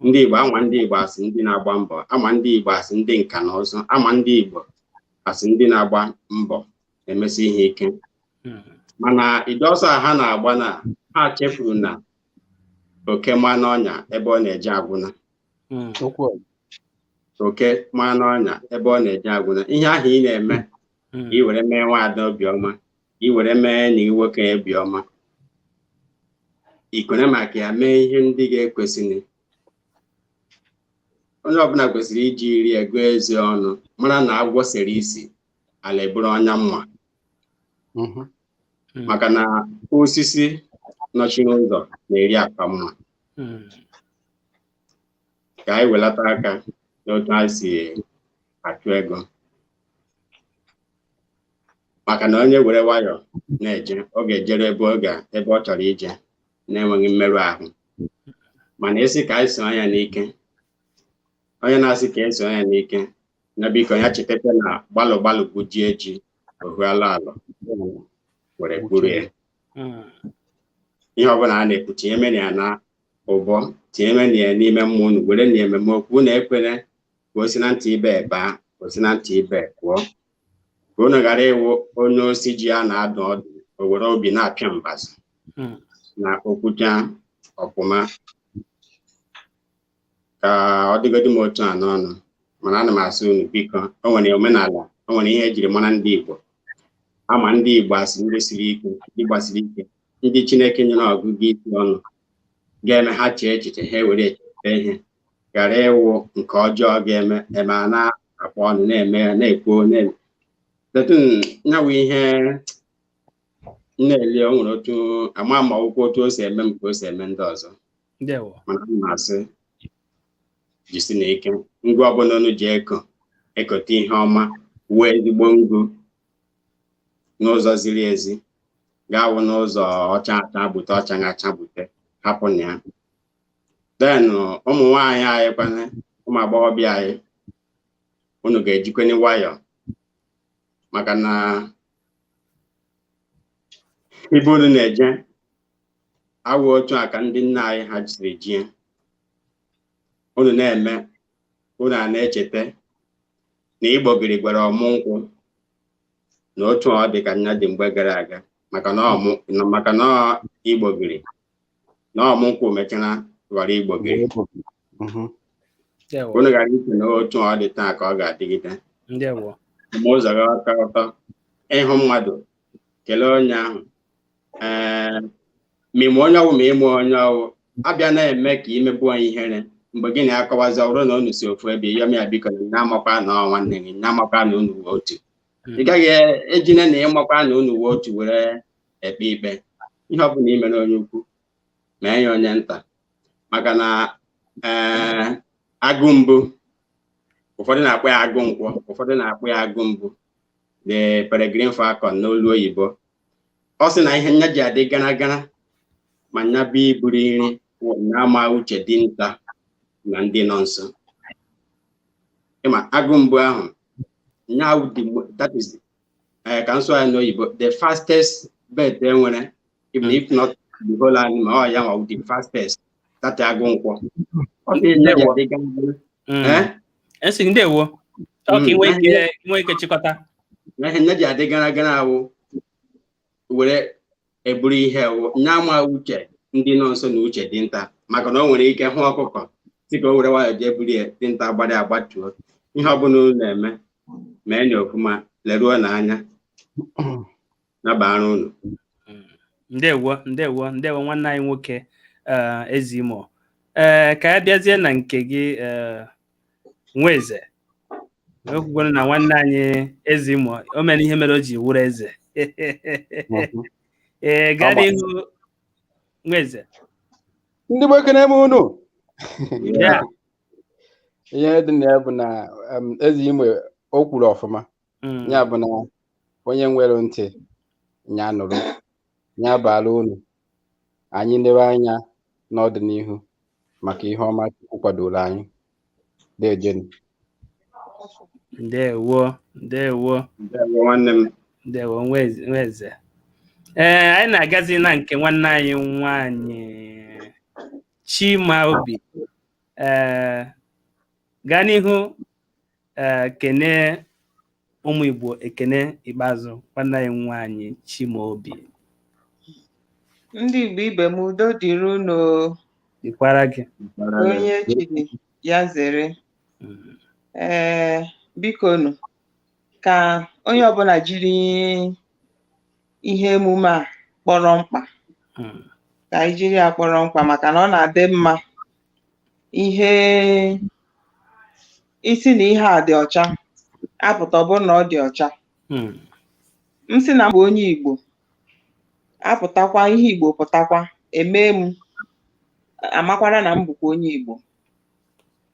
Ndị Igbo ama ndị Igbo asị ndị na-agba mbọ, ama ndị Igbo asị ndị nka na ụzụ, ama ndị Igbo asị ndị na-agba mbọ emesi ihe ike. Mana ịdị ọsọ a ha na-agba na ha chefuru na oke ma n'ọnya ebe ọ na-eje agwụna. Oke ma n'ọnya ebe ọ na-eje agwụna. Ihe ahụ ị na-eme ka ị were mee nwaada obiọma, ka ị were mee enyi gị nwoke obiọma, i kwere maka ya mee ihe ndị ga-ekwesịrị. Onye ọbụla kwesịrị iji iri ego eze ọnụ mara na agwọ sere isi ala eburu ọnya mma, maka na osisi nọchiri ụzọ na-eri akpa mma. Ka anyị welata aka n'otu anyị si achụ ego, maka na onye were nwayọọ na-eje, ọ ga-ejere ebe ọ ga ebe ọ chọrọ ije na-enweghị mmerụ ahụ. Mana isi ka anyị so anya n'ike, onye na-asị ka eso anya n'ike na biko ya chetakwa na gbalụ gbalụ gbujie ji ohuala alọ were gburu ya. Ihe ọbụla a na-ekwu, tinye mena ya na ụbọ, tinye mena ya n'ime mmụọ unu, were na ememe okwu unu ekwere ka o si na ntị ibe baa, ka o si na ntị ibe pụọ, ka unu ghara ịwụ onye osi ji a na-adụ ọdụ o were obi na-apịa mbazụ na okwucha ọpụma. Ka ọ dịgodi m otu a n'ọnụ, mana ana m asị unu biko, o nwere omenala, o nwere ihe ejiri mara ndị Igbo. Ama ndị Igbo asị ndị siri ike, ndị gbasiri ike, ndị Chineke nyere ọgụgụ isi ọnụ ga-eme ha chee echiche, ha ewere echete ihe ghara ịwụ nke ọjọọ ga-eme eme a na-akpọ ọnụ na-eme ya na-ekwu na-eme nyawụ ihe m na-eli. O nwere otu ama ma akwụkwọ otu o si eme m ka o si eme ndị ọzọ, mana m na-asị jisi na ike ngwa ọbụla unu ji eko ekote ihe ọma, wuo ezigbo ngụ n'ụzọ ziri ezi, ga-awụ n'ụzọ ọcha acha gbute ọcha acha gbute, hapụ na ya. Then ụmụ nwaanyị anyị kwana, ụmụ agbọghọbịa anyị, unu ga-ejikweni nwayọọ, maka na ibe unu na-eje awụ otu a ka ndị nna anyị ha jisiri jie unu na-eme. Unu a na-echeta na igbogiri gwara ọmụ nkwụ na otu ọ dị ka nya dị mgbe gara aga, maka na igbogiri na ọmụ nkwụ mechara ghọrọ igbogiri. Unu gara iche na otu ọ dị taa ka ọ ga-adịgide. Ma ụzọ gị aka ọtọ ịhụ mmadụ, kelee onye ahụ, ee ma ịmụ onye ọwụ ma ịmụ onye ọwụ abịa na-eme ka imegbu anyị ihere mgbe gị na-akọwazi. Ọ bụrụ na unu si ofu ebe, yọm ya biko, na amakwa na nwanne gị, na amakwa na unu uwe otu. Ị gaghị ejine na ịmakwa na unu uwe otu were ekpe ikpe. Ihe ọbụla i mere onye ukwu, mee ya onye nta, maka na ee agụ mbụ, ụfọdụ na-akpọ ya agụ nkwọ, ụfọdụ na-akpọ ya agụ mbụ, the peregrine falcon n'olu oyibo, ọ sị na ihe nya ji adị gara gara ma nya bụ iburu nri na ama uche dinta na ndị nọ nso. Ịma agụ mbụ ahụ now, that is ka nsụ ya n'oyibo, the fastest bird e nwere, even if not the whole animal, ọ ya nwa the fastest, that agụ nkwọ, ọ dị nya ji adị gara gara. Esi ndewo, ọ ka inwe ike chịkọta. Na ihe nya ji adị gara gara awụ were eburu ihe wụ nya ama uche ndị nọ nso na uche dinta, maka na o nwere ike hụ ọkụkọ si ka o were nwayọọ jee buru ya, dinta gbara agbatuo. Ihe ọbụla unu na-eme, mee na ofuma, leruo n'anya nabara unu. Ndewo, ndewo, ndewo, nwanne anyị nwoke Ezimo. Ee, ka ya bịazie na nke gị, Nweze. Ekwugoro na nwanne anyị Ezimo o mere ihe mere o ji wụrụ eze. Ee, gaa n'ihu, Nweze. Ndị Igbo, ekene m unu. Ihe dị na ya bụ na Eze Imo o kwuru ọfụma. Ya bụ na onye nwere ntị ya nụrụ, ya bara unu. Anyị lewe anya n'ọdịnihu maka ihe ọma Chukwu kwadoro anyị. Dejenu. Ndewo, ndewo. Ndewo, nwanne m. Ndewo, Nweze. Ee, anyị na-agazi na nke nwanne anyị nwanyị Chimaobi. Ee, gaa n'ihu, ee, kene ụmụ Igbo ekene ikpeazụ, nwanne anyị nwanyị Chimaobi. Ndị Igbo ibe m, udo dịrị unu o. Dịkwara gị. Onye chiri ya zere. Ee, biko nụ, ka onye ọbụla jiri ihe emume a kpọrọ mkpa, ka anyị jiri ya kpọrọ mkpa, maka na ọ na-adị mma ihe Isi na ihe a dị ọcha, apụta ọ bụrụ na ọ dị ọcha. M sị na m bụ onye Igbo, apụtakwa ihe Igbo pụtakwa, emee m amakwara na m bụkwa onye Igbo.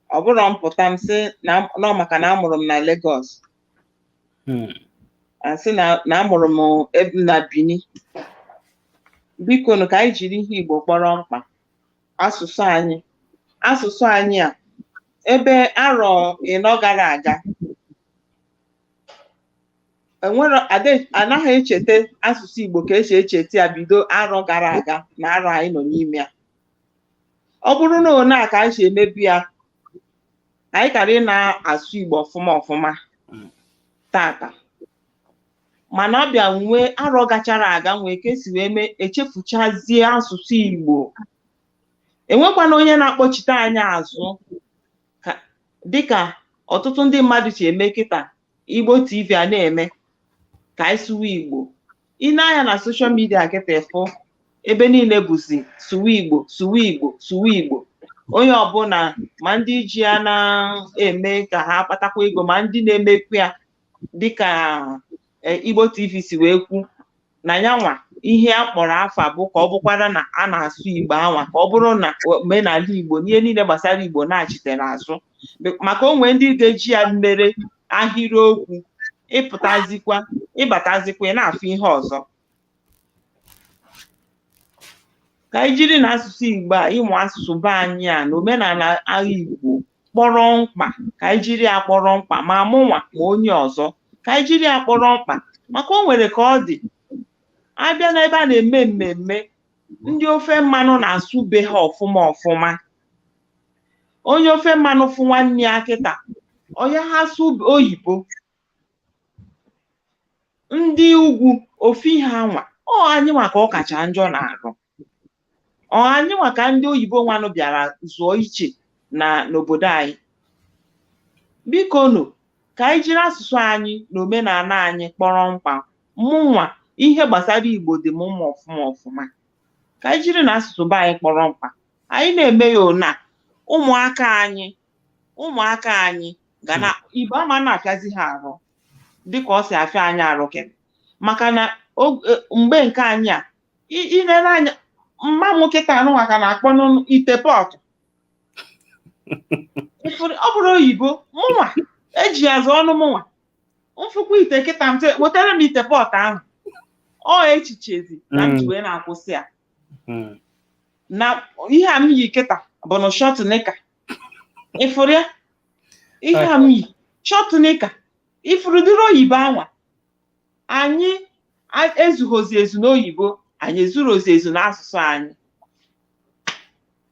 Ọ bụrụ m pụta m sị na ọ maka na amụrụ m na Lagos, asị na amụrụ m na Benin. Biko nụ, ka anyị jiri ihe Igbo kpọrọ mkpa. Asụsụ anyị, asụsụ anyị a, ebe arọ 40 gara aga enwero anaghị echeta asụsụ Igbo ka esi echeta ya bido arọ gara aga na arọ anyị nọ n'ime ya. Ọ bụrụ na one a ka anyị si emebi ya, anyị kara ị na-asụ Igbo ọfụma ọfụma tata. Mana ọ bịa nwee arọ gachara aga nwee ka esi wee mee echefuchazie asụsụ Igbo. Enwekwana onye na-akpọchite anyị azụ dịka ọtụtụ ndị mmadụ si eme kịta. Igbo TV a na-eme ka anyị sụwa Igbo. Ị na-anya na social media kịta, ịfụ ebe niile bụzi sụwa Igbo, sụwa Igbo, sụwa Igbo. Onye ọbụla, ma ndị ji ya na-eme ka ha kpatakwa ego, ma ndị na-emekwu ya dịka Igbo TV si wee kwu na yanwa ihe a kpọrọ afa bụ ka ọ bụkwara na a na-asụ Igbo anwa, ka ọ bụrụ na omenala Igbo n'ihe niile gbasara Igbo na-achitere azụ, maka onwe ndị ga-eji ya mere ahịrịokwu. Ịpụtazikwa, ịbatazikwa, ị na-afụ ihe ọzọ. Ka anyị jiri na asụsụ Igbo a, ịmụ asụsụ be anyị a na omenala agha Igbo kpọrọ mkpa, ka anyị jiri ya kpọrọ mkpa, ma mụnwa ma onye ọzọ, ka anyị jiri ya kpọrọ mkpa. Maka o nwere ka ọ dị, abịa n'ebe a na-eme mmemme, ndị ofe mmanụ na-asụ be ha ọfụma ọfụma. Onye ofe mmanụ fụ nwanne ya kịta, onye ha sụ oyibo. Ndị ugwu ofe ihe anwa, ọ anyị nwa ka ọ kacha njọ na-arụ. Ọ anyị nwa ka ndị oyibo nwanụ bịara zụọ iche na n'obodo anyị. Biko nụ, ka anyị jiri asụsụ anyị na omenala anyị kpọrọ mkpa. Mụnwa, ihe gbasara Igbo dị m mma ọfụma ọfụma. Ka anyị jiri na asụsụ be anyị kpọrọ mkpa. Anyị na-eme ya ona ụmụaka anyị, ụmụaka anyị ga na Igbo ama na-afịazi ha arụ dịka ọ si afịa anyị arụ kịta. Maka na mgbe nke anyị a, ilere anya mma m kịta anụnwa ka na-akpọ n'ite pọtụ. Ọ bụrụ oyibo, mụnwa eji azụ ọnụ mụnwa mfụkwa ite kịta m sị, wetara m ite pọtụ ahụ. Ọ echichezi na m ji wee na-akwụsị ya. Na ihe a m yi kịta bụ na short knicker. Ịfụrụ ya? Ihe a m yi short knicker. Ifuru dịrị oyibo anwa. Anyị ezughozi ezu n'oyibo, anyị ezurozi ezu n'asụsụ anyị.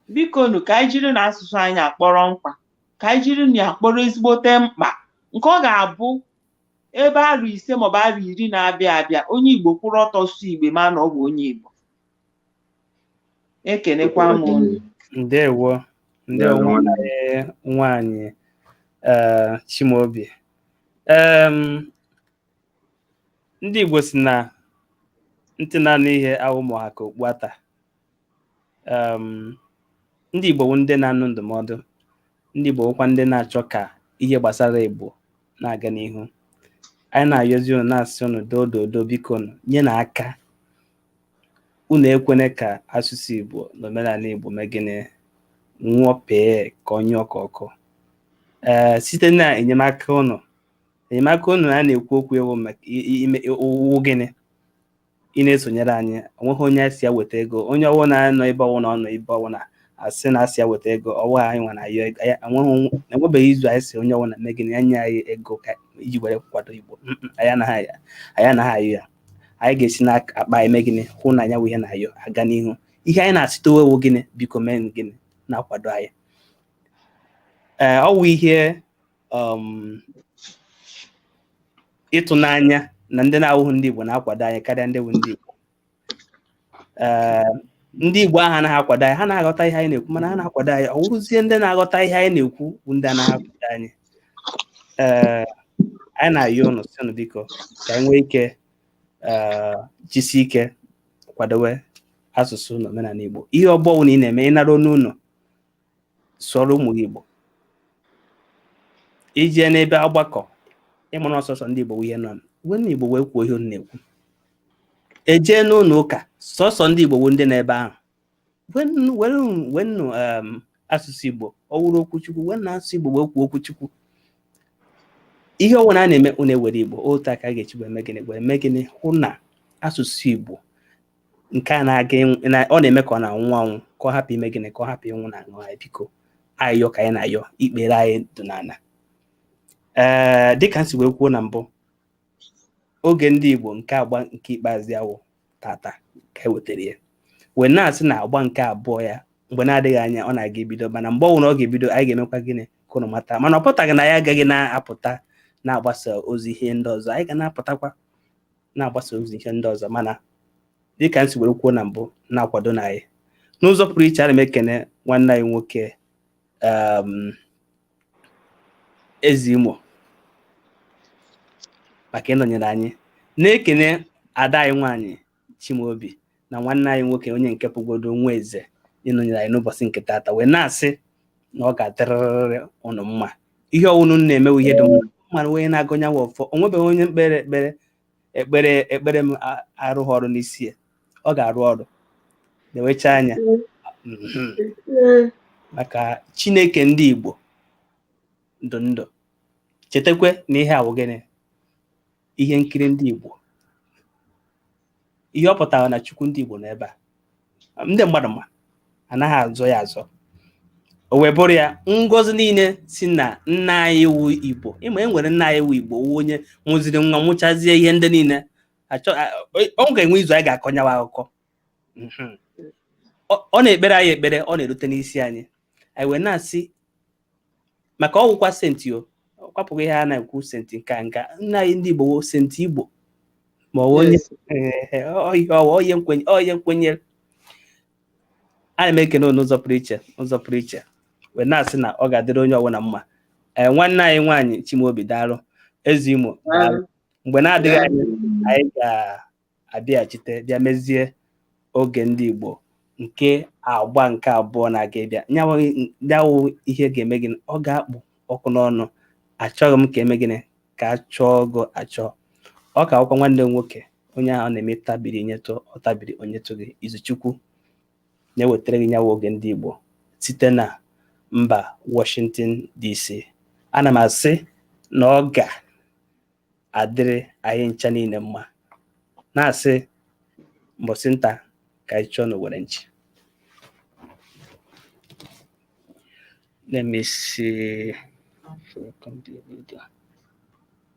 Biko nụ, ka anyị jiri na asụsụ anyị akpọrọ mkpa, ka anyị jiri na ya akpọrọ ezigbote mkpa, nke ọ ga-abụ ebe arọ 5 maọbụ arọ 10 na-abịa abịa, onye Igbo kwụrụ ọtọ sụ Igbo ma na ọ bụ onye Igbo. Ekenekwa m unu. Ndewo, ndewo nwanne nwaanyị Chimaobi. Ndị Igbo si na ntị na-anụ ihe awụ ma ha ka okpu ata. Ndị Igbo bụ ndị na-anụ ndụmọdụ. Ndị Igbo bụkwa ndị na-achọ ka ihe gbasara Igbo na-aga n'ihu. Anyị na-ayọzi unu, na-asị unu doo doo, biko unu nye na aka. Unu ekwene ka asụsụ Igbo na omenala Igbo mee gịnị, nwụọ pee ka ọ nyụọ ka ọkụ. Ee, site na enyemaka unu, enyemaka unu a na-ekwu okwu ewu maka ime owu gịnị, ị na-esonyere anyị. Onweghị onye asị ya weta ego, onye ọwụ na-anọ ebe ọwụ na ọ nọ ebe ọwụ na asị na asị ya weta ego, ọwụ anyị nwa na-ayọ ego. Enwebeghị izu anyị si onye ọwụ na mee gịnị ya nye anyị ego ka iji were kwado Igbo. Anyị anaghị ayọ ya. Anyị ga-esi n'akpa anyị mee gịnị, hụ na anya wụ ihe na-ayọ aga n'ihu. Ihe anyị na-asịtewe ewu gịnị, biko mee gịnị, na-akwado anyị. Ee, ọ wụ ihe ịtụnanya na ndị na-awụghị ndị Igbo na-akwado anyị karịa ndị bụ ndị Igbo. Ee, ndị Igbo ahụ anaghị akwado anyị, ha na-aghọta ihe anyị na-ekwu, mana ha na-akwado anyị. Ọ wụrụzie ndị na-aghọta ihe anyị na-ekwu bụ ndị anaghị akwado anyị. Ee, anyị na-ayọ unu, sị unu biko, ka anyị nwee ike jisi ike kwadowe asụsụ na omenala Igbo. Ihe ọgbọ na ị na-eme, ị nara onu unu sụọrọ ụmụ gị Igbo. Ije n'ebe ọgbakọ, ịmụrụ ọsọsọ ndị Igbo ihe nọ, wenụ Igbo wee kwuo ihe unu na-ekwu. Ejee n'ụlọ ụka, sọsọ ndị Igbo bụ ndị n'ebe ahụ, wenụ wenụ asụsụ Igbo. Ọ wụrụ okwuchukwu, wenụ asụsụ Igbo wee kwuo okwuchukwu. Ihe ọbụla a na-eme, unu ewere Igbo. Otu aka ga-echi wee mee gịnị, wee mee gịnị, hụ na asụsụ Igbo nke a na-aga ọ na-eme ka ọ na-anwụ anwụ, ka ọ hapụ ime gịnị, ka ọ hapụ ịnwụ na aṅụ anyị. Biko, ayọ ka anyị na-ayọ, ikpere anyị dị n'ala. Ee, dịka m si wee kwuo na mbụ, oge ndị Igbo nke agba nke ikpeazụ ya wụ tata ka e wetara ya, wee na-asị na agba nke abụọ ya mgbe na-adịghị anya ọ na-aga ebido. Mana mgbe ọbụla ọ ga-ebido, anyị ga-emekwa gịnị ka ụnụ mata. Mana ọ pụtaghị na anyị agaghị na-apụta na-agbasa ozi ihe ndị ọzọ. Anyị ga na-apụtakwa na-agbasa ozi ihe ndị ọzọ, mana dịka m si were kwuo na mbụ, na-akwado na anyị n'ụzọ pụrụ iche. Ana m ekene nwanne anyị nwoke, Eze Imo, maka ịnọnyere anyị, na-ekene ada anyị nwaanyị Chimaobi na nwanne anyị nwoke, onye nke pụgodo nwa eze, ịnọnyere anyị n'ụbọchị nke taata, wee na-asị na ọ ga-adịrịrị ụnụ mma. Ihe ọwụnụ na-emewe ihe dị mma, mana onye na-agụnyanwa ọfọ, o nwebeghị onye mkpere ekpere ekpere ekpere m arụghị ọrụ n'isi ya. Ọ ga-arụ ọrụ na-ewecha anya maka Chineke ndị Igbo ndụ ndụ. Chetakwa na ihe awụ gịnị, ihe nkiri ndị Igbo. Ihe ọ pụtara na Chukwu ndị Igbo nọ ebe a, ndị mmadụ ma anaghị azọ ya azọ. O wee bụrụ ya, ngọzi niile si na nna anyị wu Igbo. Ịma e nwere nna anyị wu Igbo, wu onye mụziri nwa, mụchazie ihe ndị niile achọ. Ọ ga-enwe izu anyị ga-akọnyawa akụkọ. Ọ na-ekpere anyị ekpere, ọ na-erute n'isi anyị. Anyị wee na-asị maka ọgwụkwa senti, o kwapụghị ihe a na-ekwu senti nka nka nna anyị ndị Igbo wo senti Igbo, ma ọ onye onye nkwenyere. Ana m ekene n'ụzọ pụrụ iche, ụzọ pụrụ iche, wee na-asị na ọ ga-adịrị onye ọbụla mma. Ee, nwanne anyị nwaanyị Chimaobi, daalụ. Eze Imo, daalụ. Mgbe na-adịghị anya anyị ga-abịaghachite bịa mezie oge ndị Igbo nke agba nke abụọ na-aga ịbịa. Nyawụ ihe ga-eme gịnị, ọ ga-akpụ ọkụ n'ọnụ. Achọghị m ka eme gịnị, ka a chọọ gụ achọ. Ọ ka akwụkwọ nwanne m nwoke, onye ahụ na-eme tabiri nyetụ, ọ tabiri onyetụ gị. Izuchukwu na-ewetara gị nyawa oge ndị Igbo site na mba Washington DC. Ana m asị na ọ ga-adịrị anyị ncha niile mma, na-asị mbọsị nta ka anyị chọọ n'Owere nchi. Let me see. Video.